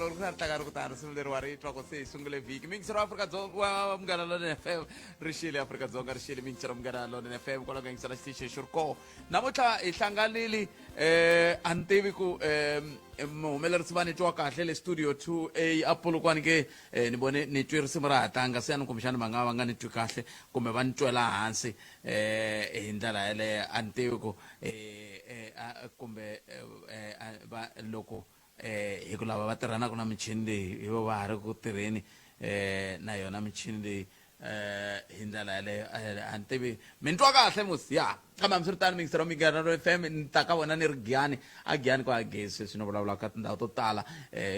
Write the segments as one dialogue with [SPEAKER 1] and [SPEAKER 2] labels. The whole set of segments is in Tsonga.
[SPEAKER 1] Loko ri ri tlanga ri ku tani risimu leri wa ri twa ku se hi sungule vhiki. Mixer wa Afrika-Dzonga wa Munghana Lonene FM ri xile Afrika-Dzonga ri xile mixer wa Munghana Lonene FM kwalaho ka yingisela xitichi xi ri kona. Namuntlha hi hlanganile a ni tivi ku muhumelerisi va ni twa kahle le studio 2A a Polokwane ke ni vone ni twe risimu ra ha tlanga se a ni kumbexani va nga va nga ni twi kahle kumbe va ni twela hansi hi ndlela yeleyo a ni tivi ku kumbe va loko hi ku lava va tirhanaka na michini leyi hi vo va ha ri ku tirheni na yona michini leyi hi ndlela yaleyo a ni tivi mi ni twa kahle musi ya kambe hambiswiritano mixer wa Munghana FM ni ta ka vona ni ri Giyani a Giyani ku a gezi sweswi ni vulavulaka ka tindhawu to tala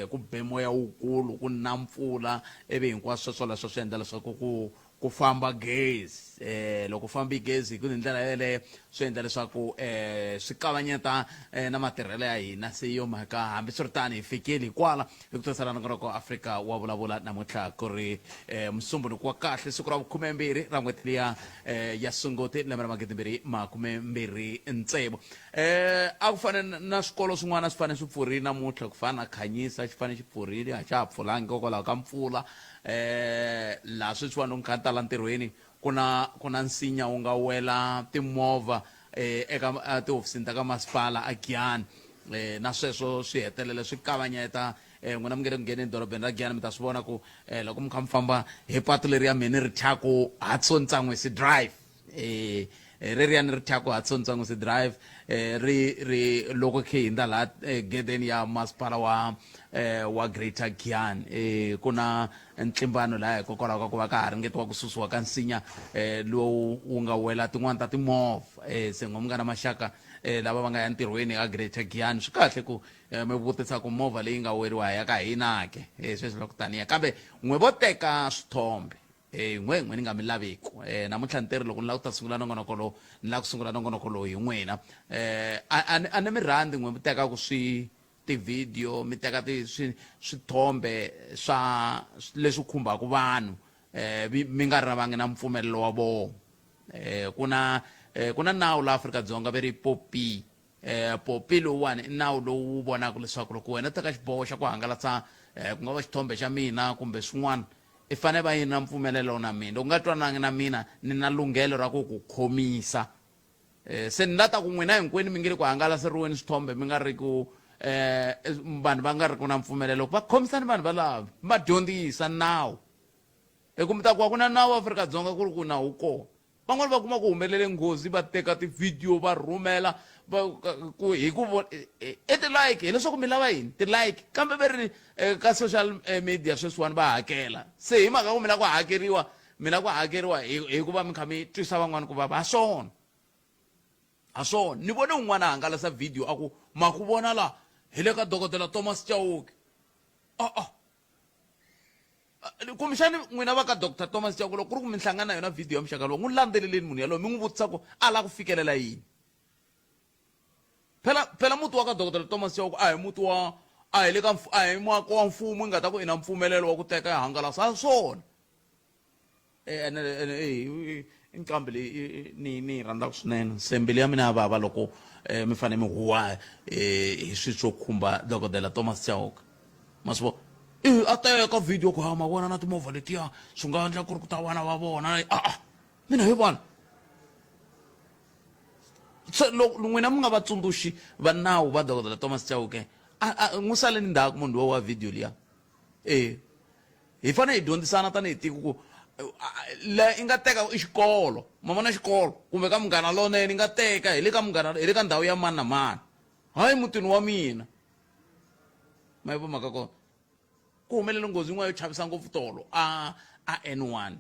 [SPEAKER 1] ku be moya wukulu ku na mpfula ivi hinkwaswo sweswo swi endla leswaku ku ku famba gezi eh loko fambi gezi hi ku hi ndlela yeleyo swi endla leswaku eh swi kavanyeta eh, na matirhelo ya hina se yo mhaka hambiswiritano hi fikile hi kwala hi ku tirhisana nongonoko Afrika wa vulavula namuntlha ku ri eh, musumbunuku wa kahle siku ra vukhumembirhi ra n'hweti liya eh, ya sunguti lembe ra magidimbirhi makumembirhi ntsevu eh a ku fane na swikolo swin'wana swi fanele swi pfurile namuntlha ku fana na Khanyisa xi fanele xi pfurile a xa ha pfulangi hikokwalaho ka mpfula eh laha sweswiwani loko ni kha ni ta la ntirhweni ku na ku na nsinya wu nga wela timovha eh eka eh, tihofisini ta ka masipala a Giyani eh na sweswo swi hetelele swi kavanyeta eh n'wina mi nge le ku ngheneni dorobeni ra Giyani mi ta swi vona ku eh loko mi kha mi famba hi patu leriya me ni ri thyaku Hudson Tsanwisi Drive eh reriyani ri thyaku Hudson Tsanwisi Drive eh ri ri loko khe hindza laha eh, gedeni ya masipala wa eh, wa Greater Giyani eh, ku na ntlimbano laha hikokwalaho ka ku va ka ha ringetiwa ku susiwa ka nsinya eh, lowu wu nga wela tin'wana ta timovha eh, se n'we mi nga na maxaka eh, lava va nga ya ntirhweni ka Greater Giyani swi kahle ku eh, mi vutisa ku movha leyi nga weriwa ya ka hina ke eh, sweswi loko taniya kambe n'we vo teka swithombe Eh, n'we n'we ni nga mi laviku eh, namuntlha ni teri loko ni lava ku ta sungula nongonoko lowu ni lava ku sungula nongonoko lowu hi n'wina eh, a ni mi rhandzi n'we mi tekaku swi tivhidiyo mi teka ti swi swithombe swa leswi khumbaka vanhu eh, mi nga ravangi na mpfumelelo wa vona eh, ku na eh, ku na nawu la Afrika-Dzonga ve ri popi Eh, popi lowuwani i nawu lowu wu vonaka leswaku loko wena u teka xiboho xa ku hangalasa eh, ku nga va xithombe xa mina kumbe swin'wana i fanele va yi na mpfumelelo na mina loko nga twanangi na mina ni na lunghelo ra ku ku khomisa eh, se ni la ta ku n'wina hinkwenu mi nge le ku hangalaseriweni swithombe mi nga ri ku eh, vanhu va nga ri ku na mpfumelelo va khomisani vanhu valava va dyondzisa nawu hi ku mi ta ku a ku na nawu Afrika-Dzonga ku ri ku nawu kona Van'wana va kuma ku humelele nghozi va teka tivhidiyo va rhumela va ku hi ku i ti-like hileswaku mi lava yini ti-like kambe ve ri eh, ka social eh, media sweswiwani va hakela se hi mhaka ku mi lava ku hakeriwa mi lava ku hakeriwa hi ku va mi kha mi twisa van'wana ku vava ha swona ha swona ni vone un'wana a hangalasa video a ku ma ku vona la hi le ka dokodela Thomas Chauke a-a Kumbexani n'wina va ka Doctor Thomas Chauke loko ku ri ku mi hlangana na yona video ya muxaka lowu n'wi landzeleleni munhu yaloye mi n'wi vutisa ku a lava ku fikelela yini. Phela phela muti wa ka Dokodela Thomas Chauke a hi muti wa a hi le ka a hi muako wa mfumo yi nga ta ku i na mpfumelelo wa ku teka yi hangalasa a swona. Ene ene i nqambi leyi ni ni yi rhandzaka swinene se mbilu ya mina ya vava loko mi fanele mi huwa hi swilo swo khumba dokodela Thomas Chauke ma swi vona i a teka video ku ha ma vona na timovha letiya swi nga endla ku ri ku ta vana va vona a-a mina hi vona se loko n'wina mi nga vatsundzuxi va nawu va dokodela Thomas Chauke a n'wi saleni ndzhaku munhu lowa wa video liya e Hi fanele hi dyondzisana tanihi tiko ku la i nga teka i xikolo ma vona xikolo kumbe ka munghana lonene i nga teka hi le ka munghana hi le ka ndhawu ya mani na mani hayi mutini wa mina ma yi vo mhaka kona ku humelele nghozi yin'wana yo chavisa ngopfu tolo a a N1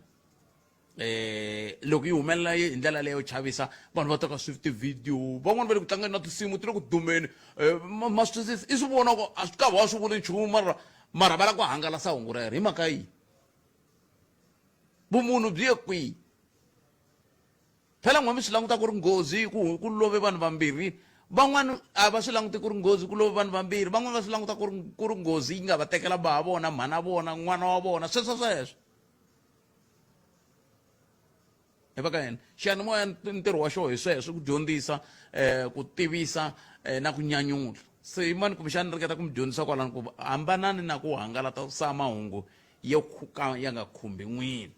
[SPEAKER 1] eh loko yi humelela hi ndlela leyo chavisa vanhu va teka swi ti-video van'wani va le ku tlangeni na tinsimu ti le ku dumeni eh, ma swi twisisa i swi vona ku a swi ka va swi vuli nchumu mara mara va lava ku hangalasa hungu rero hi mhaka yihi vumunhu byi ye kwihi phela n'we mi swi languta ku ri nghozi ku ku love vanhu vambirhi van'wani a va swi languti ku ri nghozi ku love vanhu vambirhi van'wani va swi languta ku ri ku ri nghozi yi nga va tekela ba vona mhana vona n'wana wa vona sweswo sweswo hi va ka yena xiyanimoya ntirho wa xona hi sweswo ku dyondzisa um ku tivisa um na ku nyanyula. Se yimani kumbexani ni ringeta ku mi dyondzisa kwalano ku hambanani na ku hangalata sa mahungu yo ka ya nga khumbi n'wini.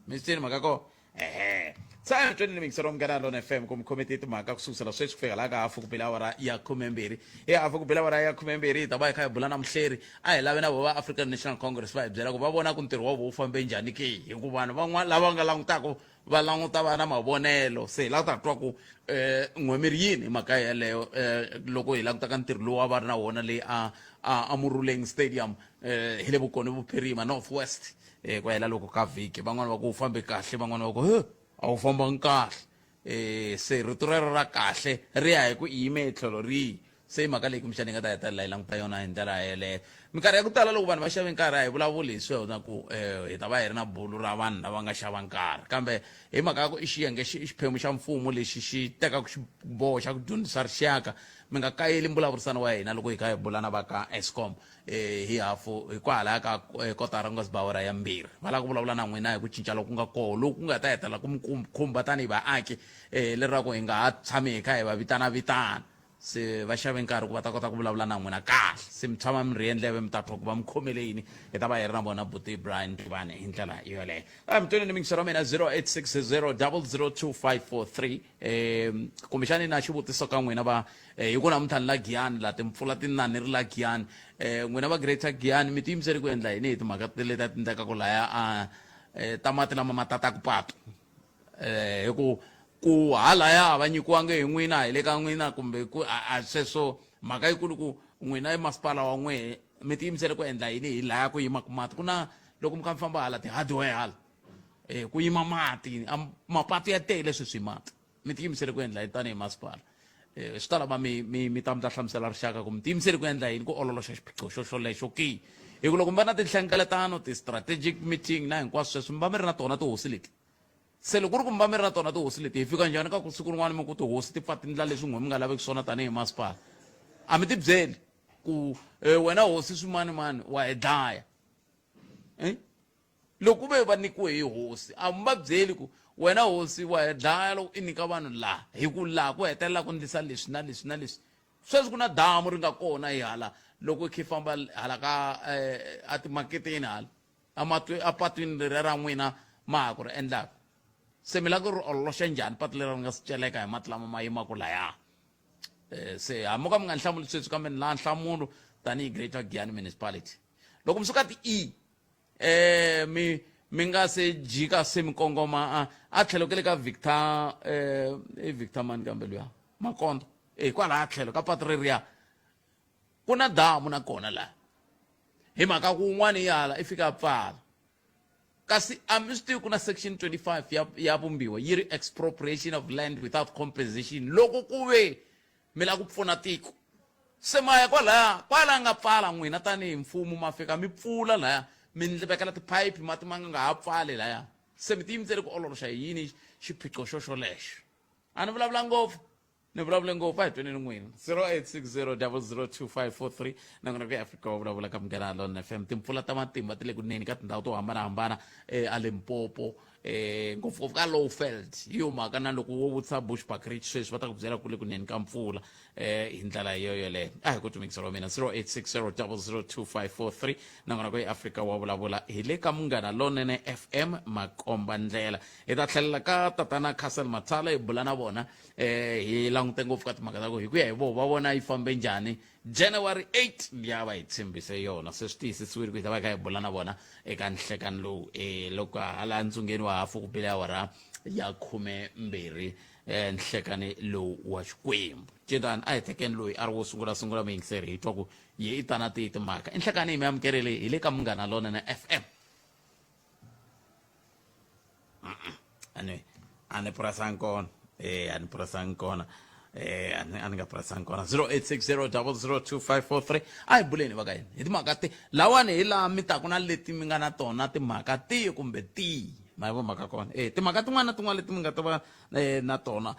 [SPEAKER 1] Mi swi twini mhaka ko? Ehe. Sa tweni ni mingisero Munghana Lona FM ku mi khomete timhaka ku sukusela sweswi ku fika laha ka hafu ku bela awara ya khumembirhi. Hi hafu ku bela awara ya khumembirhi hi ta va hi kha hi bula na muhleri. A hi lavi na vo va African National Congress va hi byela ku va vona ku ntirho wa vo wu fambe njhani ke, hikuva vanhu van'wana lava nga langutaka va languta va na mavonelo. Se hi lava ku ta twa ku um n'we mi ri yini hi mhaka yeleyo, um loko hi languta ka ntirho lowu a va ri na wona leyi a a a Muruleng Stadium, um hi le Vukoni Vuphirima, North West, um ku hela loko ka vhiki. Van'wani va ku wu fambe kahle, van'wani va ku he a wu fambangi kahle. Se rito rero ra kahle ri ya hi ku i yime hi tlhelo rihi. Se i mhaka leyi kumbexana yi nga ta hetelela yi languta yona hi ndlela yeleyo. Minkarhi ya ku tala loko vanhu va xave nkarhi a hi vulavuli hi swona ku hi ta va hi ri na bulu ra vanhu lava nga xava nkarhi, kambe hi mhaka ya ku i xiyenge i xiphemu xa mfumo lexi xi tekaka xiboho xa ku dyondzisa rixaka. Mi nga kayeli mbulavurisano wa hina loko hi kha hi bula na va ka Eskom hi hafu hi kwahalaya ka kotara ku nga si ba awara ya mbirhi. Va lava ku vulavula na n'wina hi ku cinca loku nga koho loku nga ta hetelela ku mi khumba tanihi vaaki, lerako hi nga ha tshami hi kha hi va vitanavitana. Se va xave nkarhi ku va ta kota ku vulavula na n'wina kahle. Se mi tshama mi rhiye ndleve mi ta twa ku va mi khomele yini. Hi ta va hi ri na vona buti Brian Tivani hi ndlela yoleyo. A mi twini ni mingisero wa mina 0860 002543. Kumbexani na xivutiso ka n'wina va hi ku namuntlha ni la Giyani la timpfula ti na ni ri la Giyani. N'wina va Greater Giyani mi tiyimisele ku endla yini hi timhaka leti ti endlekaka laya a ta mati lama ma tataka patu? Hi ku ku halaya va nyikiwangi hi n'wina hi le ka n'wina kumbe ku a sweswo mhaka yikulu ku n'wina i masipala wa n'wehe mi tiyimisele ku endla yini hi laya ku yimaka mati. Ku na loko mi kha mi famba hala ti-hardware hala ku yima mati, mapatu ya tele sweswi hi mati. Mi tiyimisele ku endla yini tanihi masipala? Swi ta lava mi mi mi ta mi ta hlamusela rixaka ku mi tiyimisele ku endla yini ku ololoxa xiphiqo xo xolexo ki. Hi ku loko mi va na tinhlengeletano, ti-strategic meeting na hinkwaswo sweswo mi va mi ri na tona tihosi leti. Se loko ku ri ku mi va mi ri na tona tihosi leti, hi fika njhani ka ku siku rin'wana mi ku tihosi ti pfa ti ndla leswi n'we mi nga laveki swona tanihi masipala? A mi ti byeli ku wena hosi swimanimani wa hi dlaya. Loko ku ve va nyikiwe hi hosi, a mi va byeli ku wena hosi wa hi dlaya loko i nyika vanhu laha, hi ku laha ku hetelela ku ndlisa leswi na leswi na leswi. Sweswi ku na damu ri nga kona hi hala loko i kha i famba hala ka a timaketeni hala. Apatwini leriya ra n'wina ma ha ku ri endlaka. Se mi lava ku ri ololoxa njhani patu leriya ri nga si celeka hi mati lama ma yimaka laya? Se hambi mo ka mi nga ni hlamuli sweswi, kambe ni lava nhlamulo tanihi Greater Giyani Municipality. Loko mi suka ti-E mi mi nga se jika se mi kongoma a tlhelo ka le ka Victor, i Victor mani kambe luya Makondo, kwalaya tlhelo ka patu reriya ku na damu na kona laha. Hi mhaka ku un'wana i hala i fika a pfala. Kasi a mi swi tivi ku na section 25 ya vumbiwa yi ri expropriation of land without compensation. Loko ku ve mi lava ku pfuna tiko, se ma ya kwalaya, kwala nga pfala n'wina tanihi mfumo ma fika mi pfula laya, mi vekela tiphayiphi mati ma nga ha pfali laya. Se mi tiyimisele ku ololoxa hi yini xiphiqo xo xolexo? A ni vulavula ngopfu. Ni vulavule ngopfu, a hi tweneni n'wina. 0860002543 na n'wina ku ya Afrika wa vulavula ka Munghana Lonene FM. Timpfula ta matimba ti le ku neni ka tindhawu to hambanahambana, a Limpopo, ngopfungopfu ka Lowveld. Hi yo mhaka na loko wo vutisa Bushbuckridge sweswi va ta ku byela ku le ku neni ka mpfula, hi ndlela yo yoleyo. A hi ku tumikisela wa mina 0860002543 na n'wina ku ya Afrika wa vulavula hi le ka Munghana Lonene FM makomba ndlela. Hi ta tlhelela ka tatana Castle Matsala hi bula na vona. Hi langute ngopfu ka timhaka ta ku hi ku ya hi voho va vona yi fambe njhani January 8 liya va hi tshembise yona. Se swi tiyisisiwile ku hi ta va hi kha hi bula na vona eka nhlekani lowu, loko hala ntsungeni wa hafu ku bile awara ya khumembirhi, nhlekani lowu wa Xikwembu. Cetani a hi tekeni loyi a ri wo sungula sungula muyingiseri hi twa ku ye i tana tihi timhaka. I nhlekani hi mi amukerile hi le ka Munghana Lonene FM. A ni purasanga kona, a ni purasanga kona, a ni nga purasanga kona. 0860002543 a hi buleni va ka yini hi timhaka ti lawani, hi laha mi taku na leti mi nga na tona timhaka tihi kumbe tihi, ma yi vo mhaka kona. Timhaka tin'wana na tin'wana leti mi nga ta va na tona,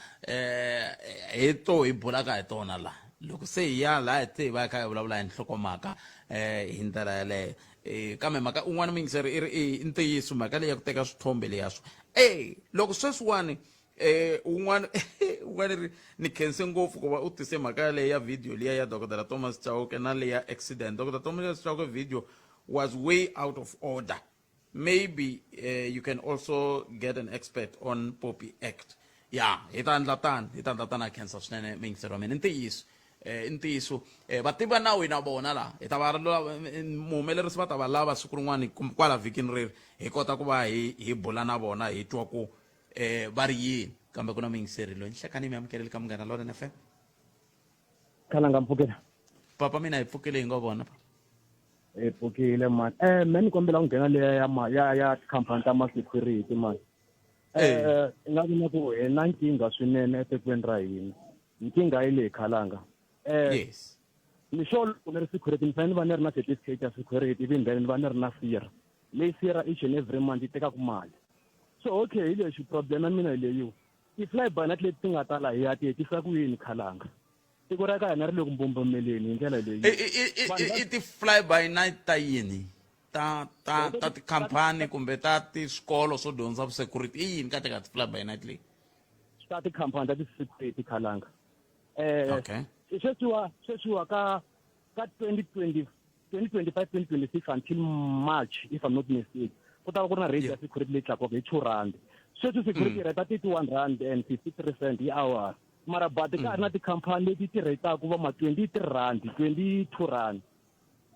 [SPEAKER 1] hi to hi bulaka hi tona laha. Loko se hi ya laha hi se hi va hi kha hi vulavula hi nhlokomhaka, hi ndlela yaleyo. Kambe mhaka un'wana muyingiseri i ri i ntiyiso mhaka leyi ya ku teka swithombe leya swo, loko sweswiwani Un'wana un'wana ri ni khense ngopfu ku va u tise mhaka yaleyo ya video liya ya Dokodela Thomas Chauke na leya accident. Dr Thomas Chauke video was way out of order. Maybe you can also get an expert on Poppy Act. Ya, hi ta endla tani, hi ta endla tani. A khensa swinene muyingiseri wa mina. I ntiyiso, i ntiyiso, vativi va nawu hi na vona laha, hi ta va muhumelerisi va ta va lava siku rin'wana kumbe kwala vhikini reri, hi kota ku va hi bula na vona, hi twa ku va ri yini. Kambe ku na muyingiseri loyi nhlekani, mi amukeleli ka Munghana Lonene FM.
[SPEAKER 2] Khalanga, mpfukela.
[SPEAKER 1] Papa mina, hi pfukile, hi ngo vona.
[SPEAKER 2] Hi pfukile mani. Me ni kombela ku nghena leya ya ya ya tikhampani ta ma-security mani. Nga ku na ku hi na nkingha swinene etikweni ra hina. Nkingha yi leyi, Khalanga.
[SPEAKER 1] Yes.
[SPEAKER 2] Ni sure loko ni ri security ni fanele ni va ni ri na certificate ya security, ivi then ni va ni ri na sira leyi sira each and every month yi tekaka mali. So okay, hi lexi problem ya mina hi leyiwa, ti-fly by night leti ti nga tala hi ya ti hetisa ku yini, Khalanga? Tiko ra ka hina ri le ku mbombomeleni hi ndlela leyi.
[SPEAKER 1] I ti-fly by night ta yini? Ta tikhampani kumbe ta tiswikolo swo dyondza vusecurity? I yini ka ti-fly by night leyi?
[SPEAKER 2] Ta tikhampani ta ti-security, Khalanga.
[SPEAKER 1] Okay.
[SPEAKER 2] Sweswiwa ka 2020, 2025, 2026 until March, if I'm not mistaken, ku ta va ku ri na rate ya security leyi tlakuka hi R2. Sweswi security rate R31 and 53 cent hi hour, mara but ka ha ri na tikhampani leti ti rate-aku va ma R23, R22.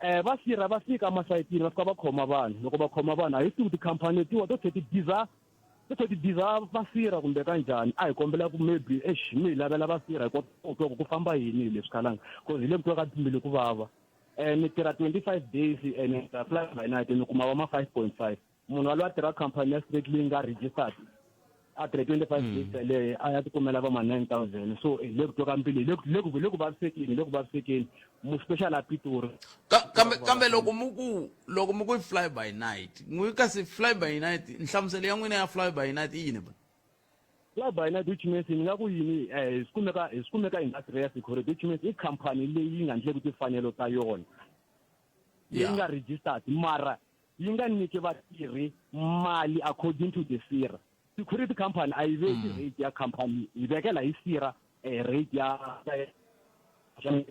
[SPEAKER 2] Va sirha va fika emasayitini, va fika va khoma vanhu. Loko va khoma vanhu, a hi tivi tikhampani letiwa to tlhe ti diza, to tlhe ti diza va sirha kumbe ka njhani. A hi kombela ku maybe exi mi hi lavela va sirha, hi kota ku twa ku ku famba yini hi leswi, Khalanga, cause hi le ku twa ka timbilu ku vava. Ni tirha 25 days and fly by night ni kuma va ma 5.5. Munhu waloye a tirha khampani ya straight leyi nga registered, a tirhe 25 days yaleyo, a ya tikumela va ma 9000. So hi le ku twa ka mbilu, hi le ku vavisekeni, hi le ku vavisekeni mu special a Pitori.
[SPEAKER 1] Kambe loko mu ku fly by night n'wi, kasi fly by night, nhlamuselo ya n'wina ya fly by night i yini ba?
[SPEAKER 2] Fly by night, which means ni nga ku yini, hi swi kumeka industry ya security, which means i khampani leyi yi nga ndleki timfanelo ta yona, leyi nga registered mara yi nga nyiki vatirhi mali according to the sira. Security company a yi veki rate ya company, yi vekela hi sira rate ya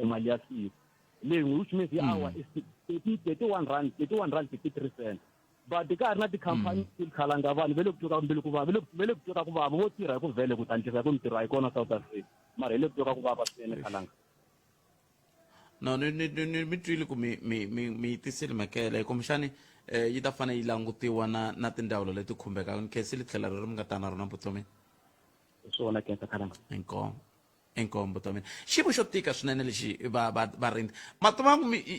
[SPEAKER 2] mali ya siku leyi, which means hi hour is R31, R31.53. But ka ha ri na tikhampani ti khalanga, vanhu va le ku twa mbilu ku vava, va le ku twa ku vava. Vo tirha hi ku vhele ku ta antswisa hi ku mintirho a yi kona South Africa, mara hi le ku twa ku vava swinene, Khalanga.
[SPEAKER 1] No, ni mi twile ku mi yi tisile mhaka yeleyo, kumbexani yi ta fanele yi langutiwa na tindzawulo leti khumbekaka. Ni khensile tlhela ri mi nga ta na rona vutomi.
[SPEAKER 2] Hi swona, khensa, Khalanga.
[SPEAKER 1] Inkomu, inkomu vutomi. Xiyimo xo tika swinene lexi va varindzi mativa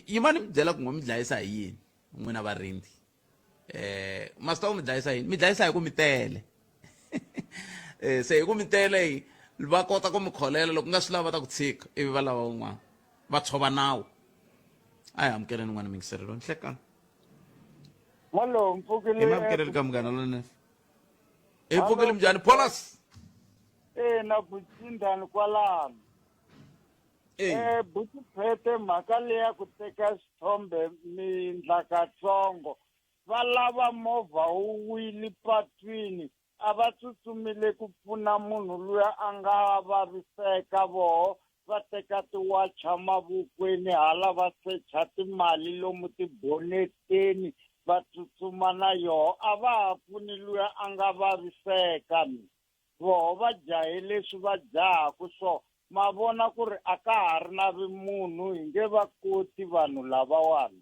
[SPEAKER 1] yimani mi byela ku n'we mi dlayisa hi yini n'wina varindzi. Ma swi tiva ku mi dlayisa yini? Mi dlayisa hi ku mi tele. Se hi ku mi tele va kota ku mi kholela, loko nga swi lava va ta ku tshika ivi va lava un'wana, va tshova nawu. A hi amukeleni n'wana mingiserelo nhlekani.
[SPEAKER 3] Molo, mpfukile.
[SPEAKER 1] Hi mamukeleli ka Munghana Lonene. Hi pfukile, minjhani, Paulus?
[SPEAKER 3] Na ku cindani kwalano. Buti Phete, mhaka leya ku teka xithombe mindlakatsongo, va lava movha wu wile patwini, a va tsutsumile ku pfuna munhu luya a nga vaviseka, voho va teka tiwacha mavokweni, hala va secha timali lomu tiboneteni, va tsutsuma na yoho, a va ha pfuni luya a nga vaviseka. Voho va jahe leswi va jahaku, so ma vona ku ri a ka ha ri na vimunhu, hi nge va koti vanhu lavawani.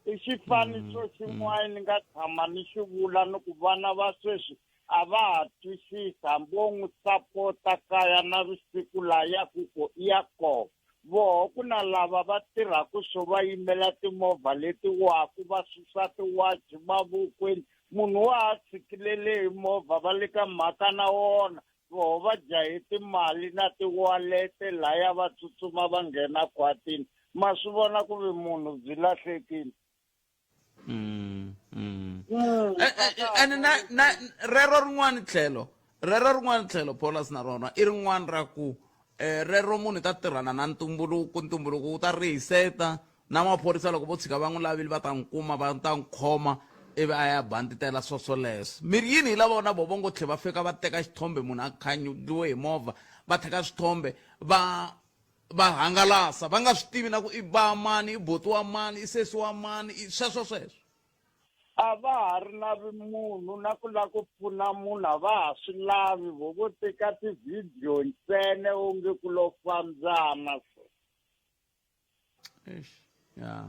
[SPEAKER 3] I xifaniso xin'wana ni nga tshama ni xi vula, ni ku vana va sweswi a va ha twisisi, hambi wo n'wi sapota kaya na vusiku laha yaku ko i ya kona. Voho ku na lava va tirhaka swo va yimela timovha leti waku, va susa tiwachi mavokweni, munhu wa ha tshikilele hi movha, va le ka mhaka na wona. Voho va jahe timali na tiwalete laya, va tsutsuma va nghena khwatini. Ma swi vona ku vi munhu byi lahlekile.
[SPEAKER 1] And na rero rin'wana tlhelo, rero rin'wana tlhelo, Paulus, na rona i rin'wana ra ku rero munhu ta tirhana na ntumbuluko, ntumbuluko wu ta rihiseta na maphorisa. Loko vo tshika va n'wi lavile, va ta n'wi kuma, va ta n'wi khoma. Ivi a ya banditela swoswoleswo. Mi ri yini hi lava na vo vo ngo tlhe va fika va teka xithombe munhu a khanyuliwe hi movha va teka swithombe va va hangalasa va nga swi tivi na ku i ba mani i boti wa mani i sesi wa mani i sweswo sweswo.
[SPEAKER 3] A va ha ri na vumunhu na ku lava ku pfuna munhu a va ha swi lavi vo vo teka tivhidiyo ntsena onge ku lo fambyana so.
[SPEAKER 1] Eish, ya.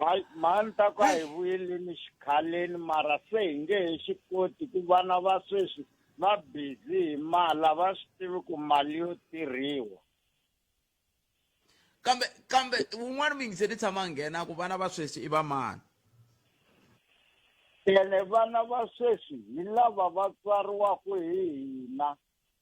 [SPEAKER 3] Hayi mhani ta ku a hi vuyeleni xikhaleni mara se hi nge he xi koti ku vana va sweswi va busy hi mali a va swi tivi ku mali yo tirhiwa.
[SPEAKER 1] Kambe kambe wun'wana muyingiseri tshama a nghena ku vana va sweswi i va mani?
[SPEAKER 3] Ene vana va sweswi hi lava va tswariwaka hi hina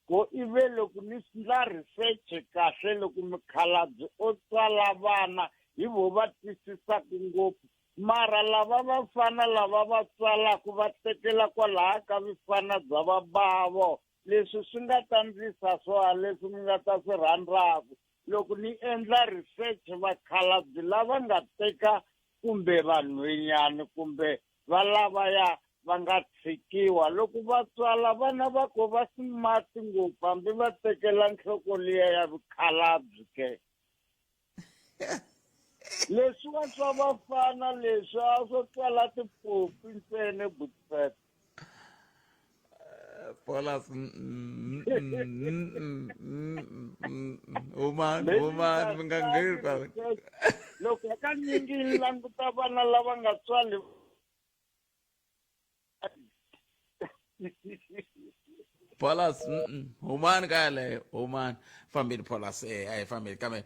[SPEAKER 3] Ko ive loko ni ndla research kahle loko mukhalabye o tswala vana hi vo va twisisaka ngopfu mara lava vafana lava va tswalaka va tekela kwalaha ka vifana bya vabavo leswi swi nga ta ndlisa swona leswi mi nga ta swi rhandzaka loko ni endla research vakhalabye lava nga teka kumbe vanhwenyani kumbe va lavaya va nga tshikiwa loko va tswala vana va ko va smart ngopfu hambi va tekela nhloko liya ya vukhalabye ke leswiwa swa vafana leswi a swo tswala tipopi ntsene butfet
[SPEAKER 1] Paulus humani humani mi nga ngheni kwala
[SPEAKER 3] loko hakanyingi ni languta vana lava nga tswali
[SPEAKER 1] Paulus humani ka yaleyo humani fambile Paulus eh a hi fambile kambe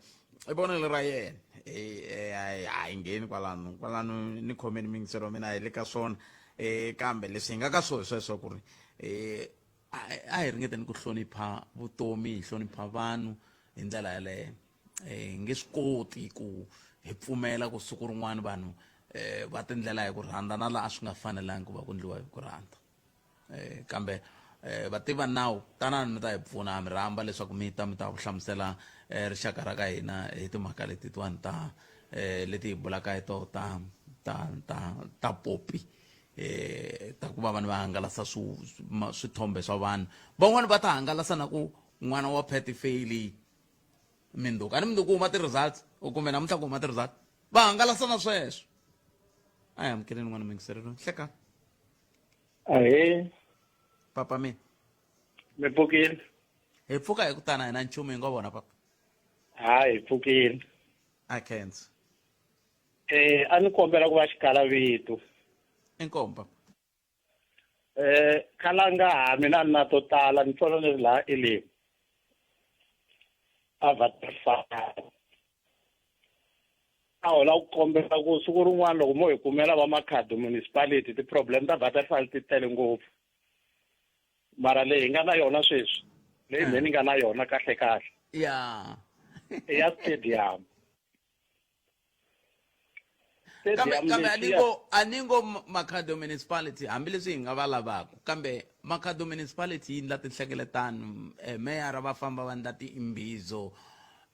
[SPEAKER 1] i vonelo ra yena eh a hi ngheni kwalano kwalano ni khomeni miyingiselo wa mina a hi le ka swona eh kambe leswi hi nga ka swona sweswo ku ri eh a hi ringeteni ku hlonipha vutomi hi hlonipha vanhu hi ndlela yaleyo eh hi nge swi koti ku hi pfumela ku siku rin'wana vanhu eh va tindlela hi ku rhandza na laha swi nga fanelangi ku va ku ndliwa hi ku rhandza eh kambe eh vativa nawu tanani mi ta hi pfuna mi rhamba leswaku mi ta mi ta hlamusela eh, rixaka ra ka hina hi timhaka letitiwani ta eh, leti hi bulaka hi toho ta ta ta ta popi eh ta ku va vanhu va hangalasa swithombe swa vanhu van'wani va ta hangalasa na ku n'wana wa Patty Failey minduku a ni minduku huma ti-results kumbe namuntlha ku huma ti-results va hangalasa na sweswo a hi amukeleni n'wana mingiselelo hleka
[SPEAKER 4] Ahee.
[SPEAKER 1] Papa mina.
[SPEAKER 4] Mi pfukile?
[SPEAKER 1] Hi pfuka hi ku tana hi na nchumu hi ngo vona papa.
[SPEAKER 4] Ha hi pfukile.
[SPEAKER 1] A khensa.
[SPEAKER 4] Eh a ni kombela ku va xikala vito.
[SPEAKER 1] Inkomu papa.
[SPEAKER 4] Eh khalanga ha mina ni na to tala ni tsolo ni ri laha Elim. A va a hola ku kombela ku siku rin'wana loko mo hi kumela va makhadi municipality ti-problem ta butterfly ti tele ngopfu mara leyi hi nga na yona sweswi leyi me ni nga na yona kahle kahle
[SPEAKER 1] ya
[SPEAKER 4] i ya stadium
[SPEAKER 1] kambe kambe a ni ngo a ni ngo makhado municipality hambileswi hi nga va lavaka kambe makhado municipality yi ndla tinhlengeletano eh, meyara va famba va ndla tiimbizo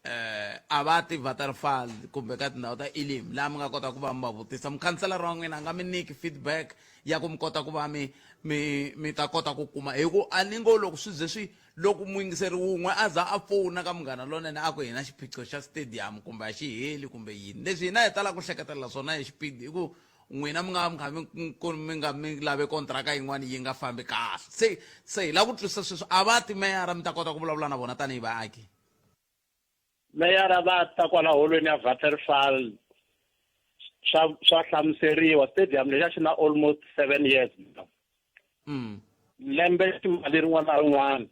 [SPEAKER 1] eh a va ti waterfall kumbe ka tindhawu ta elim laha mi nga kota ku va mi va vutisa mukhanselara wa n'wina a nga mi nyiki feedback ya ku mi kota ku va mi mi mi ta kota ku kuma hi ku a ni ngo loko swi ze swi loko muyingiseri wun'we a za a fowuna ka munghana lonene a ku hi na xiphiqo xa stadium kumbe a xi heli kumbe yini leswi hina hi talaka ku hleketelela swona hi xipidi i ku n'wina mi nga mi kha mi mi nga mi lave kontraka yin'wana yi nga fambi kahle se se hi lava ku twisisa sweswo a va timeyara mi ta kota ku vulavula na vona tanihi vaaki
[SPEAKER 4] Meyara va ta kwala holweni ya Waterfall swa swa hlamuseriwa stadium lexiya xi na almost 7 years now. Lembe ximali rin'wana na rin'wana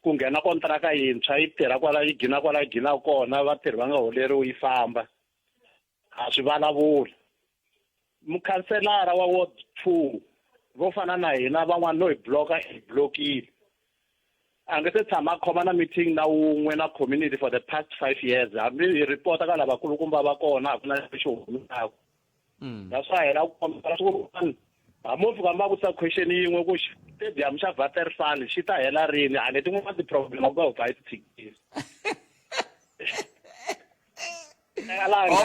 [SPEAKER 4] ku nghena kontraka yintshwa yi tirha kwala yi gina kwala yi gina kona vatirhi va nga holeriwi yi famba ha swi vulavula mukhanselara wa ward 2 vo fana na hina van'wana no hi bloka hi blokile a nge se tshama a khoma na meeting na wun'we na community for the past 5 years hambi hi report ka lavakulukumba va kona a ku na lexi humelelaka. That's why hi lava ku kombela swa ku vanhu hambi mo fika mi va vutisa question yin'we ku stadium xa Waterfall xi ta hela rini a ni tin'wana ti-problem ku va hi ti tshikile.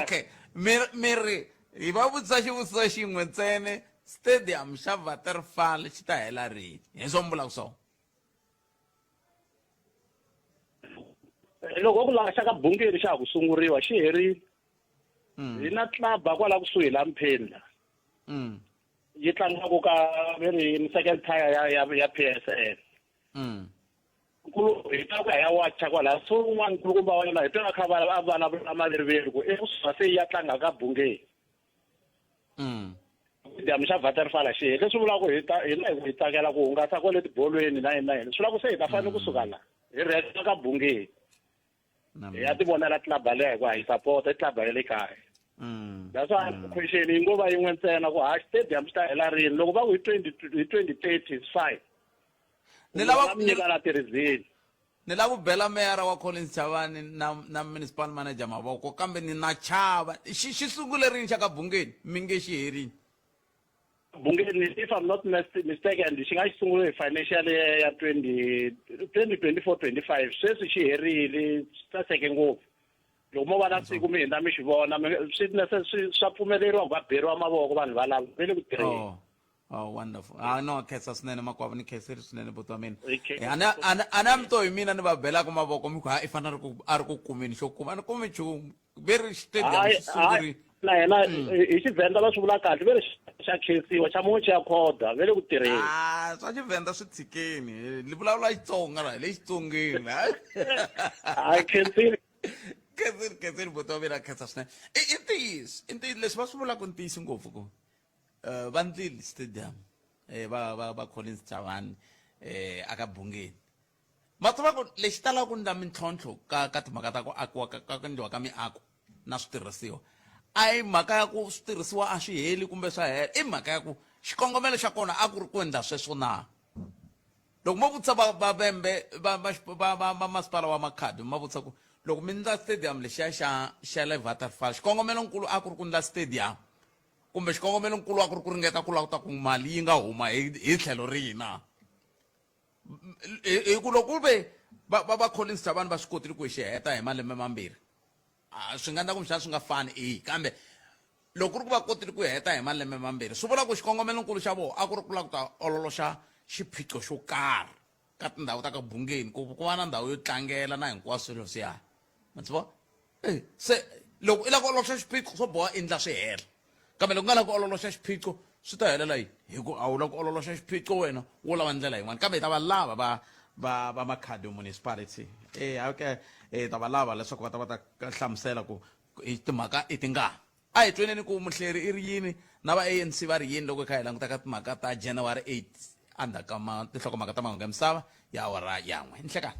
[SPEAKER 1] Okay mi mi ri hi va vutisa xivutiso xin'we ntsena. Stadium xa Waterfall xi ta hela rini? Hi swo mi vulaka swona.
[SPEAKER 4] Loko ku lava xa ka Bungeni xa ha ku sunguriwa xi herile. Hi na club kwala kusuhi la Mpheni la. Yi tlangaka ka ve ri yini second tier ya ya ya PSL. Nkulu hi ta ku ya wacha kwala so un'wana nkulukumba wa yona hi twa a kha a vulavula maveriveri ku i kusuka se yi ya tlanga ka Bungeni. Stadium xa Waterfall xi hele swi vula ku hi ta hina hi tsakela ku hungasa kwale tibolweni na yini na yini swi vula ku se hi ta fanele kusuka la hi rheta ka Bungeni hi ya tivonela club leya hikuva hi support i club ya le kaya. That's why question yi ngo va yin'we ntsena ku ha stadium xi ta hela rini loko va ku hi 20 hi 2030 is fine.
[SPEAKER 1] Ni lava
[SPEAKER 4] mi nyika na tirhizini.
[SPEAKER 1] Ni lava ku bela meyara wa Collins Chavani na na municipal manager mavoko kambe ni na chava. Xi xi sungule rini xa ka Bungeni mi nge xi herini?
[SPEAKER 4] Bungeni if I'm not mistaken xi nga xi sungule hi financial year ya 20 2024 25 sweswi xi herile swi saseke ngopfu. Loko mo va na siku mi hundza mi xi vona swi swa pfumeleriwa ku va beriwa mavoko vanhu valavo ve le ku tirheni.
[SPEAKER 1] Oh. Oh, wonderful. Ah, no, khensa swinene makwavo ni khenseri swinene buti wa mina. Eh, a ni a ni a ni a mi to hi mina ni va belaka mavoko mi ku ha i fanele ku a ri ku kumeni xo kuma a ni kumi nchumu ve ri stadium xi sungurile.
[SPEAKER 4] Na hina hi Xivhenda va swi vula kahle ve ri xa khensiwa xa munhu xa khoda ve le ku tirheni.
[SPEAKER 1] Ah, swa Xivhenda swi tshikeni. Ni vulavula Xitsonga la hi le Xitsongeni.
[SPEAKER 4] Hayi khensile.
[SPEAKER 1] Khensile khensile buti wa mina khensa swinene. I i ntiyiso, i ntiyiso leswi va swi vulaka ntiyiso ngopfu ku Eh, va ndlile stadium eh, va va va Collins Chavani eh, aka Bungeni ma tiva ku lexi talaka ku ndla mintlhontlho ka ka timhaka ta ku akiwa ka ka ku endliwa ka miako na switirhisiwa a hi mhaka ya ku switirhisiwa a swi heli kumbe swa hela i mhaka ya ku xikongomelo xa kona a ku ri ku endla sweswo na loko mo vutisa va va vembe va va va va va masipala wa makhadi ma vutisa ku loko mi ndla stadium lexiya xa xa le Waterfall xikongomelonkulu a ku ri ku ndla stadium kumbe xikongomelonkulu a ku ri ku ringeta ku lava ku mali yi nga huma hi hi tlhelo rihi na hi ku loko ku ve va va va Collins Chavani va swi kotile ku hi xi heta hi malembe mambirhi a swi nga endla kumbexana swi nga fani eyi kambe loko ku ri ku va kotile ku heta hi malembe mambirhi swi vula ku xikongomelonkulu xa vona a ku ri ku lava ku ta ololoxa xiphiqo xo karhi ka tindhawu ta ka Bungeni ku ku va na ndhawu yo tlangela na hinkwaswo swilo leswiya ma swi vona e se loko i lava ku ololoxa xiphiqo swo boha endla swi hela kambe loko u nga lavi ku ololoxa xiphiqo swi ta helela yini hi ku a wu lava ku ololoxa xiphiqo wena wo lava ndlela yin'wana kambe hi ta va lava va va va Makhado municipality e okay hi ta va lava leswaku va ta va ta hlamusela ku i timhaka i tingani a hi tweneni ku muhleri i ri yini na va ANC va ri yini loko hi kha hi languta ka timhaka ta January 8 endzhaku ka ma tinhlokomhaka ta mahungu ya misava ya awara ya n'we nhlekani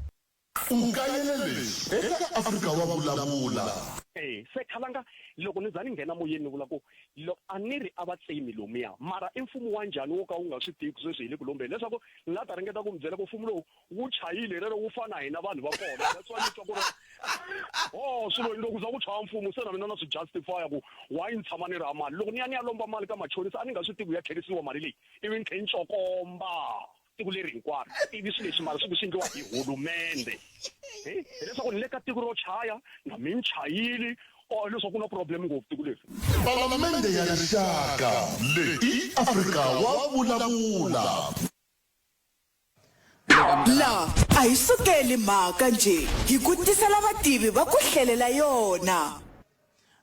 [SPEAKER 5] U kayele leswi eka Afrika Wa Vulavula.
[SPEAKER 2] E, se khalanga loko ni za ni nghena moyeni ni vula ku loko a ni ri a va tsemi lomuya mara i mfumo wa njhani wo ka wu nga swi tivi ku sweswi hi le ku lombeni leswaku ni la ta ringeta ku mi byela ku mfumo lowu wu chayile rero wu fana hina vanhu va kona that's why ni twa ku ri oh swilo loko za ku chaya mfumo se na mina na swi justify ku why ni tshama ni ri ha mali loko ni ya ni ya lomba mali ka machonisa a ni nga swi tivi ku ya tlherisiwa mali leyi ivi ni tlhe ni tsokomba tiko leri hinkwaro ivi swilo leswi mara swi ku swi endliwa hi hulumende hileswaku ni le ka tiko ro chaya na mi ni chayile or leswaku ku na problem ngopfu tiko leri
[SPEAKER 5] Palamende ya Rixaka leyi i Afrika wa vulavula.
[SPEAKER 6] La a hi sukeli mhaka njhe, hi ku tisela vativi va ku hlelela yona.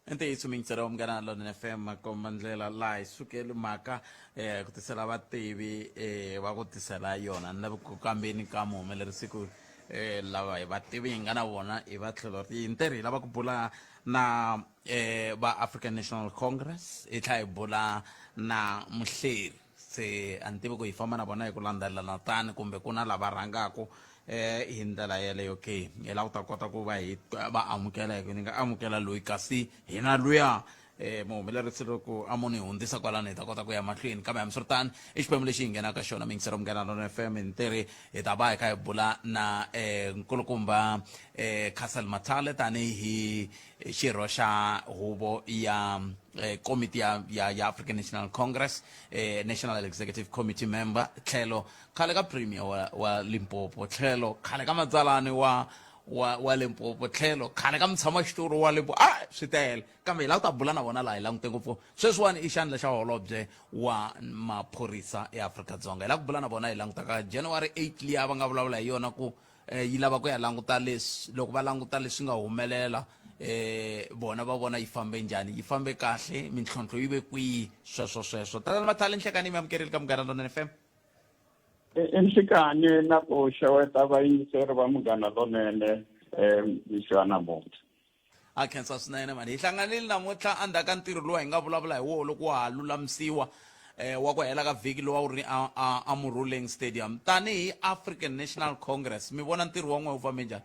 [SPEAKER 1] I ntiyiso miyingiselo wa Munghana Lonene FM makomba ndlela laha hi sukeli mhaka eh, ku tisela vativi eh, va ku tisela yona ni lava ku kambeni ka muhumelerisi ku eh, lava hi vativi hi nga na vona hi va tlhelo rihi ntirho hi lava ku bula na eh, va African National Congress hi tlhela hi bula na muhleri Se a ni tivi ku hi famba na vona hi ku landzelelana tani kumbe ku na lava rhangaku eh hi ndlela yeleyo ke hi lava ku ta kota ku va hi va amukela hi ku ni nga amukela loyi kasi hina luya eh muhumelerisi loko a mo ni hundzisa kwalano hi ta kota ku ya mahlweni kambe hambiswiritano i xiphemu lexi hi nghenaka xona miyingisero Munghana Lonene FM hi ntirhi hi ta va hi kha hi bula na eh nkulukumba eh Castle Mathale tanihi xirho xa huvo ya eh, komiti ya, ya, ya African National Congress eh, National Executive Committee member tlhelo khale ka premier wa, wa Limpopo tlhelo khale ka matsalani wa wa wa Limpopo tlhelo khale ka mutshamaxitulu wa Limpopo a swi tele kambe hi lava ku ta bula na vona laha hi langute ngopfu sweswiwani i xandla xa holobye wa maphorisa eAfrika-Dzonga hi lava ku bula na vona hi languta ka January 8 liya va nga vulavula hi yona ku eh, yi lava ku ya languta leswi loko va languta leswi nga humelela eh vona va vona yi fambe njhani yi fambe kahle mintlhontlho yi ve kwihi sweswo sweswo tatana Mathale nhlekani mi amukerile ka Munghana Lonene FM.
[SPEAKER 7] I nhlikani na ku xeweta vayingiseri va Munghana Lonene mixo ya namuntlha.
[SPEAKER 1] A khensa swinene mani hi hlanganile namuntlha endzhaku ka ntirho lowu hi nga vulavula hi woho loko wa ha lulamisiwa eh, wa ku hela ka vhiki lowu a wu ri a, a, a Moruleng Stadium tanihi African National Congress mi vona ntirho wa n'we wu fambe njhani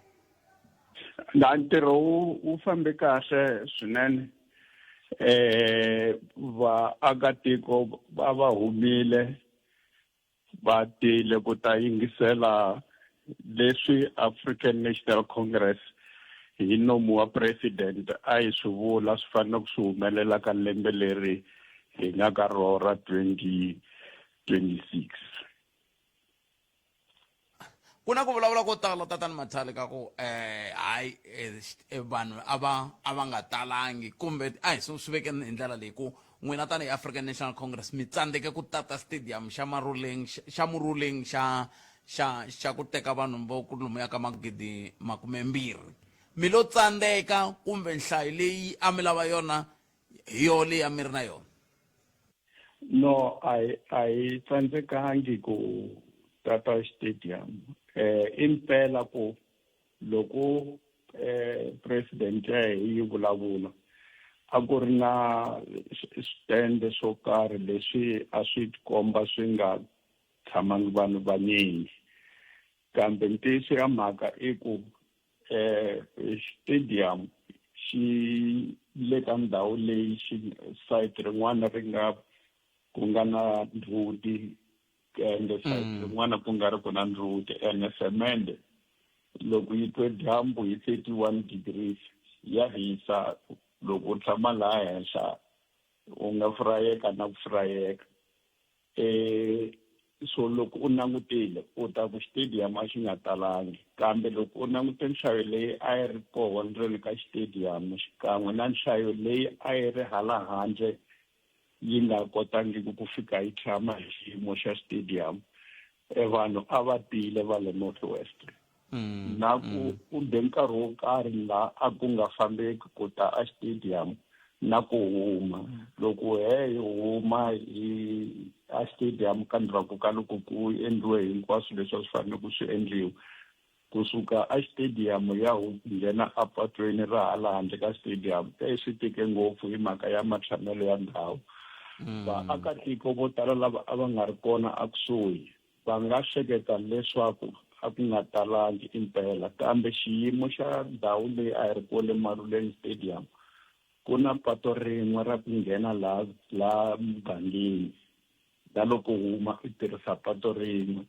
[SPEAKER 7] Na ntirho wu wu fambe kahle swinene eh vaakatiko va va humile va tile ku ta yingisela leswi African National Congress hi nomu wa president a yi swi vula swi fanele ku swi humelela ka lembe leri hi nga ka rona ra 2026.
[SPEAKER 1] Ku na ku vulavula ko tala tatani Mathale ka ku eh hayi eh, eh, vanhu a va a va nga talangi kumbe a hi swi vekeni hi ndlela leyi ku n'wina tanihi African National Congress mi tsandzeke ku tata stadium xa Maruleng xa Muruleng xa xa xa ku teka vanhu vo ku lomuya ka magidi makumembirhi mi lo tsandzeka kumbe nhlayo leyi a mi lava yona hi yona leyi a mi ri na yona.
[SPEAKER 7] No, a hi a hi tsandzekangi ku tata stadium. Eh impela ku loko eh president ya yi vulavula a ku ri na switende swo karhi leswi a swi tikomba swi nga tshamangi vanhu vanyingi kambe ntiyiso ya mhaka i ku eh stadium xi le ka ndhawu leyi xi site rin'wana ri nga ku nga na ndzhuti ende site rin'wana ku nga ri ku na ndzhuti ene semende loko yi twe dyambu hi 31 degrees ya hisa loko u tshama laha henhla u nga furayeka na ku furayeka eh so loko u langutile u ta ku xitediyamu a xi nga talangi kambe loko u langute nhlayo leyi a yi ri koho ndzeni ka xitediyamu xikan'we na nhlayo leyi a yi ri hala handle yi nga kotangiki ku fika yi tshama hi xiyimo xa xitediyamu e vanhu a va tile va le North West na ku u be nkarhi wo karhi laha a ku nga fambeki ku ta a xitediyamu na ku huma loko he hi huma hi a xitediyamu ka ndzhaku ka loko ku endliwe hinkwaswo leswi a swi fanele ku swi endliwa kusuka a xitediyamu ya nghena apatweni ra hala handle ka xitediyamu e swi tike ngopfu hi mhaka ya matshamelo ya ndhawu vaakatiko vo tala lava a va nga ri kona akusuhi va nga hleketa leswaku a ku nga talangi impela kambe xiyimo xa ndhawu leyi a hi ri kona Maruleng Stadium ku na pato rin'we ra ku nghena laha laha mugangeni na loko huma i tirhisa pato rin'we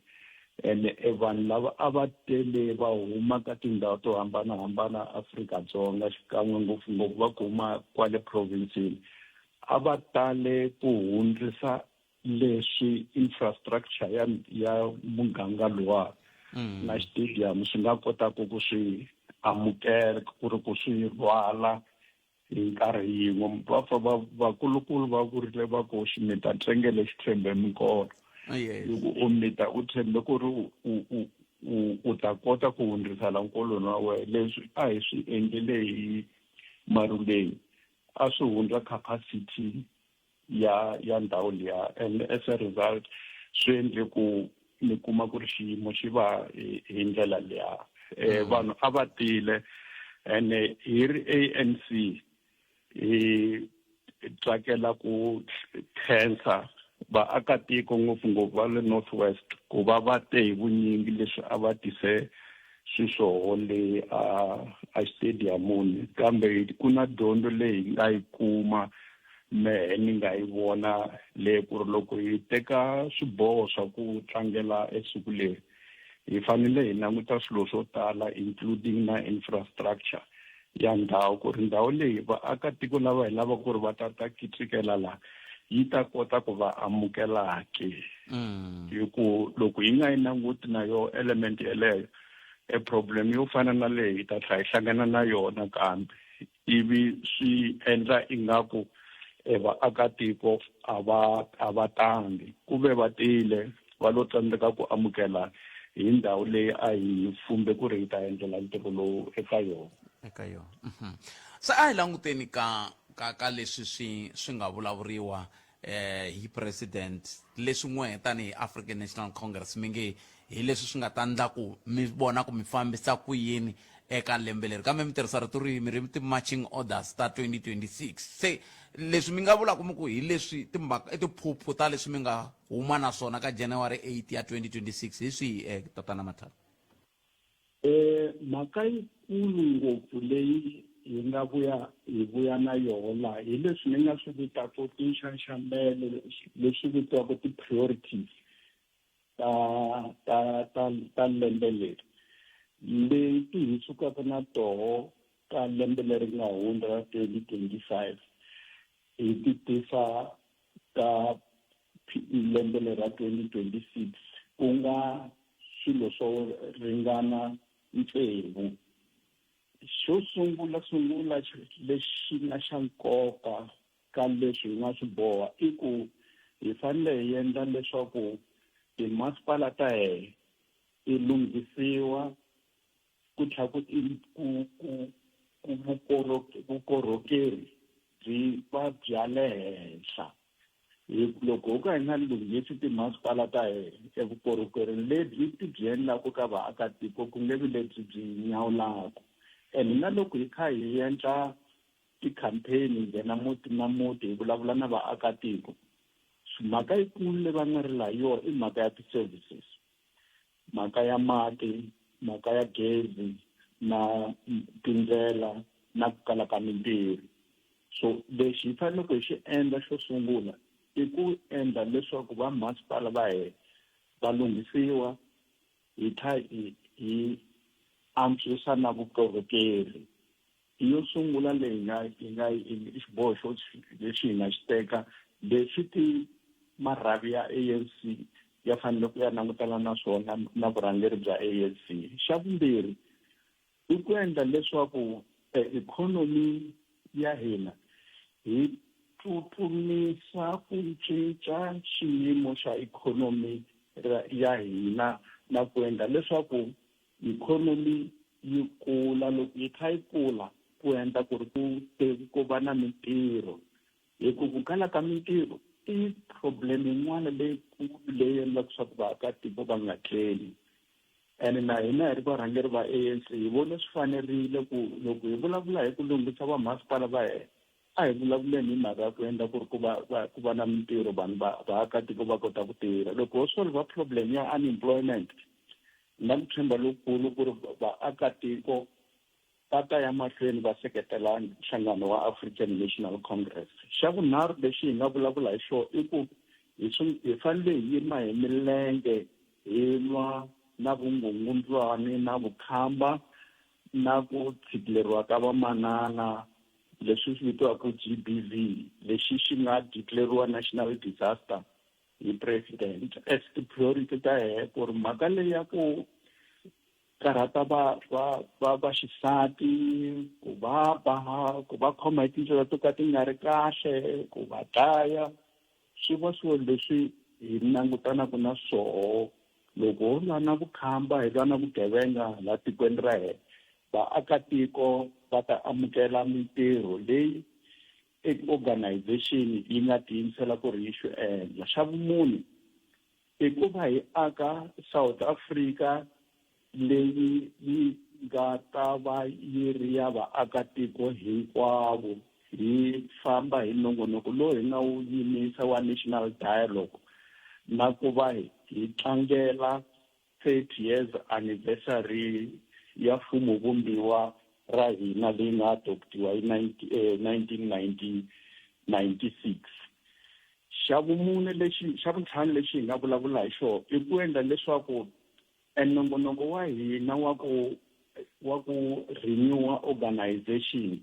[SPEAKER 7] ene e vanhu lava a va tele va huma ka tindhawu to hambanahambana Afrika-Dzonga xikan'we ngopfungopfu va ku huma kwale province-ini a va tale ku hundzisa leswi infrastructure ya ya muganga luwa na xitediyamu swi nga kotaka ku swi amukela ku ri ku swi rhwala hi nkarhi yin'we va pfa va vakulukulu va vurile va ku ximita ntsengele xi tshembe minkolo hi ku u mita u tshembe ku ri u u u u ta kota ku hundzisela nkolweni wa wena leswi a hi swi endlile hi Maruleng a swi hundza capacity ya ya ndhawu liya and as a result swi endle ku mi kuma ku ri xiyimo xi va hi ndlela liya vanhu a va tile ene hi ri ANC hi tsakela ku khensa vaakatiko ngopfungopfu va le North West ku va va te hi vunyingi leswi a va tise swiswoho le a a xitediyamuni kambe ku na dyondzo leyi hi nga yi kuma mehe ni nga yi vona le ku ri loko hi teka swiboho swa ku tlangela esiku leri hi fanele hi languta swilo swo tala including na infrastructure ya ndhawu ku ri ndhawu leyi vaakatiko lava hi lavaka ku ri va ta ta kitsikela laha yi ta kota ku va amukela ke hi ku loko hi nga yi languti na yo element yeleyo. E problem yo fana na leyi hi ta tlhela hi hlangana na yona kambe ivi swi endla ingaku e vaakatiko a va a va tangi ku ve va tile va lo tsandzeka ku amukela hi ndhawu leyi a hi fumbe ku ri hi ta endlela ntirho lowu eka yona.
[SPEAKER 1] Eka yona. Se a hi languteni ka ka ka leswi swi swi nga vulavuriwa eh hi president leswi n'we tanihi African National Congress mi nge hi leswi swi nga ta ndla ku mi vona ku mi fambisa ku yini eka lembe leri kambe mi tirhisa rito rihi mi ri ti-marching orders ta 2026 se leswi mi nga vulaka mi ku hi leswi timhaka i tiphuphu ta leswi mi nga huma na swona ka January 8 ya 2026 hi swihi eh, tatana Mathaba?
[SPEAKER 7] Mhaka yikulu ngopfu leyi hi nga vuya hi vuya na yona hi leswi ni nga swi vitaka tinxanxamelo leswi vitiwaka ti-priorities ta ta ta ta lembe leri leti hi sukaka na toho ka lembe leri nga hundza ra 2025 hi ti tisa ka lembe leri ra 2026 ku nga swilo swo ringana tsevu. Xo sungula sungula lexi nga xa nkoka ka leswi hi nga swi boha i ku hi fanele hi endla leswaku timasipala ta hehe ti lunghisiwa ku tlhela ku ku ku ku vukorhokeri byi va bya le henhla. Hi ku loko ho ka hi nga lunghisi timasipala ta hina, e vukorhokeri lebyi ti byi endlaka ka vaakatiko ku nge vi lebyi byi nyawulaka. Ene na loko hi kha hi endla ti-campaign hi nghena muti na muti hi vulavula na vaakatiko, mhaka yikulu leyi va nga rila hi yona i mhaka ya ti-services. Mhaka ya mati, mhaka ya gezi na tindlela na ku kala ka mintirho. So lexi hi faneleke hi xi endla xo sungula i ku endla leswaku va masipala va hina va lunghisiwa hi tlha hi hi antswisa na vukorhokeri. Yo sungula leyi nga hi nga i xiboho xo lexi hi nga xi teka leswi ti marhavi ya ANC ya fanele ku ya langutana na swona na vurhangeri bya ANC. Xa vumbirhi i ku endla leswaku ikhonomi ya hina hi tsutsumisa ku cinca xiyimo xa ikhonomi ya hina na ku endla leswaku Ikhonomi yi kula, loko yi kha yi kula ku endla ku ri ku ku va na mintirho hi ku ku kala ka mintirho i problem yin'wana leyikulu leyi endlaka swa ku vaakatiko va nga tleli ene na hina hi ri varhangeri va ANC hi vone swi fanerile ku loko hi vulavula hi ku lunghisa vamasipala va hina a hi vulavuleni hi mhaka ya ku endla ku ri ku va va ku va na mintirho vanhu va vaakatiko va kota ku tirha loko ho solve problem ya unemployment na ku tshemba lokukulu ku ri vaakatiko va ta ya mahlweni va seketela nhlangano wa African National Congress. Xa vunharhu lexi hi nga vulavula hi xona i ku hi hi fanele hi yima hi milenge hi lwa na vungungundzwani na vukhamba na ku tshikileriwa ka vamanana leswi swi vitiwaka G_B_V lexi xi nga declare-riwa national disaster hi president as ti-priority ta hehe ku ri mhaka leyi ya ku karhata va va va va xisati ku va ba ku va khoma hi tindlela to ka ti nga ri kahle ku va dlaya swi va swilo leswi hi langutanaka na swoho loko ho lwa na vukhamba hi lwa na vugevenga la tikweni ra hina vaakatiko va ta amukela mintirho leyi organization yi nga tiyimisela ku ri yi swi endla. Xa vumune i ku va hi aka South Africa leyi yi nga ta va yi ri ya vaakatiko hinkwavo hi famba hi nongonoko lowu hi nga wu yimisa wa National Dialogue na ku va hi tlangela 30 years anniversary ya mfumo vumbiwa ra hina leyi nga adoptiwa hi 1996. Xa vumune lexi xa vuntlhanu lexi hi nga vulavula hi xona i ku endla leswaku enongonoko wa hina wa ku wa ku renew organization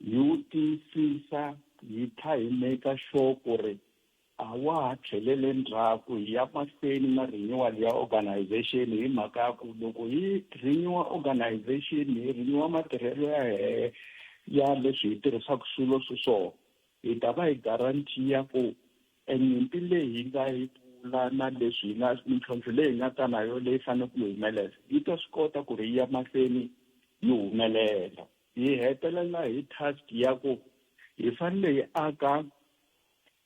[SPEAKER 7] hi wu tiyisisa hi tlha hi make sure ku ri. A wa ha tlheleli ndzhaku, hi ya mahlweni na renewal ya organization hi mhaka ya ku loko hi renewa organization, hi renewa matirhelo ya hehe ya leswi hi tirhisaka swilo swiswona, hi ta va hi guarantee ku enyimpi leyi hi nga yi pfula na leswi hi nga mintlhontlho leyi hi nga ta na yona leyi faneleke ku yi humelela yi ta swi kota ku ri yi ya mahlweni yi humelela. Hi hetelela hi task ya ku hi fanele hi aka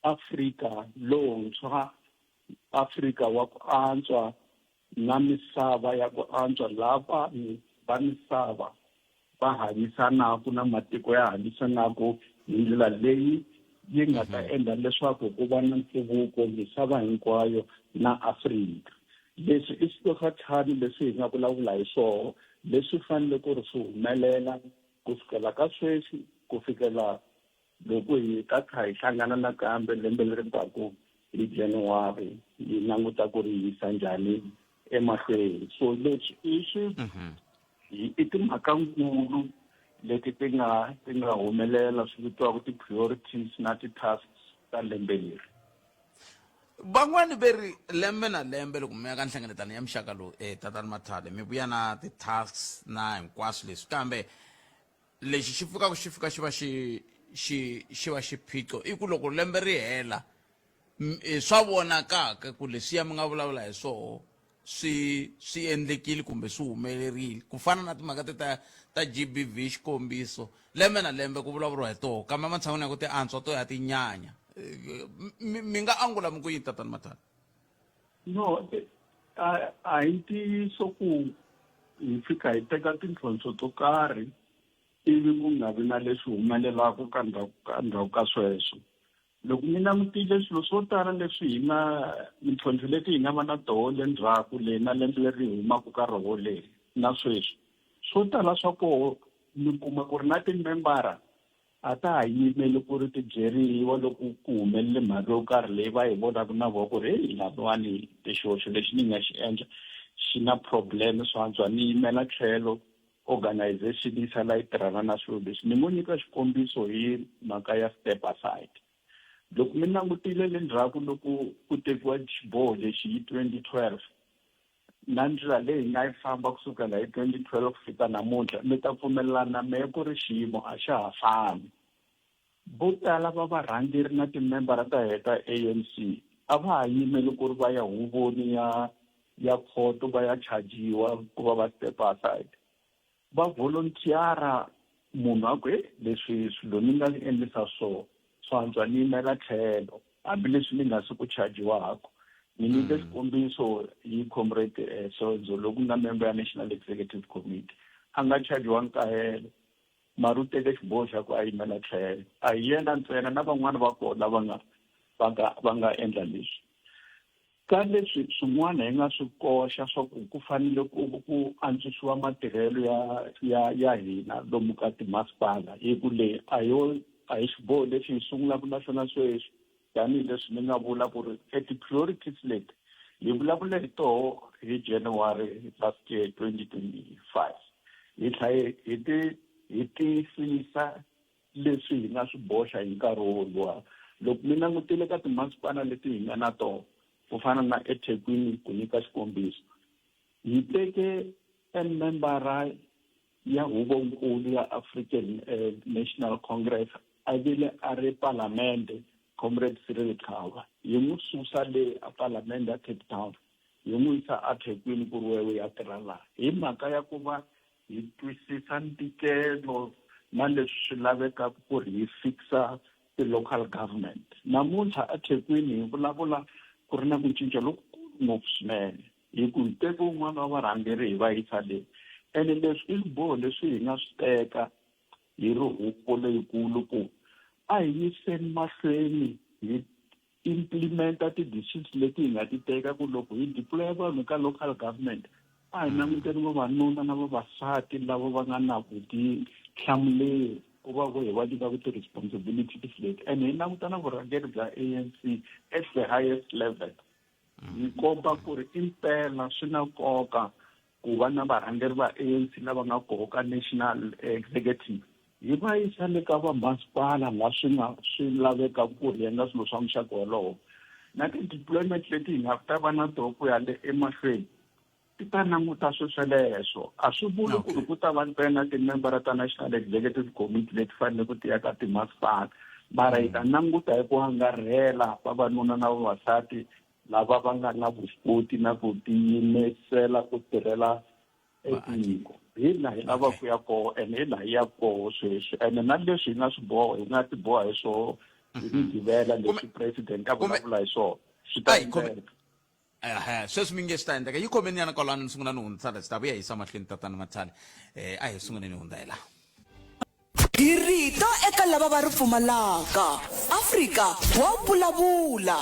[SPEAKER 7] Afrika lontshwa, Afrika wa ku antswa na misava ya ku antswa laha vanhu va misava va hanyisanaka na matiko ya hanyisanaka hi ndlela leyi yi nga ta endla leswaku ku va na nhluvuko misava hinkwayo na Afrika. Leswi i swilo swa ntlhanu leswi hi nga vulavula hi swona leswi fanele ku ri swi humelela ku sukela ka sweswi ku fikela Loko hi ta tlha hi hlangana nakambe lembe leri taku hi January hi languta ku ri yisa njhani emahlweni. So leswi i swi i timhakankulu leti ti nga ti nga humelela swi vitiwaka ti-priorities na ti-tasks ta lembe leri.
[SPEAKER 1] Van'wani ve ri lembe na lembe loko mi ya ka nhlengeletano ya muxaka lowu tatana Mathale mi vuya na ti-tasks na hinkwaswo leswi kambe lexi xi pfukaka xi fika xi va xi xi xi va xiphiqo i ku loko lembe ri hela swa vonakaka ku leswiya mi nga vulavula hi swoho swi swi endlekile kumbe swi humelerile ku fana na timhaka te ta ta G_B_V xikombiso lembe na lembe ku vulavuriwa hi toho kambe ematshan'wini ya ku ti antswa to ya ti nyanya mi nga angula mi ku yini tatana Mathana?
[SPEAKER 7] No a a hi ntiyiso ku hi fika hi teka tintlhontlho to karhi ivi ku nga vi na leswi humelelaka ka ndzhaku ka ndzhaku ka sweswo. Loko mi langutile swilo swo tala leswi hi nga mintlhontlho leti hi nga va na toho le ndzhaku le na lembe leri hi humaka ka roho leri na sweswi, swo tala swa koho mi kuma ku ri na timembara a ta ha yimeli ku ri ti byeriwa loko ku humelele mhaka yo karhi leyi va yi vonaka na vona ku ri heyi laviwani xihoxo lexi ni nga xi endla xi na problem swa antswa ni yimela tlhelo organization yi sala yi tirhana na swilo leswi. Ni ngo nyika xikombiso hi mhaka ya step aside. Loko mi langutile le ndzhaku loko ku tekiwa xiboho lexi hi 2012 na ndlela leyi hi nga yi famba kusukela hi 2012 ku fika namuntlha, mi ta pfumelelana na mehe ku ri xiyimo a xa ha fani. Vo tala va varhangeri na timembara ta hina ta ANC a va ha yimeli ku ri va ya huvoni ya ya khoto va ya chajiwa ku va va step aside. Va volunteer-a munhu a ku, heyi leswi swilo ni nga endlisa swo swa antswa ni yimela tlhelo hambileswi ni nga si ku chajiwaka. Ni nyike xikombiso hi Comrade Senzo loku nga member ya National Executive Committee a nga chajiwangi kahelo mara u teke xiboho xa ku a yimela tlhelo. A hi yena ntsena na van'wana va kona lava nga va nga va nga endla leswi. Ka leswi swin'wana hi nga swi koxa swa ku ku fanele ku ku antswisiwa matirhelo ya ya ya hina lomu ka timasipala hi ku leyi a yo a hi xiboho lexi hi sungulaka na xona sweswi tanihileswi ni nga vula ku ri e ti-priorities leti hi vulavule hi toho hi January last year 2025 hi tlhela hi ti hi tiyisisa leswi hi nga swi boxa hi nkarhi woluwa. Loko mi langutile ka timasipala leti hi nga na tona, ku fana na eThekwini ku nyika xikombiso, hi teke e membara ya huvonkulu ya African National Congress a vile a ri palamende, Comrade Cyril Xaba, hi n'wi susa le a palamende ya Cape Town hi n'wi yisa a Thekwini ku ri wewe ya tirha laha hi mhaka ya ku va hi twisisa ntikelo na leswi swi lavekaka ku ri hi fixa ti-local government. Namuntlha eThekwini hi vulavula ku ri na ku cinca lokukulu ngopfu swinene hi ku hi teke wun'wana wa varhangeri hi va yisa le. Ene leswi i swiboho leswi hi nga swi teka hi ri huvo leyikulu ku a hi yiseni mahlweni hi implementa ti-decisions leti hi nga ti teka ku loko hi deploya vanhu ka local government a hi languteni vavanuna na vavasati lava va nga na vutihlamuleri ku va vo hi va nyika ti-responsibilities leti and hi languta na vurhangeri bya A_N_C at the highest level hi komba ku ri impela swi na nkoka ku va na varhangeri va A_N_C lava nga koho ka national executive hi va yisa le ka vamasipala laha swi nga swi lavekaka ku ri endla swilo swa muxaka wolowo. Na ti-deployment leti hi nga ta va na toho ku ya le emahlweni ti ta languta swi sweleswo. A swi vuli ku ri ku ta va ntsena timembara ta National Executive Committee leti fanele ku ti ya ka timasipala, mara hi ta languta hi ku angarhela vavanuna na vavasati lava va nga na vuswikoti na ku tiyimisela ku tirhela etiko. Hi laha hi lavaka ku ya koho ene hi laha hi yaka koho sweswi ene na leswi hi nga swi boha hi nga ti boha hi swoho hi Mugqivela leswi president a vulavula hi swona swi ta endleka.
[SPEAKER 1] Ehe, sweswi mi nge swi ta endleka yi khomeni nyana kwalano ni sungula ni hundzisa la swi ta vuya hi yisa mahlweni tatana Mathale eh, a hi sunguleni hi hundza hi laha.
[SPEAKER 6] Hi rito eka lava va ri pfumalaka. Afrika wa vulavula.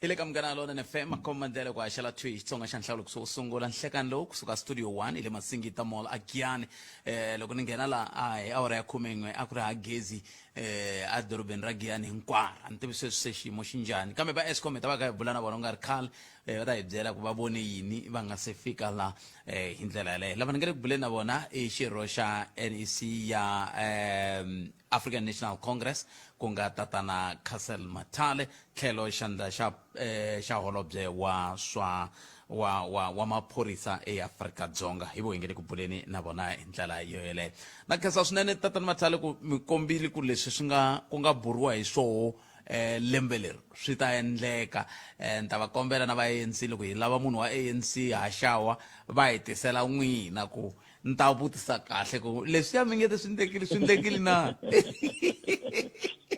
[SPEAKER 1] Hi le ka Munghana Lonene FM, makhombo ndlela ku haxela thwi Xitsonga xa nhlawulo wo sungula nhlekani lowu kusuka studio 1 hi le Masingita Mall a Giyani. Eh, loko ni nghena la a hi awara ya khumen'we a ku ri ha gezi eh a dorobeni ra Giyani hinkwaro. A ni tivi sweswi se xiyimo xi njhani, kambe va Eskom hi ta va kha hi bula na vona ku nga ri khale eh, va ta hi byela ku va vone yini va nga se fika la eh, hi ndlela yaleyo. Lava ni nga le ku buleni na vona i xirho xa NEC ya eh, African National Congress ku nga tatana Cassel Mathale tlhelo xandla xa eh, xa holobye wa swa wa wa wa maphorisa eAfrika-Dzonga hi vo hi nge le ku buleni na vona hi ndlela yo yeleyo. Na khensa swinene tatana Mathale ku mi kombile ku leswi swi nga ku nga buriwa hi swoho eh, lembe leri swi ta endleka. Ni ta va kombela na va ANC loko hi lava munhu wa ANC haxawa va hi tisela n'wina ku ni ta vutisa kahle ku leswiya mi nge te swi ndlekile swi ndlekile na.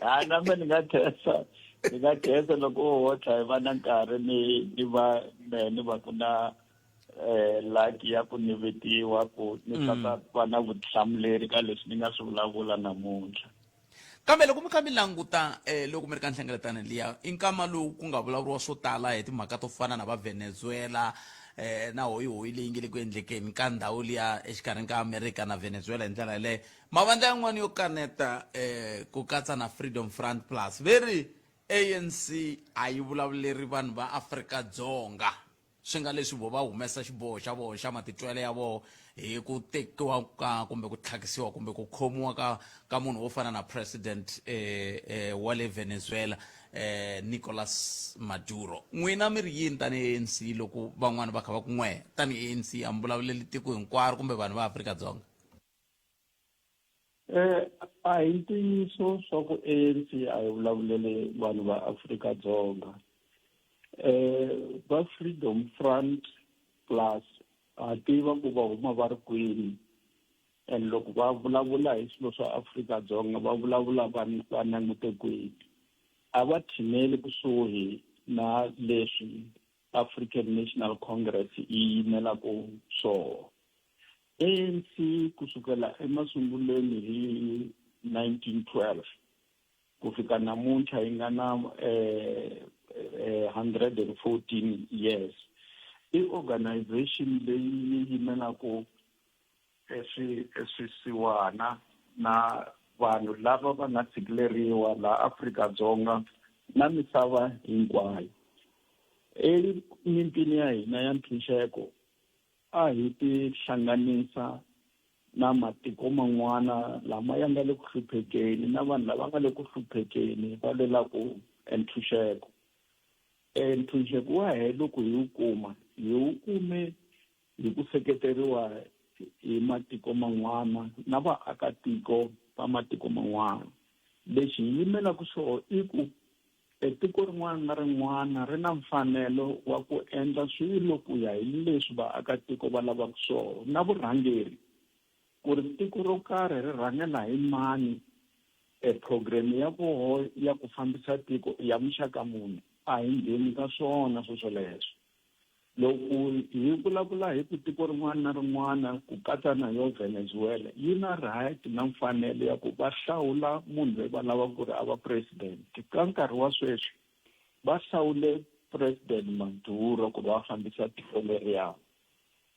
[SPEAKER 7] Ha na me ni nga khensa ni nga khensa loko u hotla hi va na nkarhi ni ni va me ni va ku na eh lucky ya ku ni vitiwa ku ni ta ta va na vutihlamuleri ka leswi ni nga swi vulavula namuntlha.
[SPEAKER 1] Kambe loko mi kha mi languta eh, loko mi ri ka nhlengeletano liya, i nkama lowu ku nga vulavuriwa swo tala hi timhaka to fana na va Venezuela eh, na hoyihoyi leyi nge le ku endlekeni ka ndhawu liya exikarhini ka Amerika na Venezuela hi ndlela yaleyo. Mavandla yan'wana yo kaneta eh, ku katsa na Freedom Front Plus ve ri ANC a yi vulavuleri vanhu va Afrika-Dzonga. Swi nga leswi vo va humesa xiboho xa voho xa matitwele ya voho hi ku tekiwa ka kumbe ku tlhakisiwa kumbe ku khomiwa ka ka munhu wo fana na president eh, eh, wa le Venezuela eh, Nicolas Maduro. N'wina mi ri yini tanihi ANC loko van'wana va kha va ku n'we tanihi ANC a mi vulavuleli tiko hinkwaro kumbe vanhu va Afrika-Dzonga?
[SPEAKER 7] Eh, a hi ntiyiso swa ku ANC a yi vulavuleli vanhu va Afrika-Dzonga. Eh, va Freedom Front Plus ha tiva ku va huma va ri kwini and loko va vulavula hi swilo swa Afrika-Dzonga va vulavula va va langute kwini. A va tshineli kusuhi na leswi African National Congress yi yimelaka swona. ANC ku sukela emasungulweni hi 1912 ku fika namuntlha yi nga na eh, 114 years i organization leyi yi yimelaka eswisiwana na vanhu lava va nga tshikileriwa laha Afrika-Dzonga na misava hinkwayo. Enyimpini ya hina ya ntshunxeko a hi tihlanganisa na matiko man'wana lama ya nga le ku hluphekeni na vanhu lava nga le ku hluphekeni va lwelaka entshunxeko. Entshunxeko wa hina loko hi wu kuma hi wu kume hi ku seketeriwa hi matiko man'wana na vaakatiko va matiko man'wana. Lexi hi yimelaka xona i ku E tiko rin'wana na rin'wana ri na mfanelo wa ku endla swilo ku ya hi leswi vaakatiko va lavaka swona na vurhangeri. Ku ri tiko ro karhi ri rhangela hi mani, e phurogireme ya voho ya ku fambisa tiko i ya muxaka muni, a hi ngheni ka swona swoswoleswo. Loko hi vulavula hi ku tiko rin'wana na rin'wana ku katsa na yo Venezuela yi na right na mfanelo ya ku va hlawula munhu loyi va lavaka ku ri a va president. Ka nkarhi wa sweswi va hlawule President Maduro ku va fambisa tiko leriya.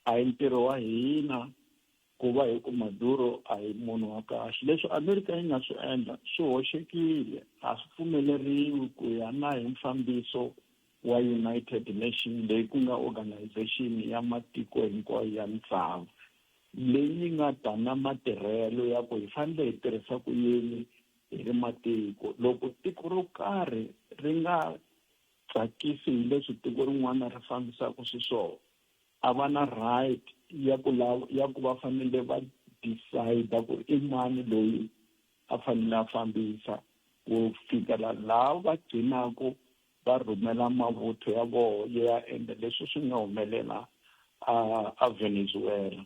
[SPEAKER 7] A hi ntirho wa hina ku va hi ku Maduro a hi munhu wa kahle. Leswi Amerika yi nga swi endla swi hoxekile, a swi pfumeleriwi ku ya na hi mfambiso wa United Nation leyi ku nga organization ya matiko hinkwayo ya misava leyi nga ta na matirhelo ya ku hi fanele hi tirhisa ku yini. hi ri matiko. Loko tiko ro karhi ri nga tsakisi hi leswi tiko rin'wana ri fambisaka xiswona, a va na right ya ku lava ya ku va fanele va decide ku i mani loyi a fanele a fambisa ku fikela laha va gcinaku va rhumela mavuthu ya vona ya endla leswi swi nga humelela a a Venezuela.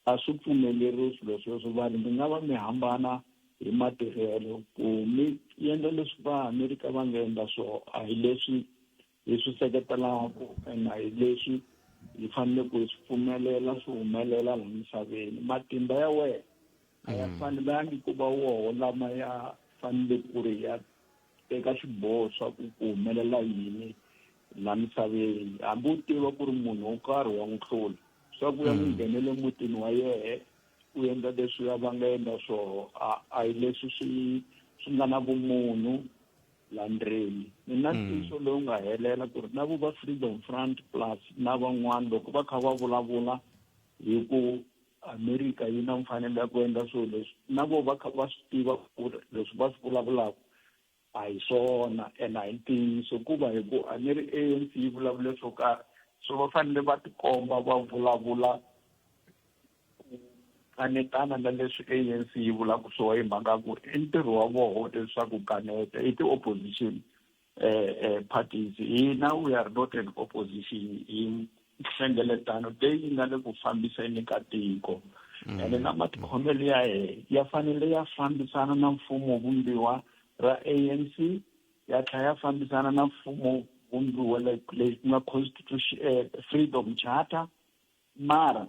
[SPEAKER 7] A swi pfumeleriwi swilo sweswo. Vanhu mi nga va mi hambana hi matirhelo ku mi endla leswi va Amerika va nga endla swona, a hi leswi hi swi seketelaka and a hi leswi hi fanele ku hi swi pfumelela swi humelela laha misaveni. Matimba ya wena a ya fanelangi ku va woho lama ya fanele ku ri ya teka xiboho swa ku ku humelela yini laha misaveni, hambi u tiva ku ri munhu wo karhi wa n'wi hlula swa ku ya n'wi nghenele mutini wa yehe u endla leswiya va nga endla swoho, a hi leswi swi nga na vumunhu la ndzeni. Ni na ntiyiso lowu nga helela ku ri na vo va Freedom Front Plus na van'wana loko va kha va vulavula hi ku Amerika yi na mfanelo ya ku endla swilo leswi, na vo va kha va swi tiva ku ri leswi va swi vulavulaka a hi swona and a hi ntiyiso, ku va hi ku a ni ri ANC yi vulavule swo karhi, so va fanele va tikomba va vulavula ku kanetana na leswi ANC yi vulaka swona, hi mhaka ku i ntirho wa voho leswaku kaneta i ti-opposition parties. Hina we are not an opposition, hi nhlengeletano leyi nga le ku fambiseni ka tiko, ene na matikhomelo ya hehe ya fanele ya fambisana na mfumo vumbiwa ra ANC, ya tlhela ya fambisana na mfumo vumbiwa leyi ku nga constitution, Freedom Charter, mara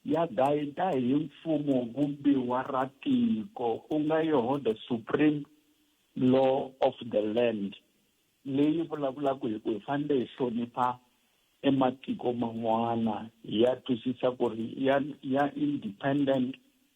[SPEAKER 7] ya guide hi mfumo vumbiwa ra tiko, ku nga yoho the supreme law of the land leyi vulavulaka hi ku hi fanele hi hlonipha ematiko man'wana, ya twisisa ku ri ya independent,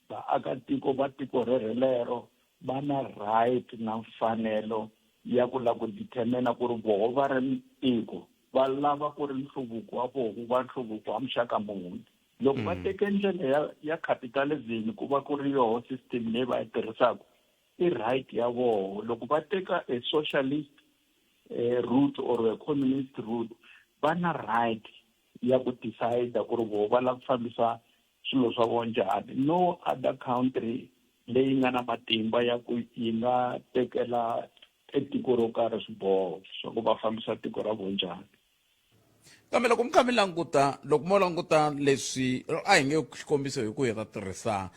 [SPEAKER 7] vaakatiko va tiko rerelero va na right na mfanelo ya ku lava ku determine ku ri voho va ri tiko va lava ku ri nhluvuko wa voho wu va nhluvuko wa muxaka muni. Loko va teke ndlela ya capitalism ku va ku ri yoho system leyi va yi tirhisaka, i right ya voho. Loko va teka a socialist route or a communist route, va na right ya ku decide ku ri voho va lava ku fambisa swilo swa vona njhani. No other country leyi nga na matimba ya ku yi nga tekela etiko ro karhi swiboho swa ku va fambisa tiko ra vona njhani.
[SPEAKER 1] Kambe loko mi kha mi languta, loko mo languta leswi, a hi nge xikombiso hi ku hi ta tirhisa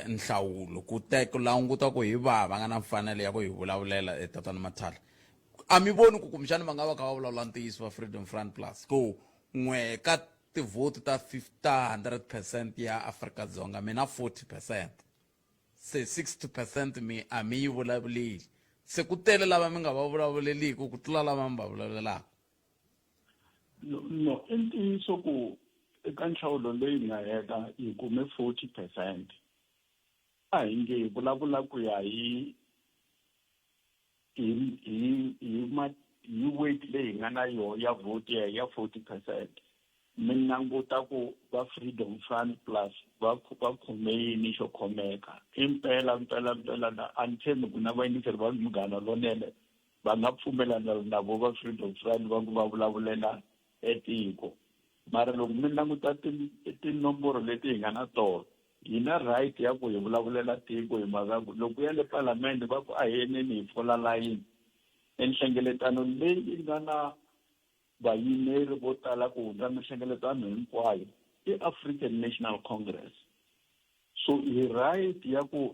[SPEAKER 1] nhlawulo ku teka languta ku hi vaha va nga na mfanelo ya ku hi vulavulela, tatana Mathala, a mi voni ku kumbexani va nga va kha va vulavula ntiyiso va Freedom Front Plus ku n'we ka tivhoti ta ta 100% ya Afrika-Dzonga mi na 40%, se 60% mi a mi yi vulavuleli, se ku tele lava mi nga va vulavuleliki ku tlula lava mi va vulavulelaka?
[SPEAKER 7] No, i ntiyiso ku eka nhlawulo leyi nga heta hi kume 40%. A hi nge hi vulavula ku ya hi weight leyi hi nga na yona ya vote ya 40%, mi languta ku va Freedom Front Plus va khome yini xo khomeka. Impela mpela mpela na a ni tshembi ku na vayingiseri va Munghana Lonene va nga pfumelana na vo va Freedom Front va ku va vulavulela etiko, mara loko mi languta tinomboro leti hi nga na tona, hi na right ya ku hi vulavulela tiko, hi mhaka ku loko ya le palamende va ku a hi yeneni hi fola layini, enhlengeletano leyi yi nga na vayimeri vo tala ku hundza minhlengeletano hinkwayo i African National Congress. So hi right ya ku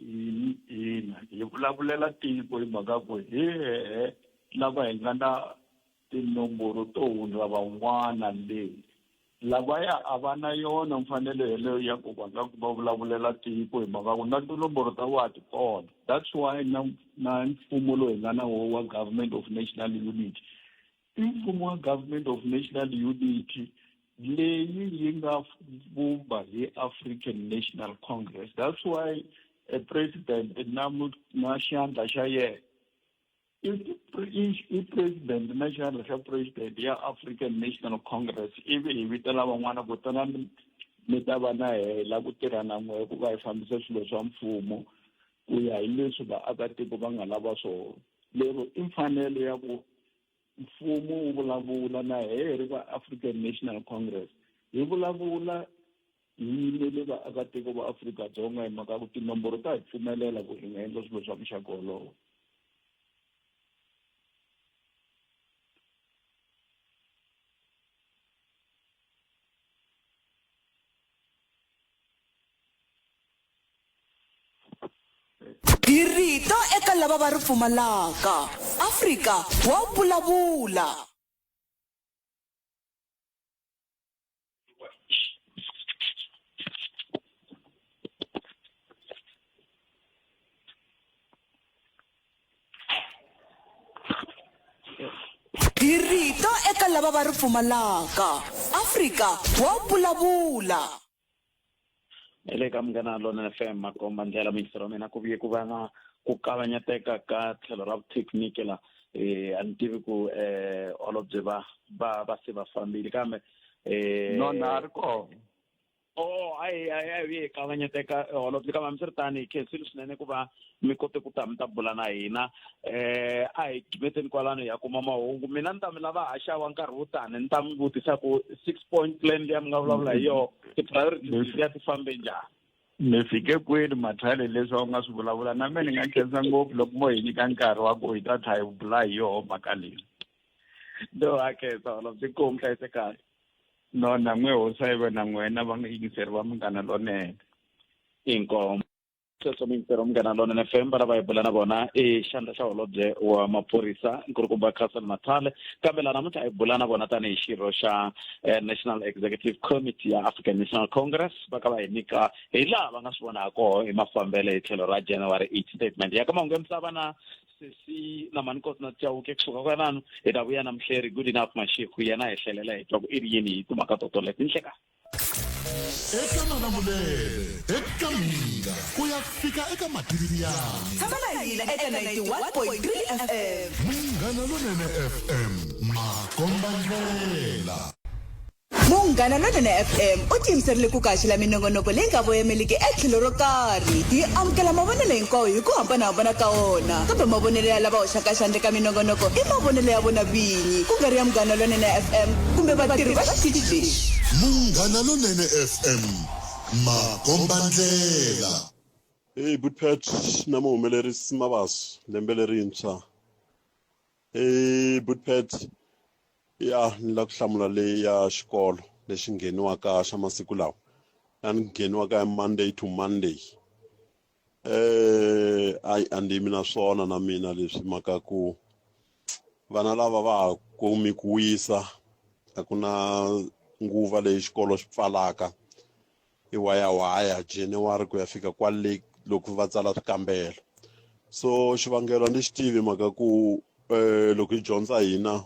[SPEAKER 7] hina hi vulavulela tiko, hi mhaka ku hi hehe lava hi nga na tinomboro to hundza van'wana leyi lavaya a va na yona mfanelo yeleyo ya ku va nga ku va vulavulela tiko, hi mhaka ku na tinomboro ta vona ti kona. That's why na mfumo lowu hi nga na woho wa Government of National Unity i mfumo wa Government of National Unity leyi yi nga vumba hi African National Congress. That's why a president na xandla xa yena i president na xandla xa president ya African National Congress, ivi hi vitela van'wana ku tana mi ta va na hela ku tirha na n'we ku va hi fambisa swilo swa mfumo. ku ya hi leswi vaakatiko va nga lava swona. Lero i mfanelo ya ku mfumo wu vulavula na hehe ri va African National Congress hi vulavula hi yimele vaakatiko va Afrika-Dzonga hi mhaka ku tinomboro ta hi pfumelela ku hi nga endla swilo swa muxaka wolowo.
[SPEAKER 6] Hi rito eka lava va ri pfumalaka. Afrika wa vulavula. Hi rito eka lava va ri pfumalaka. Afrika wa vulavula.
[SPEAKER 8] Hi le ka Munghana Lonene FM makomba ndlela muyingiseri wa mina ku vuye ku va na ku kavanyeteka ka tlhelo ra vuthekiniki la a ni tivi ku holobye va va va se va fambile kambe
[SPEAKER 7] No, na ha ri kona.
[SPEAKER 8] Oh, a hi a hi a hi kavanyeteka holobye kambe hambiswiritano hi khensile swinene ku va mi kote ku ta mi ta bula na hina a hi gimeteni kwalano hi ya kuma mahungu mina ni ta mi lava haxawa nkarhi wo tani ni ta mi vutisa ku 6 point plan liya mi nga vulavula hi yona ti-priorities letiya ti fambe njhani.
[SPEAKER 7] Mi fike kwini Mathale leswi a wu nga swi vulavula na me ni nga khensa ngopfu loko mo hi nyika nkarhi wa ku hi ta tlha hi bula hi yoho mhaka leyi.
[SPEAKER 8] No ha khensa holobye inkomu hlayisekani.
[SPEAKER 7] No na n'we hosi a yi ve na n'wena va yingiseri va Munghana Lonene.
[SPEAKER 8] Inkomu. Sweswo muyingiseri wa Munghana Lonene FM va lava hi bula na vona i xandla xa holobye wa maphorisa nkulukumba Cassel Mathale kambe laha namuntlha hi bula na vona tanihi xirho xa eh, National Executive Committee ya African National Congress va ka va hi nyika hi laha va nga swi vona ha koho hi mafambele hi tlhelo ra January 8 statement ya ka mahungu ya misava na sesi na Manikosi na Chauke kusuka kwalano hi ta vuya na muhleri good enough Mashikhu yena hi hlelela hi twa ku i ri yini hi timhaka to toleto ni nhlekani
[SPEAKER 5] Eka Malamulele, eka Mhinga, ku ya fika eka Mativiani.
[SPEAKER 6] Tshama na hina eka 91.3 FM.
[SPEAKER 5] Munghana Lonene FM, makombandlela.
[SPEAKER 6] Munghana Lonene FM u tiyimiserile ku kaxela minongonoko leyi nga voyameliki etlhelo ro karhi. Hi amukela mavonelo hinkwawo hi ku hambanahambana ka wona, kambe mavonelo ya lava hoxaka xandla eka minongonoko i mavonelo ya vona vinyi, ku nga ri ya Munghana Lonene FM kumbe vatirhi va xitichi lexi.
[SPEAKER 5] Munghana Lonene FM, makombandlela.
[SPEAKER 9] Hey Bootpet na muhumelerisi Mabaso lembe lerintshwa. Hey Bootpet ya ni la ku hlamula leyi ya xikolo lexi ngheniwaka xa masiku lawa a ni ngheniwaka hi Monday to Monday. Ayi a ni yimi na swona na mina leswi mhaka ku vana lava va ha kumi ku wisa a ku na nguva leyi xikolo xi pfalaka i wayawaya January ku ya fika kwale loko va tsala swikambelo so xivangelo a ni xi tivi mhaka ku loko hi dyondza hina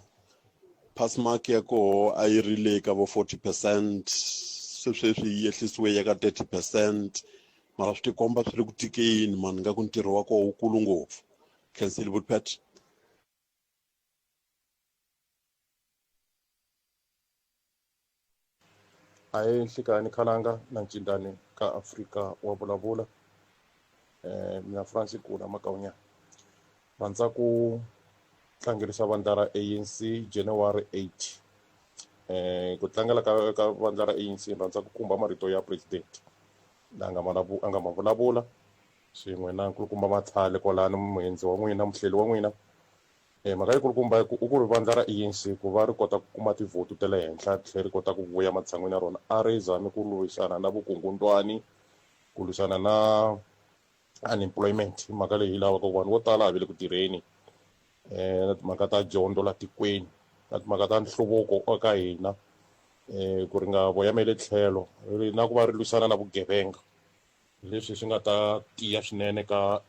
[SPEAKER 9] pass mark ya koho a yi ri le ka vo 40 percent se sweswi yi ehlisiwe ya ka 30 percent mara swi tikomba swi ri ku tikeni mani nga ku ntirho wa koho wukulu ngopfu khensile Bootpet.
[SPEAKER 10] Ahee Nhlikani Khalanga na Ncindani ka Afrika wa vulavula mina Francis Kula Makaunyana rhandza ku tlangerisa vandla ra ANC January 8 ku tlangela ka ka vandla ra ANC ni rhandza ku khumba marito ya president la nga ma a nga ma vulavula swin'we na nkulukumba Mathale kwalano muendzi wa n'wina muhleli wa n'wina Mhaka yikulukumba i ku i ku ri vandla ra ANC ku va ri kota ku kuma tivhotu ta le henhla ri tlhela ri kota ku vuya matshan'wini ya rona a ri zami ku lwisana na vukungundwani ku lwisana na unemployment hi mhaka leyi hi lavaka ku vanhu vo tala a va le ku tirheni na timhaka ta dyondzo la tikweni na timhaka ta nhluvuko eka hina ku ri nga voyameli tlhelo na ku va ri lwisana na vugevenga. Hi leswi swi nga ta tiya swinene ka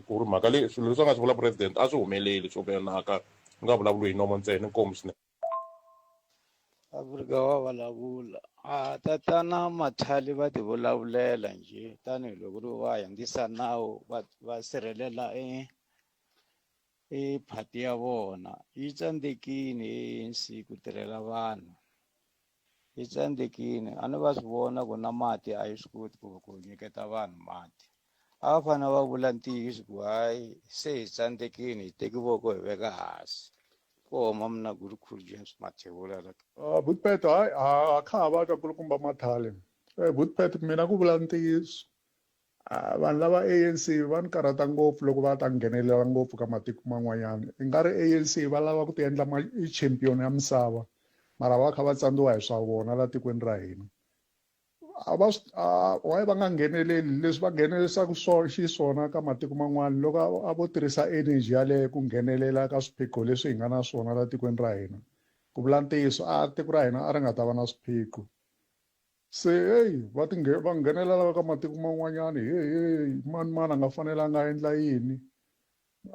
[SPEAKER 10] ku ri mhaka leyi swilo leswi a nga swi vula president a swi humeleli swo vonaka ku nga vulavuriwi hi nomo ntsena inkomu swinene.
[SPEAKER 11] Afrika wa vulavula a tatana Mathali va ti vulavulela njhe tanihiloko ri va hundzisa nawu va va sirhelela e e party ya vona yi tsandzekile ANC ku tirhela vanhu. Yi tsandzekile a ni va swi vona ku na mati a yi swi koti ku ku nyiketa vanhu mati. A va fanele va vula ntiyiso ku hayi se hi tsandzekile hi teki voko hi veka hansi. Ku huma mina Gulukhulu James Mathebula la.
[SPEAKER 12] Butpet hayi a kha ha va twa kulukumba Mathale. Butpet mina ku vula ntiyiso vanhu lava ANC va ni karhata ngopfu loko va ta nghenelela ngopfu ka matiko man'wanyana. I nga ri ANC va lava ku ti endla i champion ya misava mara va kha va tsandziwa hi swa vona la tikweni ra hina. A va swi why va nga ngheneleli leswi va nghenelerisaka xiswona ka matiko man'wana loko a vo tirhisa energy yaleyo ku nghenelela ka swiphiqo leswi hi nga na swona la tikweni ra hina ku vula ntiyiso a tiko ra hina a ri nga ta va na swiphiqo se heyi va ti va nghenelela ka matiko man'wanyana hey hey mani mani a nga fanelanga a endla yini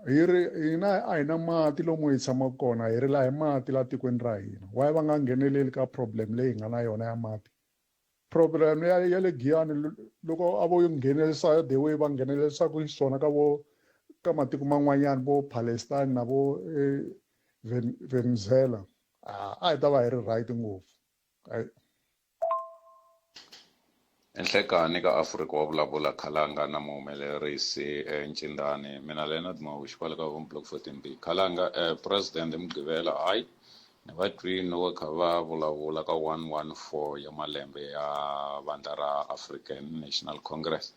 [SPEAKER 12] hi ri hina a hi na mati lomu hi tshamaka kona hi rila hi mati la tikweni ra hina why va nga ngheneleli ka problem leyi hi nga na yona ya mati problem ya ya le Giyani loko a vo nghenelerisa the way va nghenelerisaka xiswona ka vo ka matiko man'wanyana vo Palestine na vo eh, Venezuela a hi ta va hi ri right ngopfu.
[SPEAKER 13] Enhlekani ka Afrika wa vulavula Khalanga na muhumelerisi Ncindani mina Leonard Mawuxi kwale ka Home Block 14B Khalanga President hi Mugqivela hayi ni va twini loko va kha va vulavula ka 114 ya malembe ya vandla ra African National Congress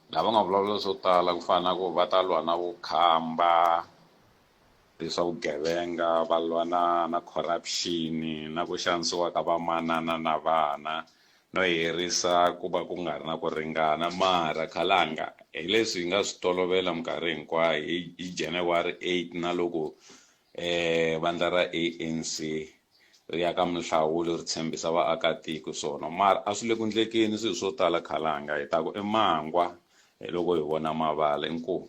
[SPEAKER 13] laha va nga vulavula swo tala ku fana na ku va ta lwa na vukhamba leswa vugevenga va lwa na na corruption na ku xanisiwa ka vamanana na vana no herisa ku va ku nga ri na ku ringana mara khalanga hi leswi hi nga swi tolovela minkarhi hinkwayo hi hi January 8 na loko eh vandla ra ANC ri ya ka minhlawulo ri tshembisa vaakatiko swona mara a swi le ku ndlekeni swilo swo tala khalanga hi ta ku i mangwa hi loko hi vona mavala inkomu.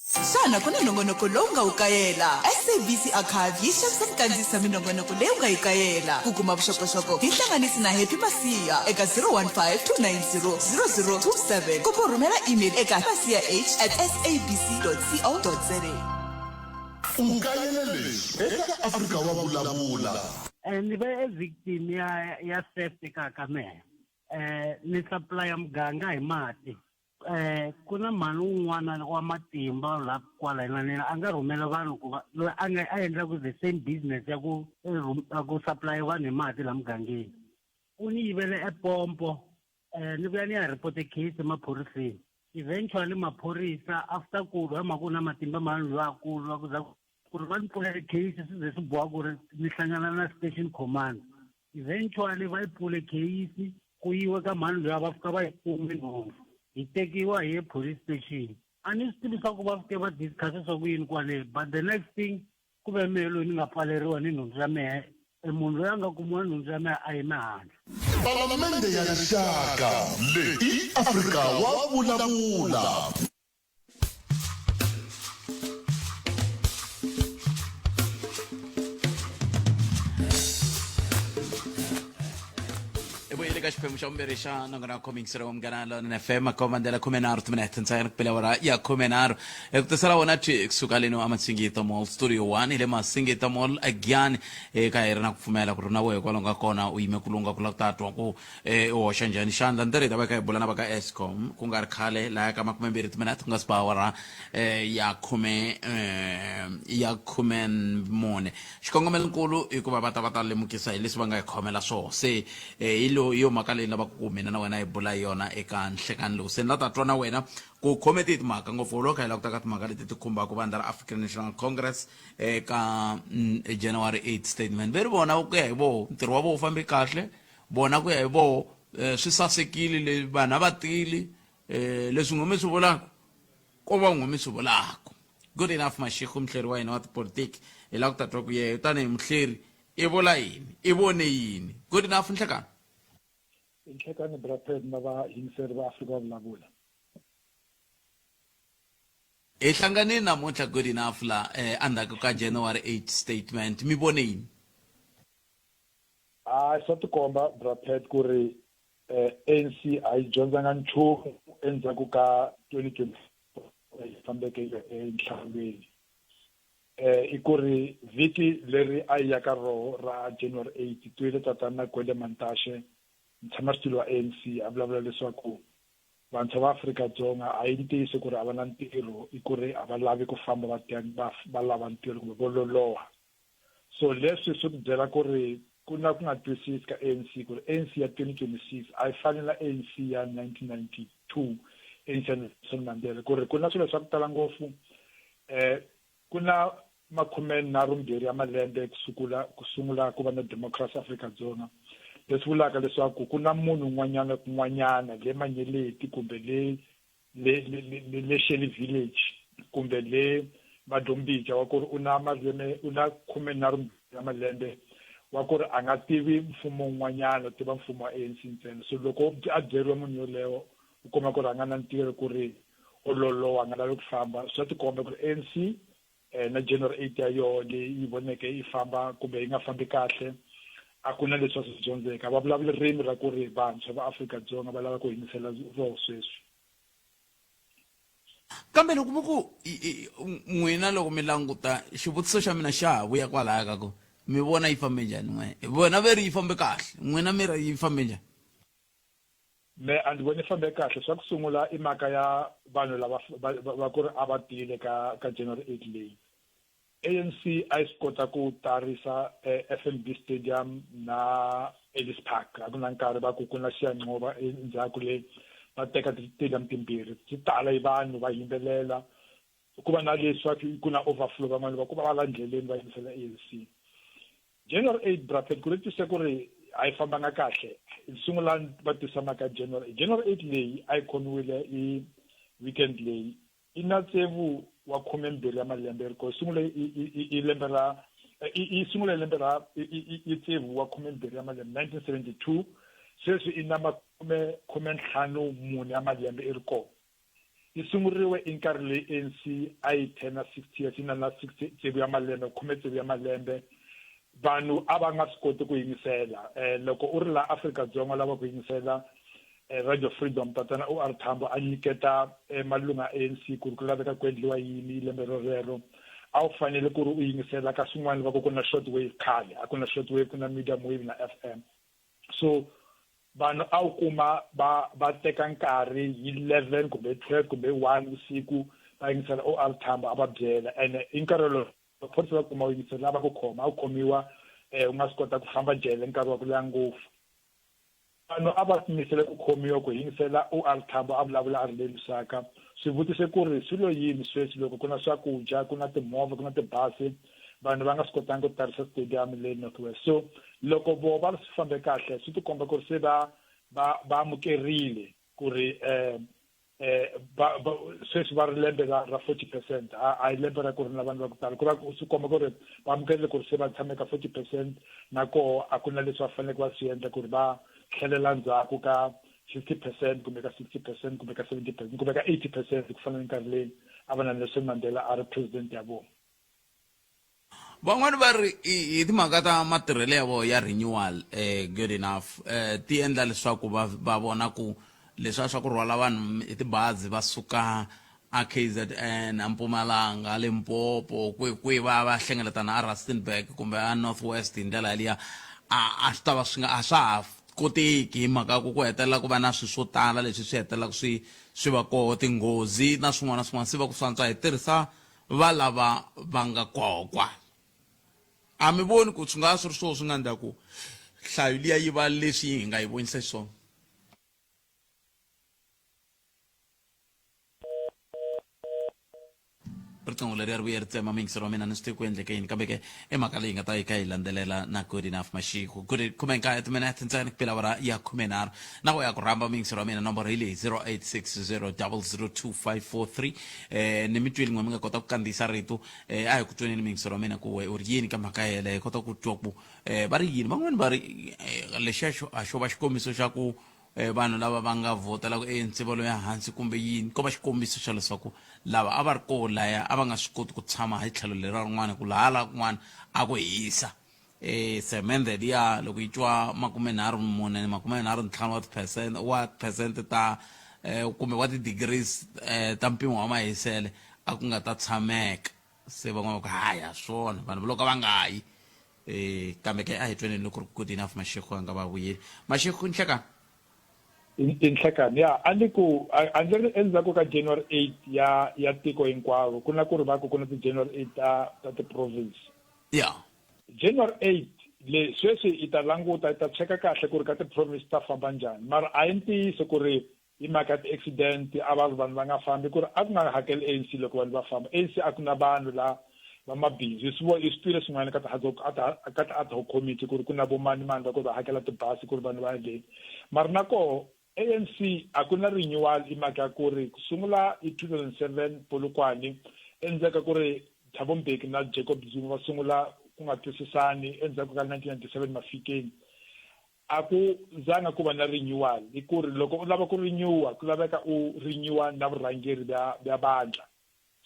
[SPEAKER 6] Xana ku na nongonoko lowu nga wu kayela? SABC Archive yi xavisa minkandziyiso ya minongonoko leyi u nga yi kayela. Ku kuma vuxokoxoko, hi hlanganisi na Happy Masiya eka 015 290 0027 kumbe u rhumela email eka masiyah at sabc.co.za.
[SPEAKER 5] U kayele leswi eka Afrika wa Vulavula.
[SPEAKER 14] Ni ve e victim ya ya theft kaya ka mehe. Ni supplier muganga hi mati. Eh ku na mhani wun'wana wa matimba la kwala hina a nga rhumela vanhu ku va loyi a nga a endlaku the same business ya ku ya ku supply vanhu hi mati la mugangeni u ni yivele epompo eh ni vuya ni ya report case emaphoriseni eventually maphorisa after ku lwa mhaka ku na matimba mhani loyi a ku lwa ku za ku ri va ni pfulele case swi ze swi boha ku ri ni hlangana na station commander Eventually va yi pfule case ku yiwe ka mhani luya va fika va yi kume nhundzu hi tekiwa hi ye police station a ni swi tivi swa ku va fike va discuss swa ku yini kwale but the next thing ku ve mehe loyi ni nga pfaleriwa ni nhundzu ya mehe e munhu loyi a nga kumiwa nhundzu ya mehe a yime handle.
[SPEAKER 5] Palamende ya Rixaka leyi i Afrika wa Vulavula.
[SPEAKER 1] Hi vuyile ka xiphemu xa vumbirhi xa nongonoko khomixere wa munghana lonene fm makomandela khumenharhu timinete ntsena ku pela awara ya khumenharhu eku tisela wona thwi kusuka leno amasingita mall studio 1 hi le masingita mall agiyani eka hi ri na ku pfumela ku ri na wehe kwalomu ka kona u yime ku lunga ku la ku ta twa ku Eh, u hoxa njhani xandla ni ri hi ta va hi kha hi bula na va ka escom ku nga ri khale laya ka makumembirhi timinete ku nga si ba awara eh, ya khume eh, ya khume mune xikongomelonkulu i ku va va ta va ta lemukisa hi leswi va nga hi khomela swona se eh, hi lo hi yo mhaka leyi lavaka ku mina na wena hi bula hi yona eka nhlekani lowu se ni la ta twa na wena ku khome tihi timhaka ngopfu loko kha hi languta ka timhaka leti ti khumbaka vandla ra african national congress eka mm, january 8 statement ve ri vona ku ya hi voho ntirho wa voho wu fambe kahle Vona ku ya hi voho swi sasekile le vanhu a va tili leswi n'we mi swi vulaka ko va n'we mi swi vulaka. Good enough Mashego muhleri wa hina wa tipolitiki hi lava ku ta twa ku yehe tanihi muhleri i vula yini i vone yini. Good enough Nhlekani.
[SPEAKER 15] Nhlekani bra Pad na vayingiseri va Afrika wa Vulavula.
[SPEAKER 1] Hi hlanganile namuntlha good enough la endzhaku ka January 8 statement mi vone yini?
[SPEAKER 15] Hayi swa tikomba bra Pat ku ri ANC a yi dyondzanga nchumu endzhaku ka 2024 yi fambeke enhlawulweni. I ku ri vhiki leri a yi ya ka roho ra January 8 twile tatana Gwede Mantashe mutshamaxitulu wa ANC a vulavula leswaku Vantshwa va Afrika-Dzonga a hi ntiyiso ku ri a va na ntirho i ku ri a va lavi ku famba va va va lava ntirho kumbe vo loloha. So leswi swi ku byela ku ri ku na ku nga twisisi ka ANC ku ri ANC ya 2026 a yi fani na ANC ya 1992 ANC ya Nelson Mandela ku ri ku na swilo swa ku tala ngopfu eh ku na makhumenharhumbirhi ya malembe ku sukula ku sungula ku va na democracy Afrika-Dzonga leswi vulaka leswaku ku na munhu un'wanyana kun'wanyana le Manyeleti kumbe le le le le le Shelly Village kumbe le Madombica wa ku ri u na malembe u na khumenharhu ya malembe wa ku ri a nga tivi mfumo wun'wanyana u tiva mfumo wa ANC ntsena so loko a byeriwa munhu yoleyo u kuma ku ri a nga na ntirho ku ri u loloha a nga lavi ku famba swa tikomba ku ri ANC eh, na January 8 ya yoho leyi yi voneke yi famba kumbe yi nga fambi kahle a ku na leswi va swi dyondzeke va vulavula ririmi ra ku ri vantshwa va Afrika-Dzonga va lava ku yingisela roho sweswi
[SPEAKER 1] kambe loko mi ku n'wina loko mi languta xivutiso xa mina xa ha vuya kwalaya ka ku mi vona yi fambe njhani n'we vona ve ri yi fambe kahle n'wina mi ri yi fambe njhani
[SPEAKER 15] Me a ndzi voni fambe kahle swa ku sungula i mhaka ya vanhu lava va ku ri a va tile ka ka January 8 leyi ANC a yi swi kota ku tarisa FNB Stadium na Ellis Park a ku na nkarhi va ku ku na xiyanqova endzhaku le va teka ti-stadium timbirhi ti tala hi vanhu va yimbelela ku va na leswaku ku na overflow van'wana va ku va va la ndleleni va yingisela ANC January 8 bracket ku ri twise ku ri a yi fambanga kahle sungula va twisa mhaka ya January 8 January 8 leyi a yi khomiwile i weekend leyi i na tsevu wa khumembirhi ya malembe ri ko sungule i lembe ra i sungule lembe ra i tsevu wa khumembirhi ya malembe 1972 sweswi i na makume khumentlhanu mune ya malembe i ri kona Yi sunguriwe i nkarhi leyi ANC a yi thena 60 years yi na na 60 tsevu ya malembe khume tsevu ya malembe vanhu a va nga swi koti ku yingisela eh, loko u ri laha Afrika-Dzonga lava ku yingisela eh, Radio Freedom tatana OR Tambo a nyiketa eh, malunga ya ANC ku ri ku laveka ku endliwa yini lembe rorero a wu fanele ku ri u yingisela ka swin'wana va ku ku na short wave khale a ku na short wave ku na medium wave na FM so vanhu a wu kuma va va teka nkarhi hi 11 kumbe 12 kumbe 1 vusiku va yingisela OR Tambo a va byela ene hi nkarhi wolowo maphorisa va kuma u yingisela va ku khoma a wu khomiwa um u nga swi kota ku famba jele nkarhi wa ku leha ngopfu vanhu a va tiyimisele ku khomiwa ku yingisela OR Tambo a vulavula a ri le Lusaka swivutiso ku ri swi lo yini sweswi loko ku na swakudya ku na timovha ku na tibazi vanhu va nga swi kotanga ku tarisa stadium le North West so loko vo va swi fambe kahle swi tikomba ku ri se va va va amukerile ku ri eh eh va sweswi va ri lembe ra ra 40 percent a a hi lembe ra ku ri na vanhu va ku tala ku va swi komba ku ri va amukerile ku ri se va tshame ka 40 percent na koho a ku na leswi va faneleke va swi endla ku ri va tlhelela ndzhaku ka 50 percent kumbe ka 60 percent kumbe ka 70 percent kumbe ka 80 percent ku fana ni nkarhi leyi a va na Nelson Mandela a ri president ya vona.
[SPEAKER 1] Van'wani va ri hi timhaka ta matirhelo ya vona ya renewal eh, good enough eh, ti endla leswaku va va vona ku leswiya swa ku rhwala vanhu hi tibazi va suka a KZN a Mpumalanga a Limpopo kwihi kwihi va ya va ya hlengeletana a Rustenburg kumbe a North West hi ndlela yaliya a a swi ta va swi nga a swa ha koteki hi mhaka ku ku hetelela ku va na swilo swo tala leswi swi hetelelaka swi swi va koho tinghozi na swin'wana na swin'wana se va ku swantswa hi tirhisa va lava va nga koho kwala a mi voni ku swi nga va swi ri swona swi nga endla ku nhlayo liya yi va leswi hi nga yi vonisa xiswona Riqingho leriya ri vuye ri tsema muyingiseri wa mina ni swi tivi ku endleke yini kambe ke i mhaka leyi nga ta yi kha yi landzelela na good enough mashiko good khumenkaye timinete ntsena ku pela awara ya khumenharhu na ku ya ku rhamba muyingiseri wa mina nomboro hi leyi 0860002543 eh ni mi twile n'we mi nga kota ku kandziyisa rito eh a hi ku tweneni muyingiseri wa mina ku we u ri yini ka mhaka yeleyo hi kota ku twa ku eh va ri yini van'wani va ri eh, lexiya xo a xo va xikombiso xa ku eh, vanhu lava va nga vhotela ku ANC va lo ya hansi kumbe yini ko va xikombiso xa leswaku lava a va ri koho laya a va nga swi koti ku tshama hi tlhelo lera rin'wana ku laha la kun'wana a ku hisa eh semende liya loko yi twa makumenharhu mune makumenharhu ntlhanu wa tiphesente wa phesente ta eh, kumbe wa ti-degrees eh, ta mpimo wa mahisele a ku nga ta tshameka se van'wana va ku haya swona vanhu va loko va nga yi eh kambe ke a hi tweneni loko ri good enough mashego a nga va vuyeli mashego nhlekani.
[SPEAKER 15] I nhlekani ya a ni ku a ndzi ri endzhaku ka January 8 ya ya tiko hinkwaro ku na ku ri va ku ku na ti-January 8 ta ta ti-province.
[SPEAKER 1] Ya.
[SPEAKER 15] January 8 le sweswi i ta languta i ta cheka kahle ku ri ka ti-province ta famba njhani mara a hi ntiyiso ku ri hi mhaka ya ti-accident a va ri vanhu va nga fambi ku ri a ku nga hakeli ANC loko vanhu va famba ANC a ku na vanhu la vamabindzu hi swi vo hi swi twile swin'wana ka ti ka ti-ad hoc committee ku ri ku na vo mani mani va ku va hakela tibazi ku ri vanhu va endleni mara na koho ANC a ku na renewal i mhaka ya ku ri ku sungula hi 2007 Polokwane endzhaku ka ku ri Thabo Mbeki na Jacob Zuma va sungula ku nga twisisani endzhaku ka 1997 Mafikeng a ku zanga ku va na renewal hi ku ri loko u lava ku renewa ku laveka u renewa na vurhangeri bya bya vandla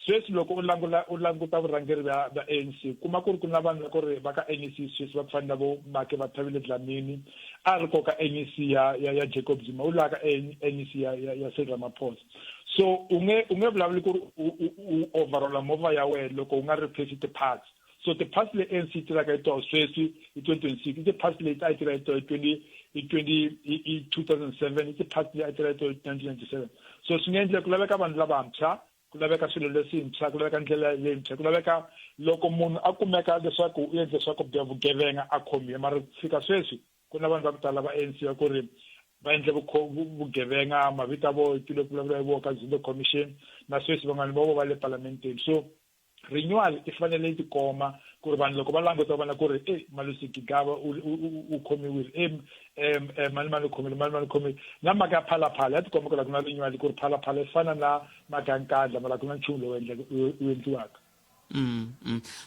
[SPEAKER 15] Sweswi loko u langula u languta vurhangeri bya bya ANC u kuma ku ri ku na vanhu va ku ri va ka NEC sweswi va ku fana na vo Make Bathabile Dlamini a ri ko ka NEC ya ya ya Jacob Zuma u la ka NEC ya ya ya Cyril Ramaphosa. So u nge u nge vulavuli ku ri u u u overall movha ya wena loko u nga replace ti-parts. So ti-parts leyi ANC yi tirhaka hi toho sweswi hi 2026 i ti-parts leti a yi tirha hi toho hi 20 hi 20 hi 2007 i ti-parts leyi a yi tirha hi toho hi 1997. So swi nga endleka ku laveka vanhu lavantshwa ku laveka swilo leswintshwa ku laveka ndlela leyintshwa ku laveka loko munhu a kumeka leswaku u endle swa ku bya vugevenga a khomiwe mara ku fika sweswi ku na vanhu va ku tala va ANC va ku ri va endle vugevenga mavito ya vo tile ku vulavula hi vo ka Zondo Commission na sweswi van'wana va vo va le palamenteni so renewal i fanele yi tikoma ku ri vanhu loko va languta va vona ku ri e Malusi Gigaba u khomiwile e mani mani u khomile mani mani u khomile na mhaka ya phalaphala ya tikomba ku la ku na renewal ku ri phalaphala yi fana na mhaka ya nkandla mara ku na nchumu lowu endleke wu endliwaka.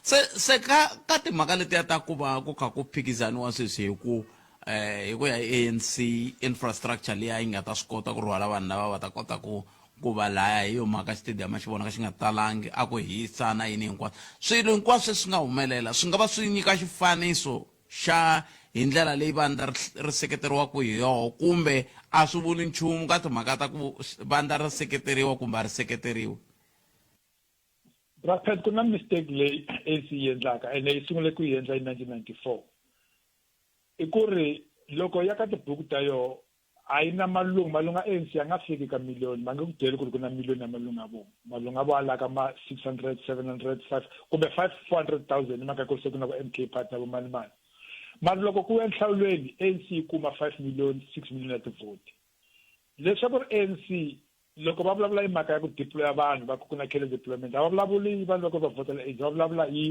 [SPEAKER 1] Se se ka ka timhaka letiya ta ku va ku kha ku phikizaniwa sweswi hi ku eh hi ku ya hi ANC infrastructure liya yi nga ta swi kota ku rhwala vanhu lava va ta kota ku ku va laya hi yo mhaka xitediyamu a xi vonaka xi nga talangi a ku hisa na yini hinkwaswo swilo hinkwaswo leswi nga humelela swi nga va swi nyika xifaniso xa hi ndlela leyi vandla ri seketeriwaka hi yoho kumbe a swi vuli nchumu ka timhaka ta ku vandla ra seketeriwa kumbe a ri seketeriwi.
[SPEAKER 15] Bra Pat, ku na mistake leyi ANC yi endlaka ene yi sungule ku yi endla hi 1994. I ku ri loko ya ka tibuku ta yoho a yi na malungu malungu ya ANC ya nga fiki ka miliyoni va nge ku byeli ku ri ku na miliyoni ya malungu ya vona malungu ya vona la ka ma 600 700 5 kumbe 5 400,000 hi mhaka ku ri se ku na vo MK party na vo mani mani mara loko ku ya nhlawulweni ANC yi kuma 5 million 6 million ya tivhoti leswaku ri ANC loko va vulavula hi mhaka ya ku deploya vanhu va ku ku na carrier deployment a va vulavuli vanhu va ku va vhotela ANC va vulavula hi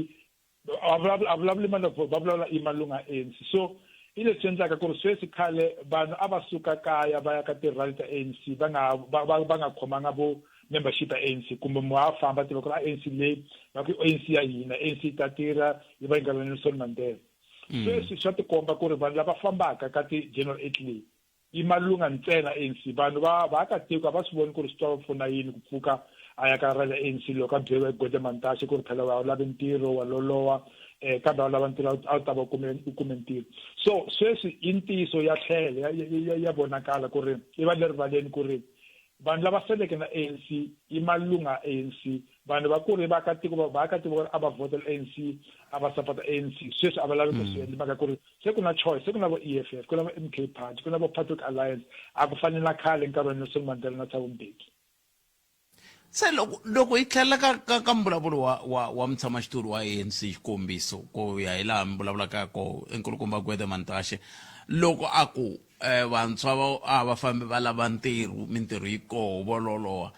[SPEAKER 15] a vulavula a vulavuli mali va vulavula i malunga ANC so i leswi endlaka ku ri sweswi khale vanhu a va suka kaya va ya ka ti-rally ta ANC va nga va va va nga khomanga vo membership ya ANC kumbe munhu a famba tiva ku ri ANC leyi va ku ANC ya hina ANC yi ta tirha yi va yi nga ri Nelson Mandela sweswi swa tikomba ku ri vanhu lava fambaka ka ti-general eight leyi yi malunga ntsena ANC. Vanhu va vaakatiko a va swi voni ku ri swi ta va pfuna yini ku pfuka a ya ka rally ANC loko a byeriwa hi Gwede Mantashe ku ri phela a wu lavi ntirho wa loloha um kambe a wu lava ntirho a wu ta va u kume u kume ntirho. So sweswi i ntiyiso ya tlhela ya ya ya vonakala ku ri yi va le rivaleni ku ri vanhu lava seleke na ANC i malunga ANC vanhu va ku ri vaakatiko vaakatiko va a va vhotela ANC a va sapota ANC sweswi a va lavi ku swi endla mhaka ku ri se ku na choice se ku na vo EFF ku na vo MK Party ku na vo Patriot Alliance a ku fani na khale nkarhi wa Nelson Mandela na Thabo Mbeki.
[SPEAKER 1] Se loko loko hi tlhelela ka ka ka mbulavulo wa wa wa mutshamaxitulu wa ANC xikombiso ku ya hi laha mi vulavulaka koho nkulukumba Gwede Mantashe loko a ku eh, vantshwa va a va fambi va lava ntirho mintirho yi koho vo loloha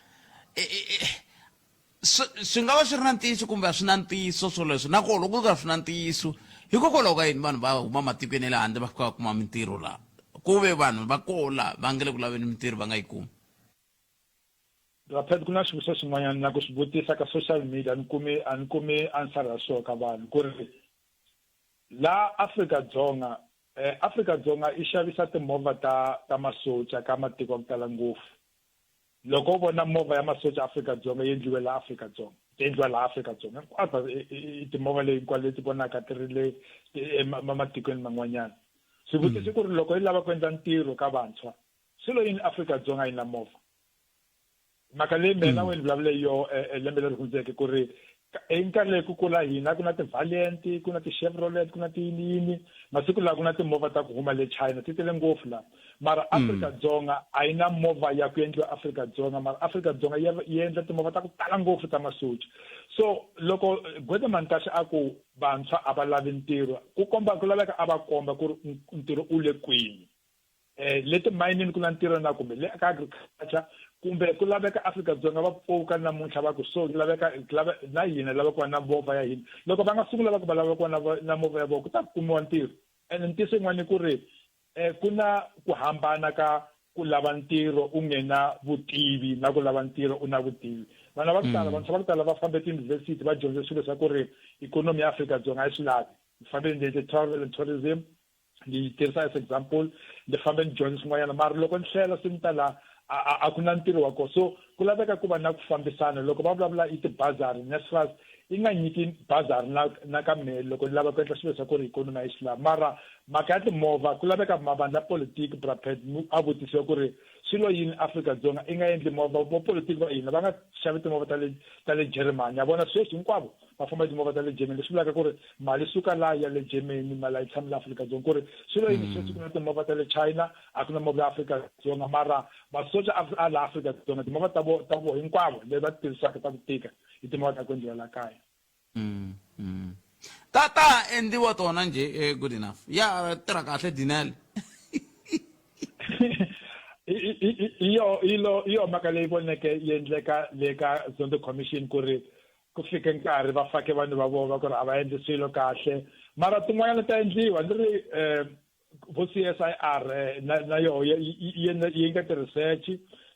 [SPEAKER 1] swi swi nga va swi ri na ntiyiso kumbe a swi na ntiyiso swoleswo na koho loko ku nga swi na ntiyiso hikokwalaho ka yini vanhu va huma matikweni ya le handle va fika va kuma mintirho laha ku ve vanhu va koho laha va nga le ku laveni mintirho va nga yi kumi.
[SPEAKER 15] Raphet ku na swivutiso swin'wanyana na ku swi vutisa ka social media a ni kumi a ni kumi answer ya swona ka vanhu ku ri la Afrika-Dzonga Afrika-Dzonga yi xavisa timovha ta ta masocha ka matiko ya ku tala ngopfu Loko u vona movha ya masocha Afrika-Dzonga yi endliwe laha Afrika-Dzonga, ti endliwa laha Afrika-Dzonga hinkwato i timovha leyi hinkwato leti vonaka ti ri le ematikweni man'wanyana. Swivutiso i ku ri loko yi lava ku endla ntirho ka vantshwa, swi lo yini Afrika-Dzonga yi na movha? Mhaka leyi mina na wena ni vulavule hi yoho lembe leri hundzeke ku ri. Hi nkarhi leyi ku kula hina ku na ti-Valiant ku na ti-Chevrolet ku na tiyini yini masiku lawa ku na timovha ta ku huma le China ti tele ngopfu la mara Afrika-Dzonga a yi na movha ya ku endliwa Afrika-Dzonga mara Afrika-Dzonga yi yi endla timovha ta ku tala ngopfu ta masocha so loko Gwede Mantashe a ku vantshwa a va lavi ntirho ku komba ku laveka a va komba ku ri ntirho u le kwini eh le timayinini ku na ntirho na kumbe le ka agriculture kumbe ku laveka Afrika-Dzonga va pfuka namuntlha va ku so laveka lava na hina lava ku va na movha ya hina loko va nga sungula va ku va lava ku va na na movha ya vona ku ta kumiwa ntirho and ntiyiso yin'wana i ku ri um ku na ku hambana ka ku lava ntirho u nge na vutivi na ku lava ntirho u na vutivi vana va ku tala vantshwa va ku tala va fambe tiyunivhesiti va dyondze swilo swa ku ri ikhonomi ya Afrika-Dzonga a yi swi lavi ni fambe ni endle travel and tourism ni yi tirhisa as example ni fambe ni dyondza swin'wanyana mara loko ni hlela se ni ta la a ku na ntirho wa kona so ku laveka ku va na ku fambisana loko va vulavula i tibazari NSFAS yi nga nyiki bazari na na ka mehe loko ni lava ku endla swilo swa ku ri ikhonomi a yi swi lavi mara mhaka ya timovha ku laveka mavandla ya politiki brapet a vutisiwa ku ri swilo yini Afrika-Dzonga i nga endli movha vo politiki va hina va nga xavi timovha ta le ta le Germany ya vona sweswi hinkwavo va famba hi timovha ta le Germany leswi vulaka ku ri mali suka laha ya le Germany mali a yi tshami la Afrika-Dzonga ku ri swilo yini sweswi ku na timovha ta le China a ku na movha ya Afrika-Dzonga mara masocha a la Afrika-Dzonga timovha ta vo ta vo hinkwavo leyi va ti tirhisaka ta ku tika i timovha ta ku endliwa la kaya
[SPEAKER 1] Ta ta endliwa tona njhe eh, good enough ya tirha kahle dinele
[SPEAKER 15] hi yo hi lo hi yo mhaka leyi voneke yi endleka le ka Zondo Commission ku ri ku fike nkarhi va fake vanhu va vona va ku ri a va endli swilo kahle mara tin'wanyana ta endliwa ni ri um vo C_S_I_R eh, na na yoho yi endla ti-research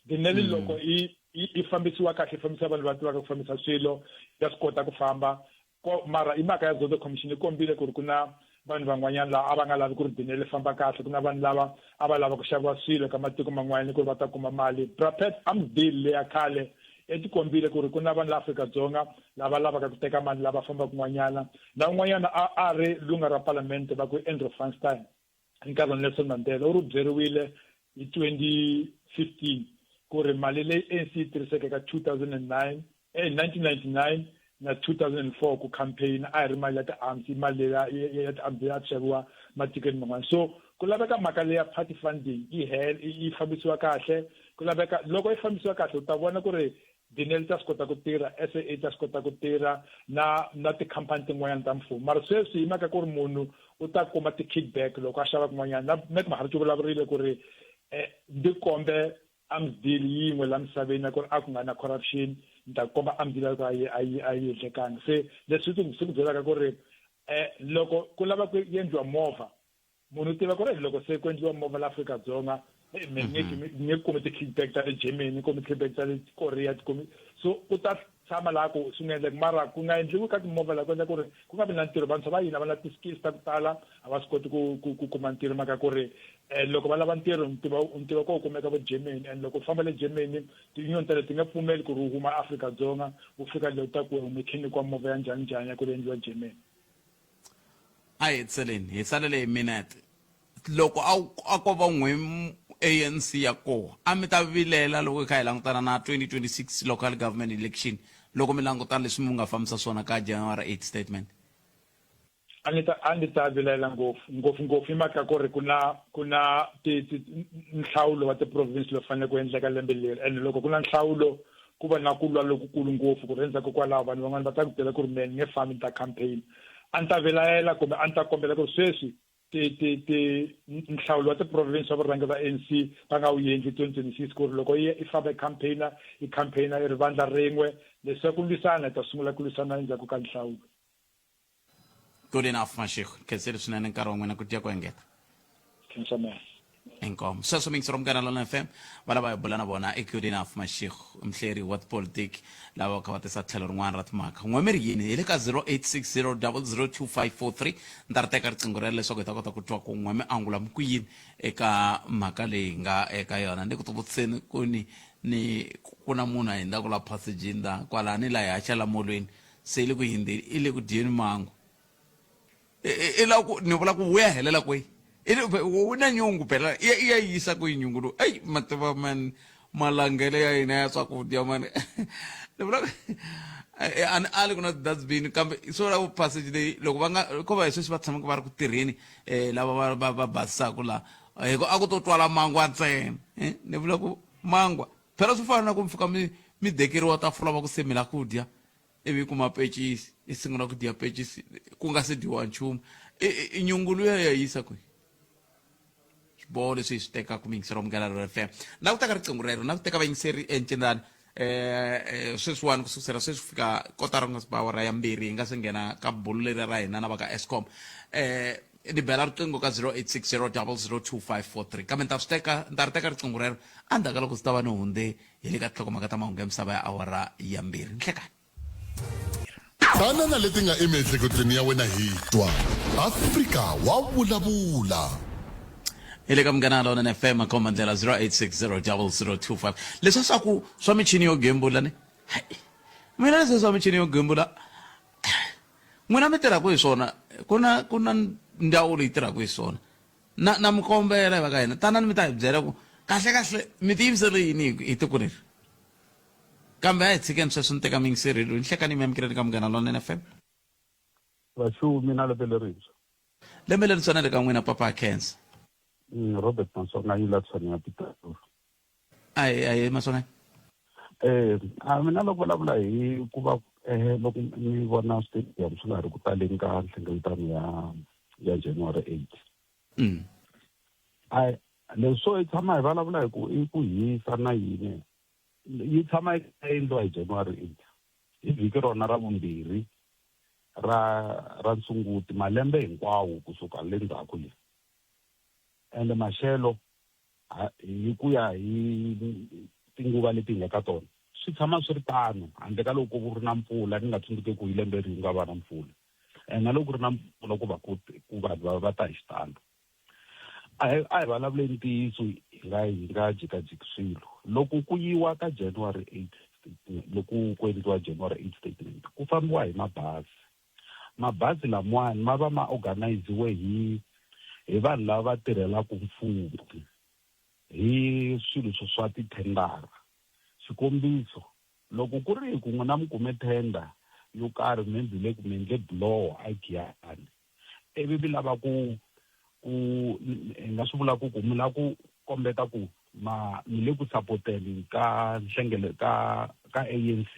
[SPEAKER 15] dineli loko yi yi fambisiwa kahle yi fambisa vanhu va tivaka ku fambisa swilo ya swi kota ku famba ko mara i mhaka ya Zondo Commission yi kombile ku ri ku na vanhu van'wanyana lava a va nga lavi ku ri dinele famba kahle ku na vanhu lava a va lava ku xaviwa swilo ka matiko man'wanyana ku ri va ta kuma mali Brapet arms deal leya khale i ti kombile ku ri ku na vanhu la Afrika-Dzonga lava lavaka ku teka mali lava fambaka kun'wanyana na un'wanyana a a ri lunga ra palamende va ku Andrew Feinstein hi nkarhi wa Nelson Mandela u ri byeriwile hi 2015 ku ri mali leyi ANC yi tirhiseke ka 2009 eh 1999 na 2004 ku campaign a yi ri mali ya ti-arms i mali leyi ya ti-arms leyi a xaviwa matikweni man'wana so ku laveka mhaka leya party funding yi hel yi fambisiwa kahle ku laveka loko yi fambisiwa kahle u ta vona ku ri Dinel ta swi kota ku tirha SAA ta swi kota ku tirha na na tikhampani tin'wanyana ta mfumo mara sweswi hi mhaka ku ri munhu u ta kuma ti-kickback loko a xava kun'wanyana na Mac Maharaj u vulavurile ku ri um ndzi kombe arms deal yin'we la misaveni ya ku ri a ku nga na corruption ni ta komba arms deal ya ku a yi a yi a yi endlekanga se leswi swi ku byelaka ku ri um loko ku lava ku endliwa movha munhu u tiva ku ri loko se ku endliwa movha la Afrika-Dzonga me ni nge ni nge kumi ti-kickback ta le Germany ni kumi ti-kickback ta le Korea ti kumi so u ta tshama laha ku swi nga endleki mara ku nga endliwi ka timovha laha ku endla ku ri ku nga vi na ntirho vantshwa va hina va na ti-skills ta ku tala a va swi koti ku ku ku kuma ntirho mhaka ku ri um loko va lava ntirho ntirho ntirho ko kumeka vo Germany and loko u famba le Germany ti-union tale ti nga pfumeli ku ri u huma Afrika-Dzonga u fika le u ta ku u mechanic wa movha ya njhani njhani ya ku ri endliwa Germany
[SPEAKER 1] A hi hetiseleni hi salele hi minete loko a a ko va n'we ANC ya koho a mi ta vilela loko hi kha hi langutana na 2026 local government election loko mi langutana leswi mi nga fambisa swona ka January 8 statement
[SPEAKER 15] a ni ta a ni ta vilela ngopfu ngopfu ngopfu hi mhaka ku ri ku na ku na ti nhlawulo wa ti-province lowu fanele ku endleka lembe leri and loko ku na nhlawulo ku va na ku lwa lokukulu ngopfu ku ri endzhaku kwalaho vanhu van'wana va ta ku byela ku ri mehe ni nge fambi ni ta campaign a ni ta vilayela kumbe a ni ta kombela ku ri sweswi ti ti ti nhlawulo wa ti-province wa vurhangeri va ANC va nga wu endli 2026 ku ri loko yi i famba i campaigner i campaigner i ri vandla rin'we leswi ku lwisana hi ta sungula ku lwisana endzhaku ka nhlawulo
[SPEAKER 1] Good enough Mashego. Khensile swinene nkarhi wa n'wina ku dya ku engeta.
[SPEAKER 15] Khensa mehe.
[SPEAKER 1] Inkomu. Sweswo mingisi Munghana Lonene FM va lava hi bula na vona i Good enough Mashego muhleri wa tipolitiki lava va kha va tisa tlhelo rin'wana ra timhaka. N'we mi ri yini hi le ka 0860002543 ni ta ri teka riqingho rero leswaku hi ta kota ku twa ku n'we mi angula mi ku yini eka mhaka leyi hi nga eka yona ni ku tivutiseni ku ni ni ku na munhu a hundzaka la phasejini la kwalani la hi haxa la molweni se i le ku hindzeni i le ku dyeni mango i la ku ni vula ku wu ya helela kwihi wu na nyungu phela i ya yisa kwihi nyungu lowu eyi mativa man malangele ya hina ya swakudya mani ni vula eh, a ni ali ku na ti-dustbin kambe swo lava passage leyi loko va nga ko va hi sweswi va tshamaka va ri ku tirheni um lava va va va basisaka laha hi ku a ku to twala mangwa ntsena eh, ni vula ku mangwa phela swi fana na ku mi fika mi mi dekeriwa tafula va ku se mi la ku dya ivi kuma pecisi i sungula ku dya pecisi ku nga se dyiwa nchumu i nyungulu ya ya yisa kwihi swiboho leswi hi swi tekaka muyingiseri wa Munghana Lonene FM na ku teka riqingho rero na ku teka vayingiseri encinani eh, eh sweswiwani ku sukusela sweswi fika kotara ku nga si ba awara ya mbirhi hi nga se nghena ka bulu leri ra hina na va ka Eskom eh ni bela riqingho ka 0860002543 kambe ni ta swi teka ni ta ri teka riqingho rero endzhaku ka loko swi ta va ni hundze hi le ka tinhlokomhaka ta mahungu ya misava ya awara ya mbirhi nhlekani
[SPEAKER 5] Tana na leti nga emiehleketweni ya wena hi twa. Afrika wa vulavula.
[SPEAKER 1] Hi le ka Munghana Lonene FM makhomba ndlela 08600025 leswi swa ku swa michini yo gembula ni hayi mina leswi swa michini yo gembula n'wina mi tirhaka hi swona ku na ku na ndzawulo yi tirhaka hi swona na na mi kombela hi va ka hina tanani mi ta hi byela ku kahle kahle mi tiyimisele yini hi tiko leri Kambe a hi tshikeni sweswo ni teka muyingiseri loyi. Nhlekani mi amukeleni ka Munghana Lonene FM.
[SPEAKER 7] Vaxumi na lembe lerintshwa.
[SPEAKER 1] Lembe lerintshwa na le ka n'wina Papa ha khensa.
[SPEAKER 7] Robert Maswanganyi la Tshwane ya Pitori.
[SPEAKER 1] Ahee ahee Maswanganyi.
[SPEAKER 7] Eh, a mina loko vulavula hi ku va eh loko ni vona stadium swi nga ri ku taleni ka nhlengeletano ya ya January 8. Ai leswi swo hi tshama hi vulavula hi ku i ku hisa na yini yi tshama yi endliwa hi January 8 hi vhiki rona ra vumbirhi ra ra Nsunguti malembe hinkwawo kusuka le ndzhaku le ende maxelo hi ku ya hi tinguva leti hi nga ka tona swi tshama swi ri tano handle ka loko ku ri na mpfula ni nga tsundzuki ku hi lembe ri nga va na mpfula ene na loko ku ri na mpfula ku va ku ku vanhu va va ta hi xitalo A hi a hi vulavuleni ntiyiso hi nga hi nga jikajiki swilo. Loko ku yiwa ka January 8 statement loko ku endliwa January 8 statement ku fambiwa hi mabazi. Mabazi lamawani ma va ma organise-iwe hi hi vanhu lava va tirhelaka mfumo hi swilo swa tithendara. Xikombiso, loko ku ri hi ku n'wina mi kume tender yo karhi maybe le ku mi endle buloho eGiyani, ivi mi lava ku ku hi nga swi vula ku ku mi lava ku kombeta ku ma mi le ku sapoteni ka nhlengele ka ka ANC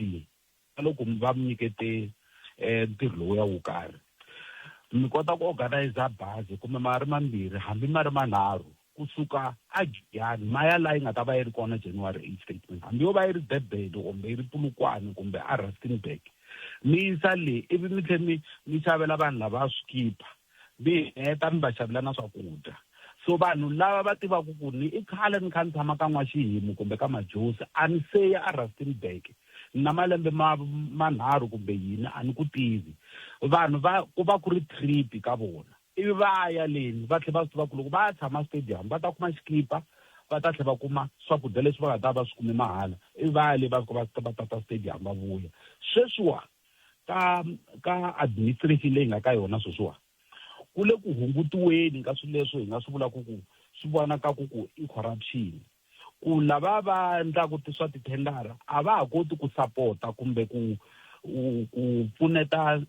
[SPEAKER 7] na loko va mi nyikete eh, ntirho lowuya wo karhi mi kota ku organizer bazi kumbe ma ri mambirhi hambi ma ri manharhu kusuka aGiyani ma ya laha yi nga ta va yi ri kona January 8 statement hambi yo va yi ri Durban kumbe yi ri Polokwane kumbe a Rustenburg mi yisa le ivi mi tlhe mi mi xavela vanhu lava swikipa mi heta mi va xavela na swakudya so vanhu lava va tivaka ku ni i khale ni kha ni tshama ka N'waxihimu kumbe ka Majosi a ni se ya a Rustenburg na malembe ma manharhu kumbe yini a ni ku tivi vanhu va ku va ku ri trip ka vona Ivi va ya leni, va tlhela va swi tiva ku loko va ya tshama stadium va ta kuma xikipa, va ta tlhela va kuma swakudya leswi va nga ta va va swi kume mahala, ivi va ya le va fika va va tata stadium va vuya. Sweswiwa ka ka administration leyi nga ka yona sweswiwa, ku le ku hungutiweni ka swilo leswi hi nga swi vulaka ku swi vonakaka ku i corruption. Ku lava va endlaku swa tithendara a va ha koti ku sapota kumbe ku ku pfuneta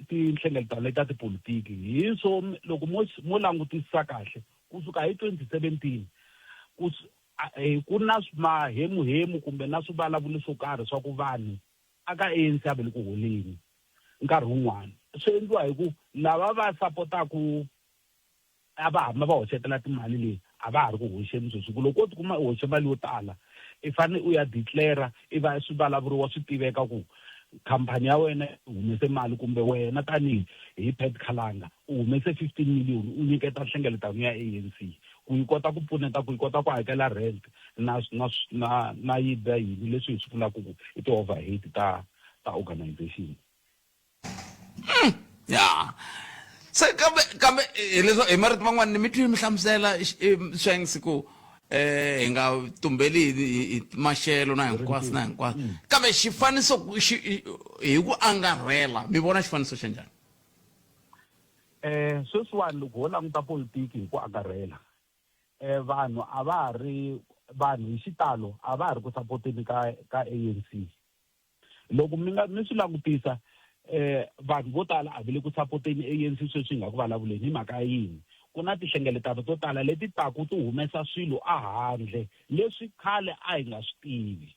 [SPEAKER 7] tinhlengeletano leti ta tipolitiki. Hi swo loko mo mo langutisisa kahle kusuka hi 2017 ku ku na mahemuhemu kumbe na swivulavulo swo karhi swa ku vanhu a ka ANC a va le ku holeni nkarhi wun'wani. Swi endliwa hi ku lava va sapotaku a va hamba va hoxetela timali leyi a va ha ri ku hoxeni sweswi ku loko wo tikuma u hoxe mali yo tala i fanele u ya declare i va swi vulavuriwa swi tiveka ku khampani ya wena yi humese mali kumbe wena tanihi hi Pat Khalanga u humese 15 million u nyiketa nhlengeletano ya ANC ku yi kota ku pfuneta ku yi kota ku hakela rent na na na na yini na yini leswi hi swi vulaka ku i ti-overhead ta ta organization.
[SPEAKER 1] Ya se kambe kambe hi leswo hi marito man'wana ni mi twi mi hlamusela Shanks ku eh hi nga tumbeli hi maxelo na hinkwaswo na hinkwaswo mm. kambe xifaniso hi ku angarhela mi vona xifaniso xa njhani
[SPEAKER 7] eh sweswiwani loko ho languta politiki hi ku angarhela eh vanhu a va ha ri Vanhu hi xitalo a va ha ri ku sapoteni ka ka ANC. Loko mi nga mi swi langutisa vanhu vo tala a va le ku sapoteni ANC sweswi hi nga ku vulavuleni hi mhaka ya yini? Ku na tinhlengeletano to tala leti taku ti humesa swilo ehandle leswi khale a hi nga swi tivi.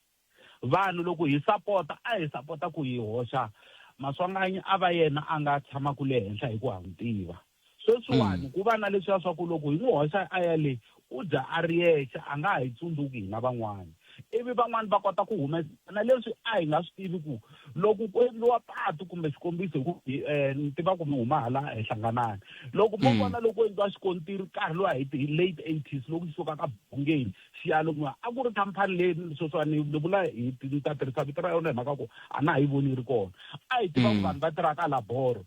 [SPEAKER 7] Vanhu loko hi sapota a hi sapota ku hi hoxa Maswanganyi a va yena a nga tshamaka le henhla hi ku ha n'wi tiva. Sweswiwani ku va na leswiya swa ku loko hi n'wi hoxa a ya le u dya a ri yexe a nga ha hi tsundzuki hina van'wana. Ivi van'wana va kota ku humesa na leswi a hi nga swi tivi ku loko ku endliwa patu kumbe xikombiso hi ku ni tiva ku mi huma hala eHlanganani. Loko mo vona loko ku endliwa xikontiri nkarhi luwa hi ti late eighties loko xi suka ka Bongeni xi ya lomuya a ku ri khampani leyi sweswiwani ni vula hi ni ta tirhisa vito ra yona hi mhaka ku a na ha yi voni yi ri kona. A hi tiva ku vanhu va tirhaka laboro.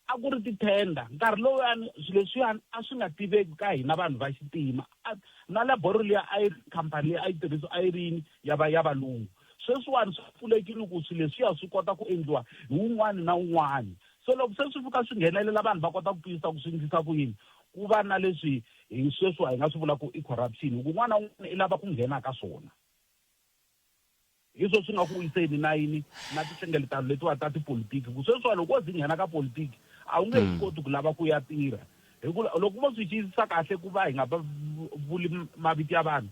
[SPEAKER 7] A ku ri ti-tender. Nkarhi lowuyani swilo leswiyani a swi nga tiveki ka hina vanhu va xintima. Na laboro liya a yi ri khampani leyi a yi tirhisiwa a yi ri yini ya va ya valungu. Sweswiwani swi pfulekile ku swilo leswiya swi kota ku endliwa hi wun'wani na wun'wani. Se loko se swi fika swi nghenelela vanhu va kota ku twisisa ku swi endlisa ku yini, ku va na leswi hi sweswiwa hi nga swi vulaka ku i corruption hi ku un'wana na un'wana i lava ku nghena ka swona. Hi swo swi nga ku wiseni na yini na tinhlengeletano letiwa ta tipolitiki ku sweswiwa loko wo zi nghena ka politiki a wu nge swi koti ku lava ku ya tirha hi ku loko vo swi xiyisisa kahle ku va hi nga va vuli mavito ya vanhu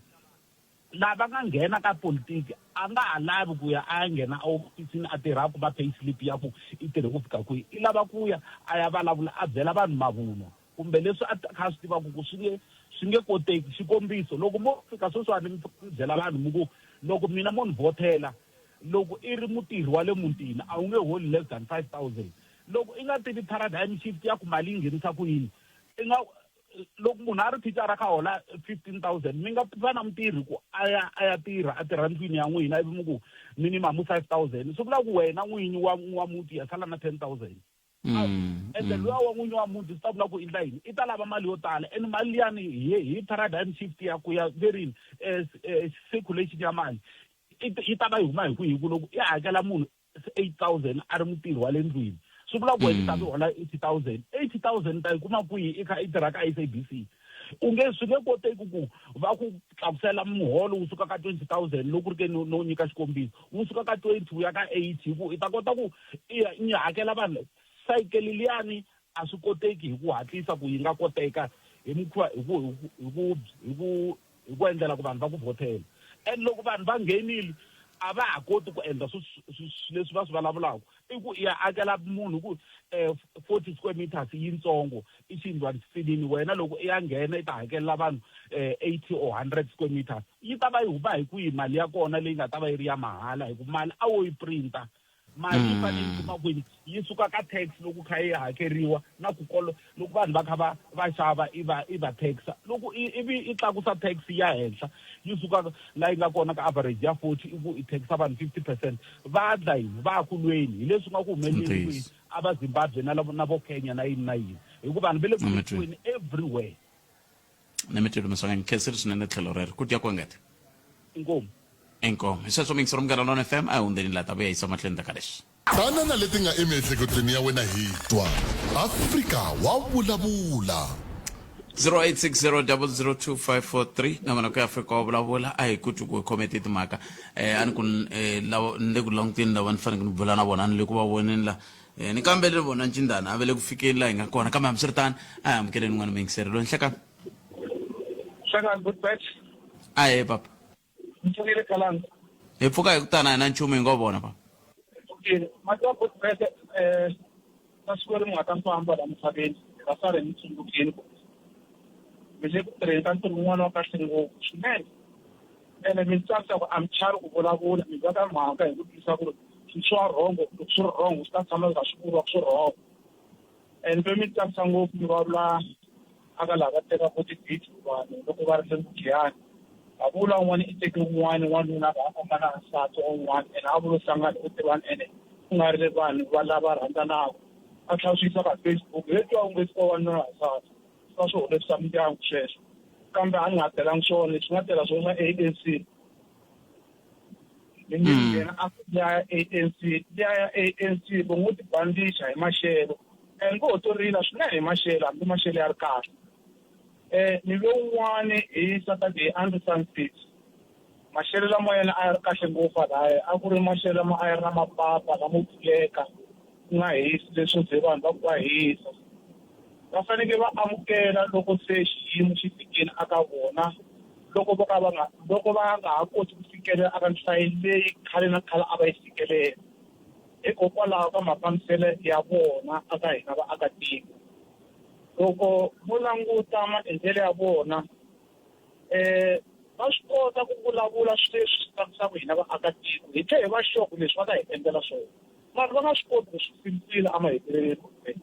[SPEAKER 7] lava nga nghena ka politiki a nga ha lavi ku ya a ya nghena ehofisini a tirha a kuma pay slip ya ku i tirhe ku fika kwihi i lava ku ya a ya vulavula a byela vanhu mavunwa kumbe leswi a kha a swi tivaka ku swi nge swi nge koteki. Xikombiso, loko mo fika sweswiwani mi fika mi byela vanhu mi ku loko mina mo ni vhothela, loko i ri mutirhi wa le mutini a wu nge holi less than 5000. Loko i nga tivi paradigm shift ya ku mali yi nghenisa ku yini, i nga loko munhu a ri thicara a kha a hola 15000 mi nga va na mutirhi ku a ya a ya tirha a tirha ndlwini ya n'wina ivi mi ku minimum i 5000 swi vula ku wena n'winyi wa wa muti ya sala na 10000. Ende luya wa n'winyi wa muti swi ta vula ku endla yini i ta lava mali yo tala and mali liyani hi hi paradigm shift ya ku ya ve rini circulation ya mali yi ta va yi huma hi kwihi ku loko i hakela munhu 8000 a ri mutirhi wa le ndlwini swi vula ku wena i ta vi hola 80000 80000 ta yi kuma kwihi i kha i tirha ka SABC u nge swi nge koteki ku va ku tlakusela muholo wu suka ka 20000 loko ri ke no no nyika xikombiso wu suka ka 20 wu ya ka 80 hi ku i ta kota ku i ya i hakela vanhu sayikele liyani a swi koteki hi ku hatlisa ku yi nga koteka hi mukhuva hi ku hi ku hi ku hi ku endlela ku vanhu va ku vhotela and loko vanhu va nghenile a va ha koti ku endla leswi va swi vulavulaka i ku i ya akela munhu ku 40 square meters yintsongo i xiyindlwana xitsinini wena loko i ya nghena i ta hakelela vanhu 80 or 100 square meters yi ta va yi huma hi kwihi mali ya kona leyi nga ta va yi ri ya mahala hi ku mali a wo yi printa mali yi fanele yi kuma kwini yi suka ka tax loko kha yi hakeriwa na ku kolo loko vanhu va kha va va xava i va i va taxa loko ivi i tlakusa tax ya henhla yi suka la yi nga kona ka average ya 40 i ku i taxa vanhu 50 percent va dla yini va ku lweni hi leswi nga ku humeleli kwihi a va Zimbabwe na na vo Kenya na yini na yini hikuva vanhu va le ku taxiweni everywhere.
[SPEAKER 1] Ni mi twile Maswanganyi, ni khensile swinene tlhelo rero. Ku dya ku engeta.
[SPEAKER 7] Inkomu.
[SPEAKER 1] Inkomu. Hi sweswo muyingiseri Munghana Lonene FM, a hi hundzeni laha ta vuya yisa mahlweni ndzhaku ka leswi.
[SPEAKER 5] Tana na leti nga emiehleketweni ya wena hi twa. Afrika wa vulavula.
[SPEAKER 1] 0860002543 na vona ku ya Afrika wa vulavula a hi ku twi ku hi khome ti timhaka eh a ni ku eh, lava ni le ku languteni lava ni faneleke ni bula na vona ni le ku va voneni la eh, ni kambele vona ncindana a va le ku fikeni laha hi nga kona kambe hambiswiritano a hi amukeleni n'wana muyingiseri loyi nhlekani
[SPEAKER 16] Nhlekani good batch.
[SPEAKER 1] Ahee papa.
[SPEAKER 16] Mi pfukile Khalanga?
[SPEAKER 1] Hi pfuka hi ku tana hi na nchumu hi ngo vona papa.
[SPEAKER 16] Hi pfukile. Mati wa good batch eh ka siku leri mi nga ta famba la misaveni hi ta sala hi mi tsundzukile ku mi le ku tirheni ka ntirho wun'wana wa kahle ngopfu swinene ene mi tsakisa ku a mi chavi ku vulavula mi veka mhaka hi ku twisisa ku ri swilo swa wrong loko swi ri wrong swi ta tshama swi kha swi vuriwa ku swi wrong and mi tsakisa ngopfu mi vulavula aka laha va tekaka ti-video vanhu loko va ri le Nghiyani a vula un'wana i teke un'wana wanuna a famba na nsati un'wana ene a vulo hlangana u tivana ene ku nga ri vanhu va lava rhandzanaka a tlhela swi yisa ka Facebook he twa onge swi wanuna na nsati swi va swi holovisa mindyangu sweswo kambe a ni nga telangi swona leswi nga tela swona swa ANC ni nge yena a ku liya ya ANC liya ya ANC vo ngo tibandisha hi maxelo and vo to rila swinene hi maxelo hambi maxelo ya ri kahle. Um ni ve wun'wani hi Saturday a ndzi Sun City. Maxelo lama yena a ya ri kahle ngopfu halaya, a ku ri maxelo lama a ya ri na mapapa lamo pfuleka, ku nga hisi leswo ze vanhu va ku va hisa. Va fanekele va amukela loko se xiyimo xi fikile aka vona loko vo ka va nga loko va nga ha koti ku fikelela aka nhlayo leyi khale na khale a va yi fikelela hikokwalaho ka mafambiselo ya vona aka hina vaakatiko. Loko mo languta maendlelo ya vona um va swi kota ku vulavula swilo leswi swi tsakisaka hina vaakatiko hi tlhela hi va sure ku leswi va ta hi endlela swona mara va nga swi koti ku swi fimpfila emahetelelweni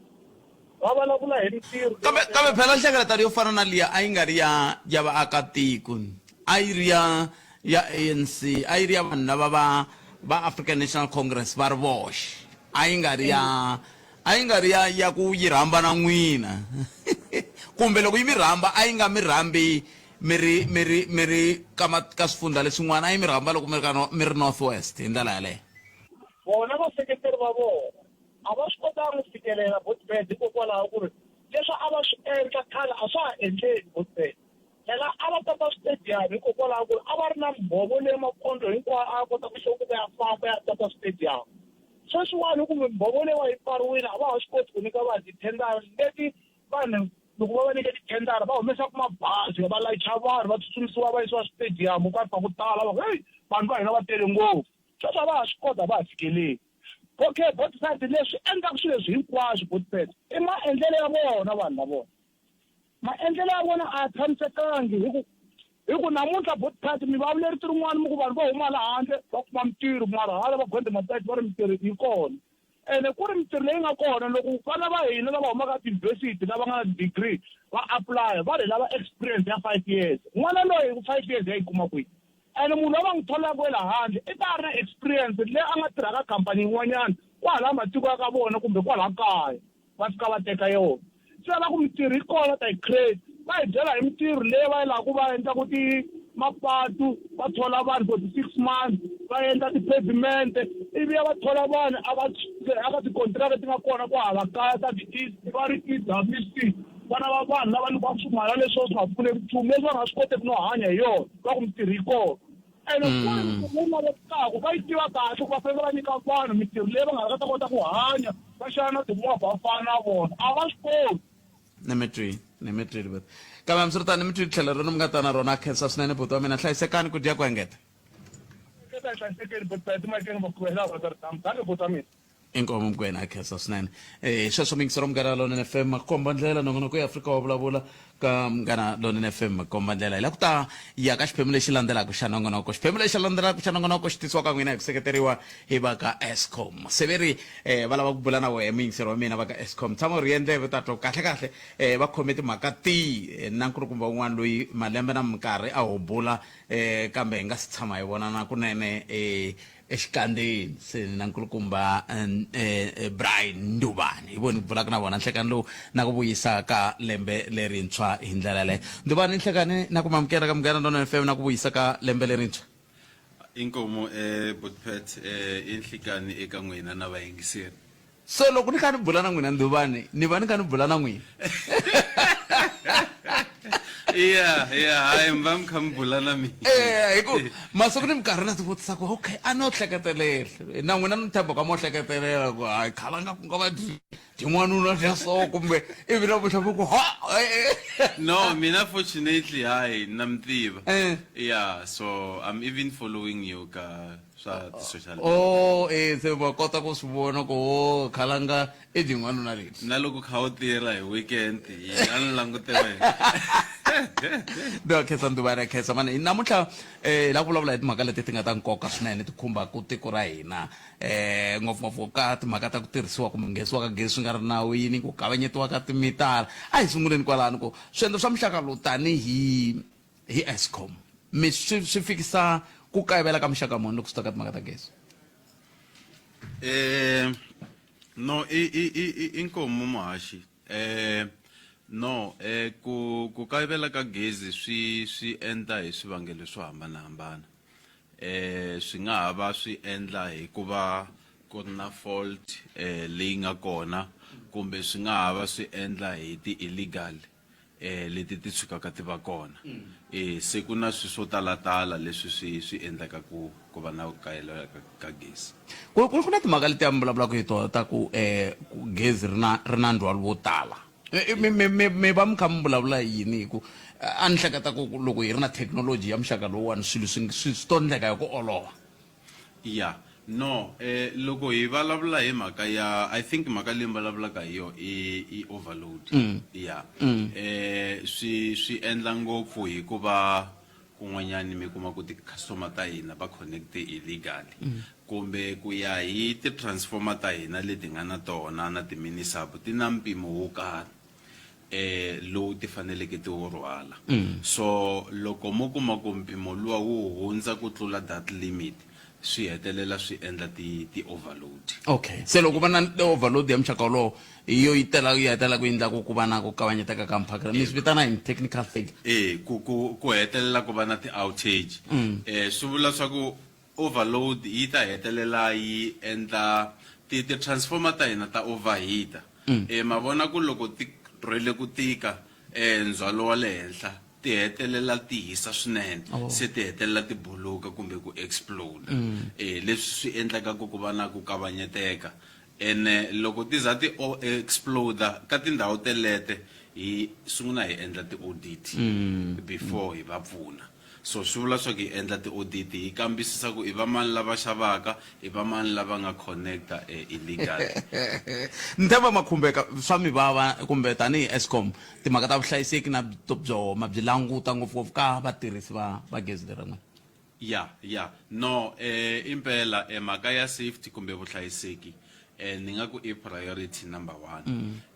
[SPEAKER 16] va vulavula hi mintirho
[SPEAKER 1] kambe kambe phela nhlengeletano yo fana na liya a yi nga ri ya ya vaakatiko a yi ri ya ya ANC a yi ri ya vanhu lava va va African National Congress va ri voxe a yi nga ri ya A yi nga ri ya, ya ku yi rhamba na n'wina. Kumbe loko yi mi rhamba, a yi nga mi rhambi mi ri, mi ri, mi ri ka ma, ka swifundza leswin'wana, a yi mi rhamba loko mi ri ka, mi ri North West, hi ndlela yaleyo.
[SPEAKER 16] Vona vaseketeri va vona a va swi kotanga ku fikelela Botbed hikokwalaho ku ri leswi a va swi endla khale a swa ha endleki Botbed. Phela a va tata switediyamu hikokwalaho ku ri a va ri na mbhovo leyi makondlo hinkwayo a ya kota ku hluvuka ya famba ya tata switediyamu. Sweswiwani hi ku mimbhovo leyiwa yi pfariwile a va ha swi koti ku nyika vanhu tithendara leti vanhu loko va va nyike tithendara va humesaka mabazi va layicha vanhu va tsutsumisiwa va yisiwa switediyamu ka ku tala va ku heyi vanhu va hina va tele ngopfu. Sweswi a va ha swi koti a va ha fikeleli. Okay Botpet leswi endlaka swilo leswi hinkwaswo Botpet i maendlelo ya vona vanhu lavona. Maendlelo ya vona a ya tshamisekangi hi ku hi ku namuntlha Botpet mi vulavule rito rin'wana mi ku vanhu vo huma la handle va kuma mintirho mara hala va Gwede Mantashe va ri mintirho yi kona ene ku ri mintirho leyi nga kona loko vana va hina lava humaka tiyunivhesiti lava nga na ti-degree va apply va ri lava experience ya five years n'wana loyi five years ya yi kuma kwihi ene munhu loyi va n'wi tholaka wa le handle i ta a ri na experience leyi a nga tirhaka khampani yin'wanyana kwala matiko ya ka vona kumbe kwala kaya va fika va teka yona se va ku mintirho yi kona ta yi create va hi byela hi mintirho leyi va yi lava ku va endlaku ti mapatu va thola vanhu for ti-six months va endla ti-pavement ivi ya va thola vanhu a va a ka tikontiraka ti nga kona kwahala kaya ta ti-east va ri E_W_C vana va vanhu lava nyikiwaka swimala leswo swi nga pfuneki nchumu leswi va nga swi koteki no hanya hi yona va ku mintirho yi kona ene ku ri mintirho leyi lavekaka va yi tiva kahle ku va fanele va nyika vanhu mintirho leyi va nga ta kota ku hanya va xava na timovha va fana na vona a va swi koti
[SPEAKER 1] ni mi twile ni mi twile buti kambe hambiswiritano ni mi twile tlhelo rona mi nga ta na rona khensa swinene buti wa mina hlayisekani ku dya ku engeta
[SPEAKER 16] hlayisekeni buti maikeni va ku hela va ta ri tani buti wa mina
[SPEAKER 1] Inkomu Mokoena a khensa swinene. Eh sweswo miyingisero Munghana Lonene FM makomba ndlela nongonoko ya Afrika wa vulavula ka Munghana Lonene FM makomba ndlela. Hi la ku ta ya ka xiphemu lexi landzelaka xa nongonoko. Xiphemu lexi landzelaka xa nongonoko xi tisiwa ka n'wina hi ku seketeriwa hi va ka Eskom. Se ve ri eh va lava ku bula na wehe muyingiseri wa mina va ka Eskom. Tshama u rhiye ndleve u ta twa kahle kahle eh va khome timhaka tihi na nkulukumba un'wana loyi malembe na minkarhi a ho bula eh kambe hi nga si tshama hi vonana kunene eh exikandzeni se na nkulukumba Brian Ndubani hi voni ku bulaka na vona nhlekani lowu na ku vuyisa ka lembe lerintshwa hi ndlela yaleyo Ndubani nhlekani na ku mamukela ka Munghana Lonene FM na ku vuyisa ka lembe lerintshwa
[SPEAKER 17] Inkomu eh Butpet eh i nhlikani eka n'wina na vayingiseri.
[SPEAKER 1] So loko ni kha ni bula na n'wina Ndhuvani ni va ni kha ni bula na n'wina.
[SPEAKER 17] Yeah, yeah, hayi mi va mi kha mi bula na mina.
[SPEAKER 1] Eh, hi ku masiku ni minkarhi na ti vutisa ku okay a no hleketelela na n'wina ni tshemba ka mo hleketelela ku hayi khalanga ku nga va tin'wanuna dya so kumbe ivi namuntlha mi ku ha eh,
[SPEAKER 17] eh. No, mina fortunately hayi na mi tiva.
[SPEAKER 1] Eh.
[SPEAKER 17] Yeah, so I'm even following you ka swa ti-social
[SPEAKER 1] media. Oh, eh se va kota ku swi vona ku o khalanga i dyin'wanuna leti
[SPEAKER 17] na loko kha u tirha hi weekend yi a ni langute wena
[SPEAKER 1] no khensa nduvana khensa mani namuntlha eh hi lava ku vulavula hi timhaka leti ti nga ta nkoka swinene ti khumbaka tiko ra hina eh ngopfungopfu ka timhaka ta ku tirhisiwa kumbe nghenisiwa ka gezi swi nga ri nawini ku kavanyetiwa ka timitara a hi sunguleni kwalano ku swiendlo swa muxaka lowu tanihi hi Eskom mi swi swi fikisa ku kayivela ka muxaka muni loko swi ta ka timhaka ta gezi?
[SPEAKER 17] Eh no i i i i inkomu muhaxi eh no eh ku ku kayivela ka gezi swi swi endla hi swivangelo swo hambanahambana eh swi nga ha va swi endla hikuva ku ri na fault eh leyi nga kona kumbe swi nga ha va swi endla hi ti illegal. eh leti ti tshukaka ti va kona eh se ku na swi swo talatala leswi swi swi endlaka ku ku va na ku kayivela ka, ka gezi
[SPEAKER 1] ku ku ku na timhaka letiya mi vulavulaka hi tona ta ku um ku gezi ri na ri na ndzhwalo wo tala Eh, mi mi mi mi va mi kha mi vulavula hi yini hi ku a ni hleketa ku ku loko hi ri na thekinoloji ya muxaka lowuwani swilo swi swi swi to endleka hi ku olova
[SPEAKER 17] ya no eh loko hi vulavula hi mhaka ya i think mhaka leyi mi vulavulaka hi yo i i overload ya eh swi swi endla ngopfu hikuva kun'wanyani mi kuma ku ti-customer ta hina va connect illegally kumbe ku ya hi ti-transformer ta hina leti nga na tona na ti-mini sub ti na mpimo wo karhi eh lowu ti faneleke ti wu rhwala so loko mo kuma ku mpimo luwa wu hundza ku tlula that limit swi hetelela swi endla ti ti overload
[SPEAKER 1] okay se loko va na overload ya muxaka wolowo hi yo yi tela yi hetelela ku endla ku ku va na ku kavanyeteka ka mphakelo mi swi vitana yini technical failure
[SPEAKER 17] eh ku ku ku hetelela ku va na ti outage eh swi vula swa ku overload yi ta hetelela yi endla ti ti transformer ta hina ta overheater eh ma vona ku loko ti rhwele ku tika eh ndzhwalo wa le henhla ti hetelela ti hisa swinene
[SPEAKER 1] Oh.
[SPEAKER 17] se ti hetelela ti buluka kumbe ku explode eh leswi swi endlaka ku ku va na ku kavanyeteka ene loko ti za ti explode ka tindhawu telete hi sungula hi endla ti-audit before hi va pfuna so swi vula swa ku hi endla ti-audit hi kambisisa ku i va mani lava xavaka i va mani lava nga connecta eh, illegally
[SPEAKER 1] ni tshemba ma khumbeka swa mi vava kumbe tanihi escom timhaka ta vuhlayiseki na byo ma byi languta ngopfungopfu ka vatirhisi va va gezi leri n'wina
[SPEAKER 17] ya ya no eh impela eh, mhaka ya safety kumbe vuhlayiseki eh ni nga ku i priority number one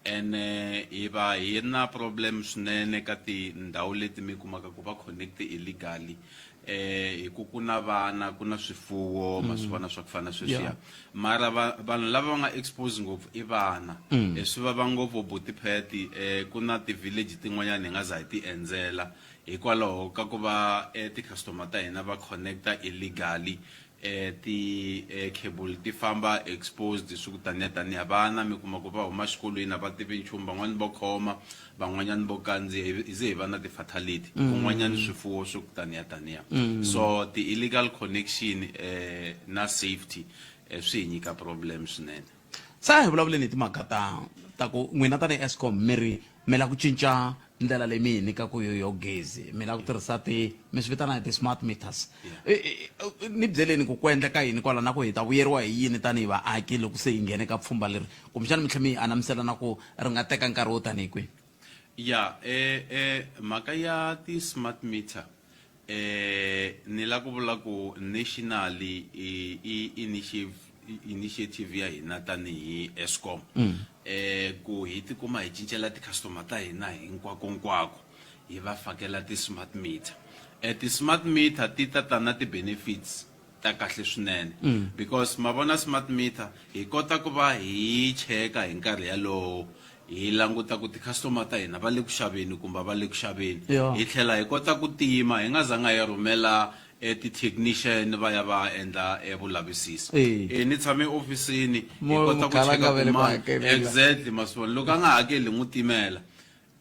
[SPEAKER 17] and eh, hi va hi ri na problem swinene ka tindhawu leti mi kumaka ku va connect illegally eh hi ku ku na vana ku na swifuwo ma swi vona swa ku fana na sweswiya
[SPEAKER 1] Yeah.
[SPEAKER 17] mara va, vanhu lava va nga expose ngopfu i vana eh, swi vava ngopfu butipeti eh, ku na ti-village tin'wanyana hi nga za hi ti endzela hikwalaho ka ku va eh, ti-customer ta hina va connecta illegally eh, ti eh, cable ti famba exposed swi ku taniya taniya vana mi kuma ku va huma xikolweni a va tivi nchumu van'wani vo khoma van'wanyani vo kandziya hi ze hi va na ti-fatality kun'wanyani swifuwo swi ku taniya taniya so ti-illegal connection eh, na safety eh, swi hi nyika problem swinene
[SPEAKER 1] se a hi vulavuleni hi timhaka ta ta ku n'wina tanihi escom mi ri mi lava ku cinca ndlela leyi mi hi nyikaka yo yo gezi mi lava ku tirhisa ti mi swi vitana hi ti-smart meters ni byeleni ku ku endleka yini kwala na ku hi ta vuyeriwa hi yini tanihi vaaki loko se hi nghene ka pfhumba leri kumbexana mi tlhela mi yi anamisela na ku ri nga teka nkarhi wo tanihi kwihi
[SPEAKER 17] ya eh, eh, mhaka ya ti-smart meter eh ni la ku vula ku nationally i, i initiative initiative ya hina tanihi Eskom eh ku hi tikuma hi cincela ti-customer ta hina hinkwako nkwako hi va fakela ti-smart meter eh ti-smart meter ti ta ta na ti-benefits ta kahle swinene because ma vona smart meter hi kota ku va hi cheka hi nkarhi yalowo hi languta ku ti-customer ta hina va le ku xaveni kumbe a va le ku xaveni
[SPEAKER 1] Yeah.
[SPEAKER 17] hi tlhela hi kota ku tima hi nga zanga hi rhumela eh, ti-technician va ya va endla eh, vulavisisi
[SPEAKER 1] Eh.
[SPEAKER 17] Eh, ni tshame ofisini hi
[SPEAKER 1] Mo-
[SPEAKER 17] kota ku
[SPEAKER 1] mukhalanga
[SPEAKER 17] cheka
[SPEAKER 1] va le
[SPEAKER 17] ku
[SPEAKER 1] ku
[SPEAKER 17] mani-
[SPEAKER 1] hakelela.
[SPEAKER 17] exactly ma swi vona loko a nga hakeli hi n'wi timela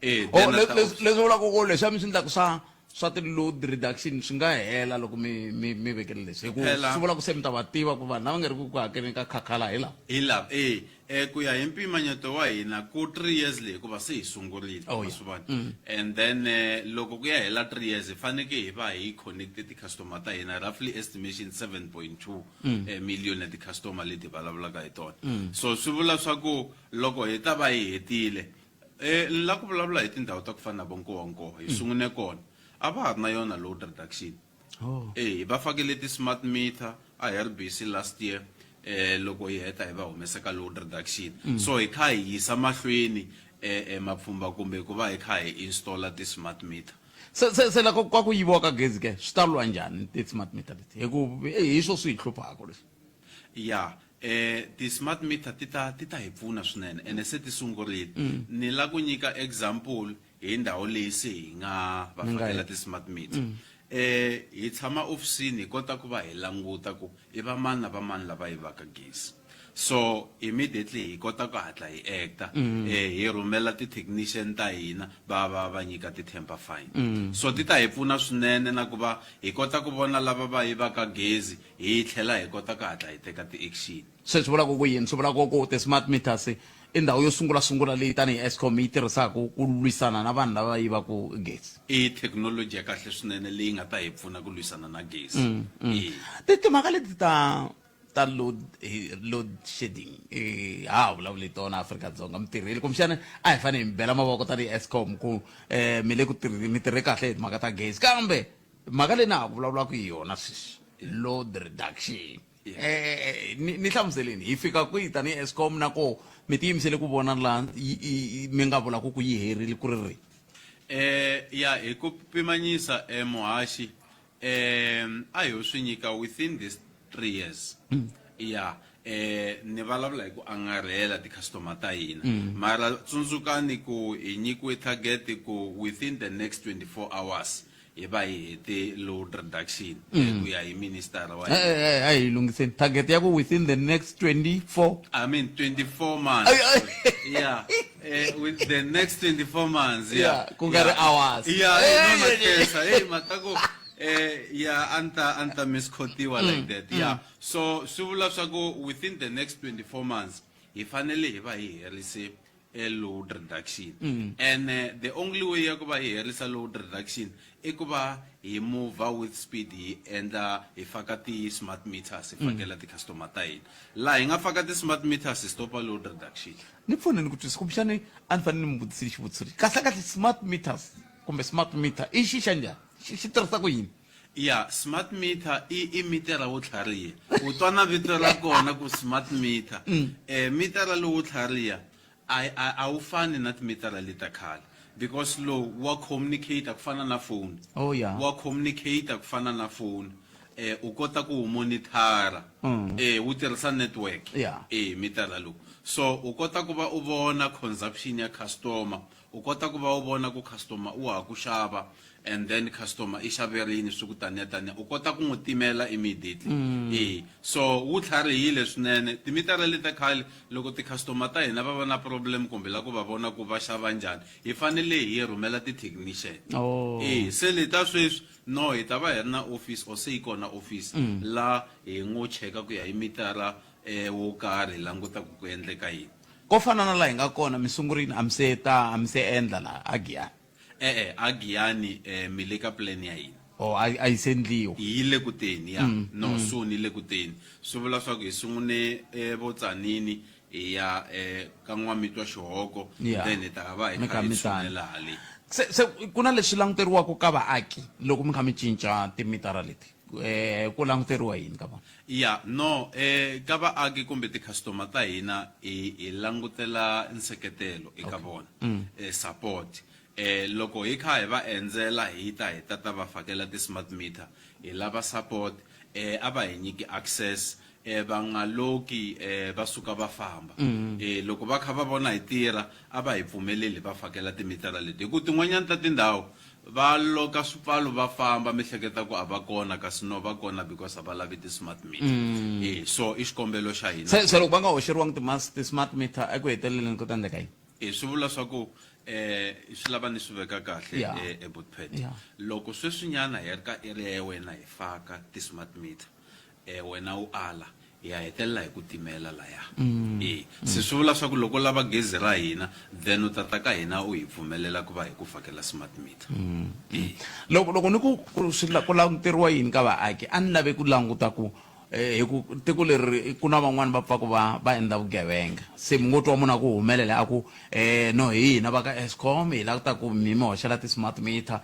[SPEAKER 17] Eh,
[SPEAKER 1] Oh,
[SPEAKER 17] then a ta
[SPEAKER 1] leswi vulaka ku leswiya mi swi endlaka swa swa ti-load reduction swi nga hela loko mi mi mi vekele leswi hi ku
[SPEAKER 17] Phela-
[SPEAKER 1] swi vula ku se mi ta va tiva ku vanhu lava nga ri ku ku hakeleni ka khakhala hi lava
[SPEAKER 17] hi lava e eh ku ya hi mpimanyeto wa hina ku 3 years leyi hikuva se hi sungurile
[SPEAKER 1] Oh,
[SPEAKER 17] ma
[SPEAKER 1] yeah.
[SPEAKER 17] swi vona and then eh, loko ku ya hela 3 years hi faneke hi va hi connecte ti-customer ta hina roughly estimation 7.2 eh, million ya ti-customer leti hi vulavulaka hi tona so swi vula swa ku loko hi ta va hi hetile eh ni la ku vulavula hi tindhawu ta ku fana na vo Nkowankowa hi sungune kona a va ha ri na yona load reduction
[SPEAKER 1] Oh.
[SPEAKER 17] eh va fakele ti-smart meter a hi ri busy last year eh loko hi heta hi va humesa ka load reduction so hi kha hi yisa mahlweni eh, eh mapfhumba kumbe ku va hi kha hi installa ti-smart meter
[SPEAKER 1] se se se loko kwa ku yiviwa ka gezi ke swi ta lwa njhani ti-smart meter leti hi ku eh, hi swo swi hi hluphaka leswi
[SPEAKER 17] ya eh ti-smart meter ti ta ti ta hi pfuna swinene ene se ti sungurile ni la ku nyika example hi ndhawu leyi se hi nga va
[SPEAKER 1] Mi nga
[SPEAKER 17] fakela
[SPEAKER 1] heta.
[SPEAKER 17] ti-smart meter eh hi tshama ofisini hi kota ku va hi languta ku i va mani na va mani lava yivaka gezi So immediately hi kota ku hatla hi acta hi rhumela ti-technician ta hina va va va nyika ti-temper fine. So ti ta hi pfuna swinene na ku va hi kota ku vona lava va yivaka gezi hi tlhela hi kota ku hatla hi teka ti-action.
[SPEAKER 1] Se swi vula ku ku yini? Swi vula ku ku ti-smart meters i ndhawu yo sungula sungula leyi tanihi Eskom yi tirhisaka ku lwisana na vanhu lava yivaka gezi.
[SPEAKER 17] I thekinoloji ya kahle swinene leyi nga ta hi pfuna ku lwisana na gezi.
[SPEAKER 1] Ti timhaka leti ta ta load load shedding ha ha vulavuli hi tona Afrika-Dzonga mi tirhile kumbexana a hi fanele hi mi bela mavoko tanihi Eskom ku mi le ku mi tirhe kahle hi timhaka ta gezi kambe mhaka leyi na ha ku vulavulaka hi yona sweswi load reduction ni ni hlamuseleni hi fika kwihi tanihi Eskom na ko mi tiyimisele ku vona laha mi nga vulaka ku yi herile ku ri rini?
[SPEAKER 17] Ya hi ku pimanyisa muhaxi a hi swi nyika within this 3 years. Ya ni vulavula hi ku angarhela ti-customer ta hina. Mara tsundzukani ku hi nyikiwe target ku within the next 24 hours hi va hi hete load reduction ku ya hi minister wa
[SPEAKER 1] hina. A hi lunghiseni target ya ku within the next 24
[SPEAKER 17] I mean 24 months. Yeah. With the next 24 months. Yeah.
[SPEAKER 1] Yeah, ku nga ri hours.
[SPEAKER 17] Yeah, no, na khensa. Hey, matako yeah, anta anta misquotiwa like that. Yeah. So swi vula swa ku within the next 24 months hi fanele hi va hi herise load reduction. And the only way ya ku va hi herisa load reduction i ku va hi move with speed hi endla hi faka ti smart meters hi fakela ti customer ta hina. Laha hi nga faka ti smart meters hi stopa load reduction.
[SPEAKER 1] Ni pfuneni ku twisisa kumbexani a ni fanele ni mi vutisile xivutiso lexi. Kahle kahle smart meters kumbe smart meter i xi xa njhani? Xi tirhisa ku yini?
[SPEAKER 17] Ya, smart meter i mitara wo tlhariha. U twa na vito ra kona ku smart meter. Mitara lowo tlhariha a wu fani na timitara leta khale because lowu wa communicate ku fana na phone.
[SPEAKER 1] Oh, yeah.
[SPEAKER 17] Wa communicate ku fana na phone. U kota ku wu monitor-a. Wu tirhisa network.
[SPEAKER 1] Yeah.
[SPEAKER 17] Mitara lowu. So u kota ku va u vona consumption ya customer, u kota ku va u vona ku customer u ha ku xava and then customer i xave rini swi ku taniya taniya, u kota ku n'wi timela immediately. So wu tlharihile swinene. Timitara leti ta khale loko ti-customer ta hina va va na problem kumbe la ku va vona ku va xava njhani, hi fanele hi rhumela ti-technician. Se leta sweswi no hi ta va hi ri na office or se yi kona office la hi ngo cheka ku ya hi mitara wo karhi hi languta ku ku endleka yini.
[SPEAKER 1] Ko fana na laha hi nga kona mi sungurile a mi se ta a mi se endla laha a Giyani?
[SPEAKER 17] E-e, a Giyani mi le ka plan ya hina.
[SPEAKER 1] Oh, a yi se endliwa.
[SPEAKER 17] Yi le ku teni, ya. No, soon yi le ku teni. Swi vula swa ku hi sungune vo Tzaneen hi ya ka N'wamitwa Xihoko, then hi ta va hi
[SPEAKER 1] Mi
[SPEAKER 17] kha
[SPEAKER 1] kha
[SPEAKER 17] hi
[SPEAKER 1] mi tana.
[SPEAKER 17] tshunela hale.
[SPEAKER 1] Se ku na leswi languteriwaka ka vaaki loko mi kha mi cinca timitara leti? Ku languteriwa yini ka vona?
[SPEAKER 17] Ya, no, ka vaaki kumbe ti-customer ta hina hi hi langutela nseketelo eka vona, support. Loko hi kha hi va endzela hi ta hi ta ta va fakela ti-smart meter, hi lava support, a va hi nyiki access, va nga loki va suka va famba. Loko va kha va vona hi tirha a va hi pfumeleli hi va fakela timitara leti, hi ku tin'wanyana ta tindhawu va loka swipfalo va famba mi hleketa ku a va kona kasi no va kona because a va lavi ti-smart meter. So i xikombelo xa hina.
[SPEAKER 1] Se loko va nga hoxeriwangi ti-smart meter eku heteleleni ku ta endleka yini?
[SPEAKER 17] Swi vula swa ku swi lava ni swi veka kahle Bootpad. Loko sweswinyana hi ri ka area ya wena hi faka ti-smart meter, wena u ala, hi ya hetelela hi ku timela laya. Se swi vula swa ku loko u lava gezi ra hina then u ta ta ka hina u hi pfumelela ku va hi ku fakela smart meter.
[SPEAKER 1] Loko loko ni ku ku swi ku languteriwa yini ka vaaki, a ni lave ku languta ku hi ku tiko leri ku na van'wani va pfaka va va endla vugevenga. Se mi ngo twa munhu a ku humelela a ku no hi hina va ka Eskom hi lava ku ta ku mi mi hoxela ti-smart meter,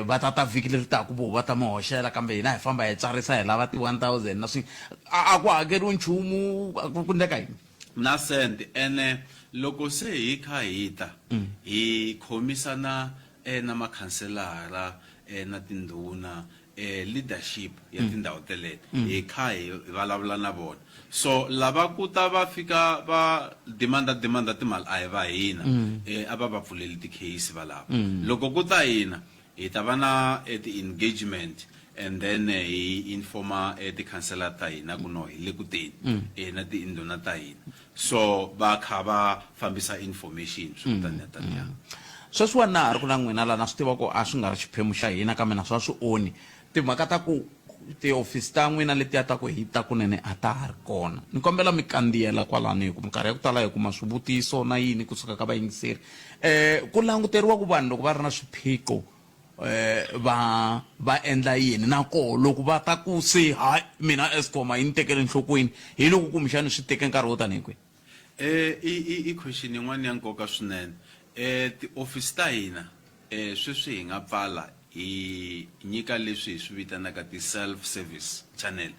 [SPEAKER 1] va ta ta vhiki leri taka vo va ta mi hoxela kambe hina hi famba hi tsarisa hi lava ti-1000 na swi a ku hakeriwi nchumu, a ku endleka yini?
[SPEAKER 17] Na cent. Ene loko se hi kha hi ta hi khomisana na makhanselara na tindhuna, leadership ya tindhawu teleto, hi kha hi vulavula na vona. So lava ku ta va fika va demanda demanda timali a hi va hina, a va va pfuleli ti-case valava. Loko ku ta hina hi ta va na ti-engagement And then hi informa tikhansela ta hina ku no hi le ku teni na tiindhuna ta hina. So va kha va fambisa information swi ku taniya taniya.
[SPEAKER 1] Sweswiwani na ha ri ku na n'wina la na swi tiva ku a swi nga ri xiphemu xa hina kambe na swa swi oni timhaka ta ku tihofisi ta n'wina letiya ta ku hi ta kunene a ta ha ri kona. Ni kombela mi kandziyela kwalano hi ku minkarhi ya ku tala hi kuma swivutiso na yini kusuka ka vayingiseri. Ku languteriwa ku vanhu loko va ri na swiphiqo va va endla yini na koho loko va ta ku se hayi mina Eskom a yi ni tekeli enhlokweni hi loko kumbexani swi teke nkarhi wo tanihi kwihi?
[SPEAKER 17] I i i question yin'wana ya nkoka swinene. Tiofisi ta hina sweswi hi nga pfala hi nyika leswi hi swi vitanaka ti-self service channel.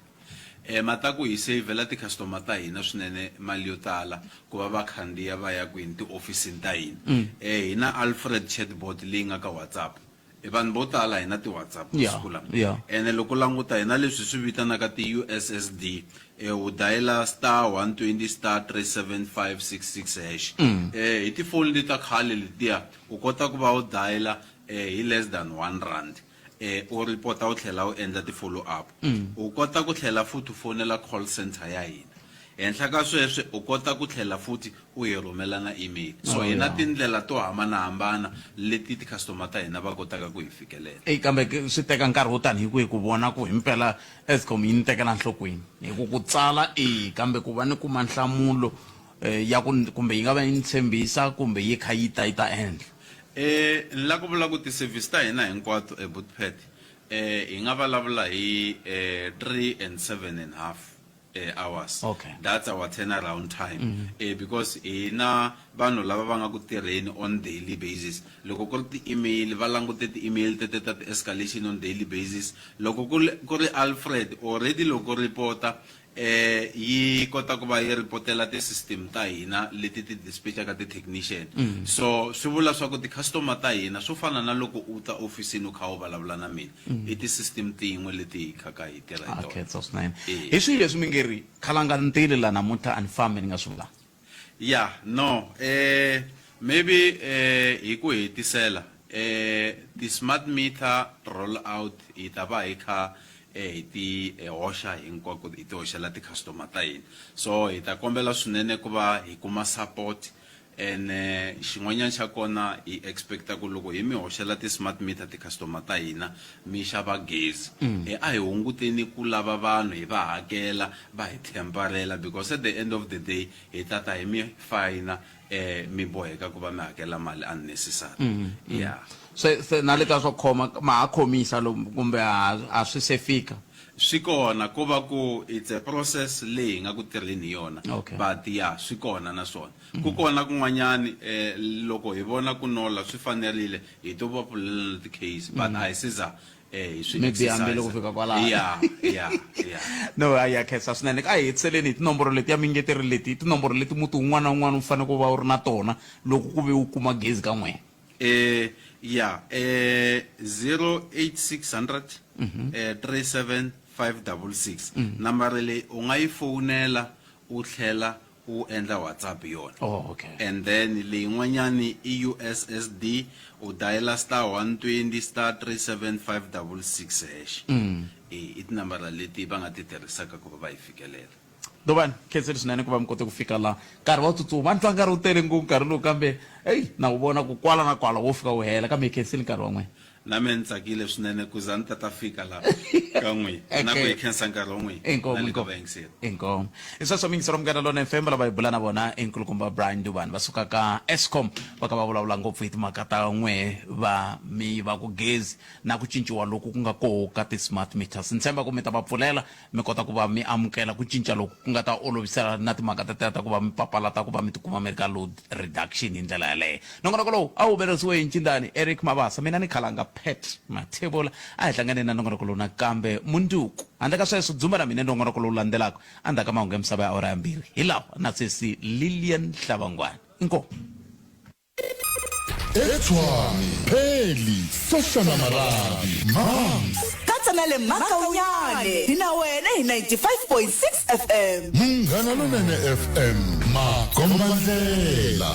[SPEAKER 17] Mata ku hi seyivhela ti-customer ta hina swinene mali yo tala ku va va khandziya va ya kwini tiofisini ta hina. Hi na Alfred chatbot leyi nga ka WhatsApp. Vanhu vo tala hi na ti-WhatsApp masiku lama. Ene loko u languta hi na leswi hi swi vitanaka ti-U_S_S_D, u dayila star 120 star 37566 hash. Hi tifoni leti ta khale letiya u kota ku va u dayila hi less than R1. U report-a u tlhela u endla ti-follow up. U kota ku tlhela futhi u fonela call centre ya hina. Henhla ka sweswo u kota ku tlhela futhi u hi rhumela na email. So hi na tindlela to hambanahambana leti ti-customer ta hina va kotaka ku hi fikelela.
[SPEAKER 1] Eyi kambe swi teka nkarhi wo tani hi kwihi ku vona ku himpela Eskom yi ni tekela nhlokweni? Hi ku ku tsala eya, kambe ku va ni kuma nhlamulo ya ku kumbe yi nga va yi ni tshembisa kumbe yi kha yi ta yi ta endla.
[SPEAKER 17] Ni la ku vula ku ti-service ta hina hinkwato eBootpad hi nga vulavula hi 3 and 7 and half hours. That's our turnaround time. Because hi na vanhu lava va nga ku tirheni on daily basis. Loko ku ri ti-email va langute ti-email tete ta ti-escalation on daily basis. Loko ku ri ku ri Alfred already loko report-a Yi kota ku va yi ripotela ti-system ta hina leti ti dispatch-aka ti-technician. So swi vula swa ku ti-customer ta hina swo fana na loko u ta ofisini u kha u vulavula na mina, i ti-system tin'we leti hi khaka hi tirha hi
[SPEAKER 1] A
[SPEAKER 17] tona.
[SPEAKER 1] khensa swinene.
[SPEAKER 17] Eya.
[SPEAKER 1] Hi swihi leswi mi nge ri khalanga ntili la namuntlha a ni fambi ni nga swi vulanga?
[SPEAKER 17] Ya, no maybe hi ku hetisela ti-smart meter roll out hi ta va hi kha hi ti hoxa hinkwako hi ti hoxela ti-customer ta hina. So hi ta kombela swinene ku va hi kuma support ene xin'wanyana xa kona hi expect-a ku loko hi mi hoxela ti-smart meter ti-customer ta hina mi xava gezi. A hi hunguteni ku lava vanhu hi va hakela va hi temperela because at the end of the day hi ta ta hi mi fayina mi boheka ku va mi hakela mali unnecessary. Yeah.
[SPEAKER 1] Se se na le ka swo khoma ma ha khomisa lomu kumbe a a swi se fika?
[SPEAKER 17] Swi kona ko va ku it's a process leyi hi nga ku tirheni hi yona. But ya swi kona na swona. Ku kona kun'wanyani loko hi vona ku nola swi fanerile hi to va pfulela na ti-case but a hi se za hi swi
[SPEAKER 1] Maybe hambi loko
[SPEAKER 17] exercise.
[SPEAKER 1] fika kwalano.
[SPEAKER 17] Ya ya ya.
[SPEAKER 1] No a ya khensa swinene. A hi hetiseleni hi tinomboro letiya mi nge ti ri leti i tinomboro leti muti wun'wana na wun'wana wu fanele ku va wu ri na tona loko ku ve wu kuma gezi ka n'wina.
[SPEAKER 17] Ya 08600 37566 nambara leyi u nga yi fowunela u tlhela u endla WhatsApp hi yona.
[SPEAKER 1] Oh, okay.
[SPEAKER 17] And then leyin'wanyani i USSD u dayela star 120 star 37566 hash. I tinambara leti va nga ti tirhisaka ku va va yi fikelela.
[SPEAKER 1] Dovani, khenseni swinene ku va mi kote ku fika la. Nkarhi wa tsutsuma, a ni twa nkarhi wu tele ngopfu nkarhi lowu kambe eyi na wu vona ku kwala na kwala wo fika wu hela kambe hi khensile nkarhi wa n'wina.
[SPEAKER 17] Na mehe ni tsakile swinene ku za ni ta ta fika la ka n'wina na ku hi khensa nkarhi wa n'wina
[SPEAKER 1] Inkomu,
[SPEAKER 17] na le ka
[SPEAKER 1] inkomu.
[SPEAKER 17] vayingiseri.
[SPEAKER 1] Inkomu. I sweswo miyingiseri wa Munghana Lonene FM lava hi bula na vona i nkulukumba Brian Dubani va suka ka Eskom va ka va vulavula ngopfu hi timhaka ta n'we va mi va ku gezi na ku cinciwa loku ku nga koho ka ti-smart meters. Ni tshemba ku mi ta va pfulela mi kota ku va mi amukela ku cinca loku ku nga ta olovisela na timhaka tetiya ta ku va mi papalata ku va mi tikuma mi ri ka load reduction hi ndlela yaleyo. Nongonoko lowu a wu humelerisiwe hi Ncindani Eric Mabasa, mina ni khalanga Pat Mathebula. A hi hlanganeni na nongonoko lowu nakambe mundzuku. Handle ka sweswo, dzumba na mina nongonoko lowu landzelaka endzhaku ka mahungu ya misava ya awara ya 2 hi lawa na sesi Lillian Hlabangwani. Inkomu.
[SPEAKER 5] Etshwane, Pheli, Soshana Marabi, Mams.
[SPEAKER 6] Katsa na le Makaunyane hi na wena hi 95.6 FM.
[SPEAKER 5] Munghana Lonene FM, makombandlela.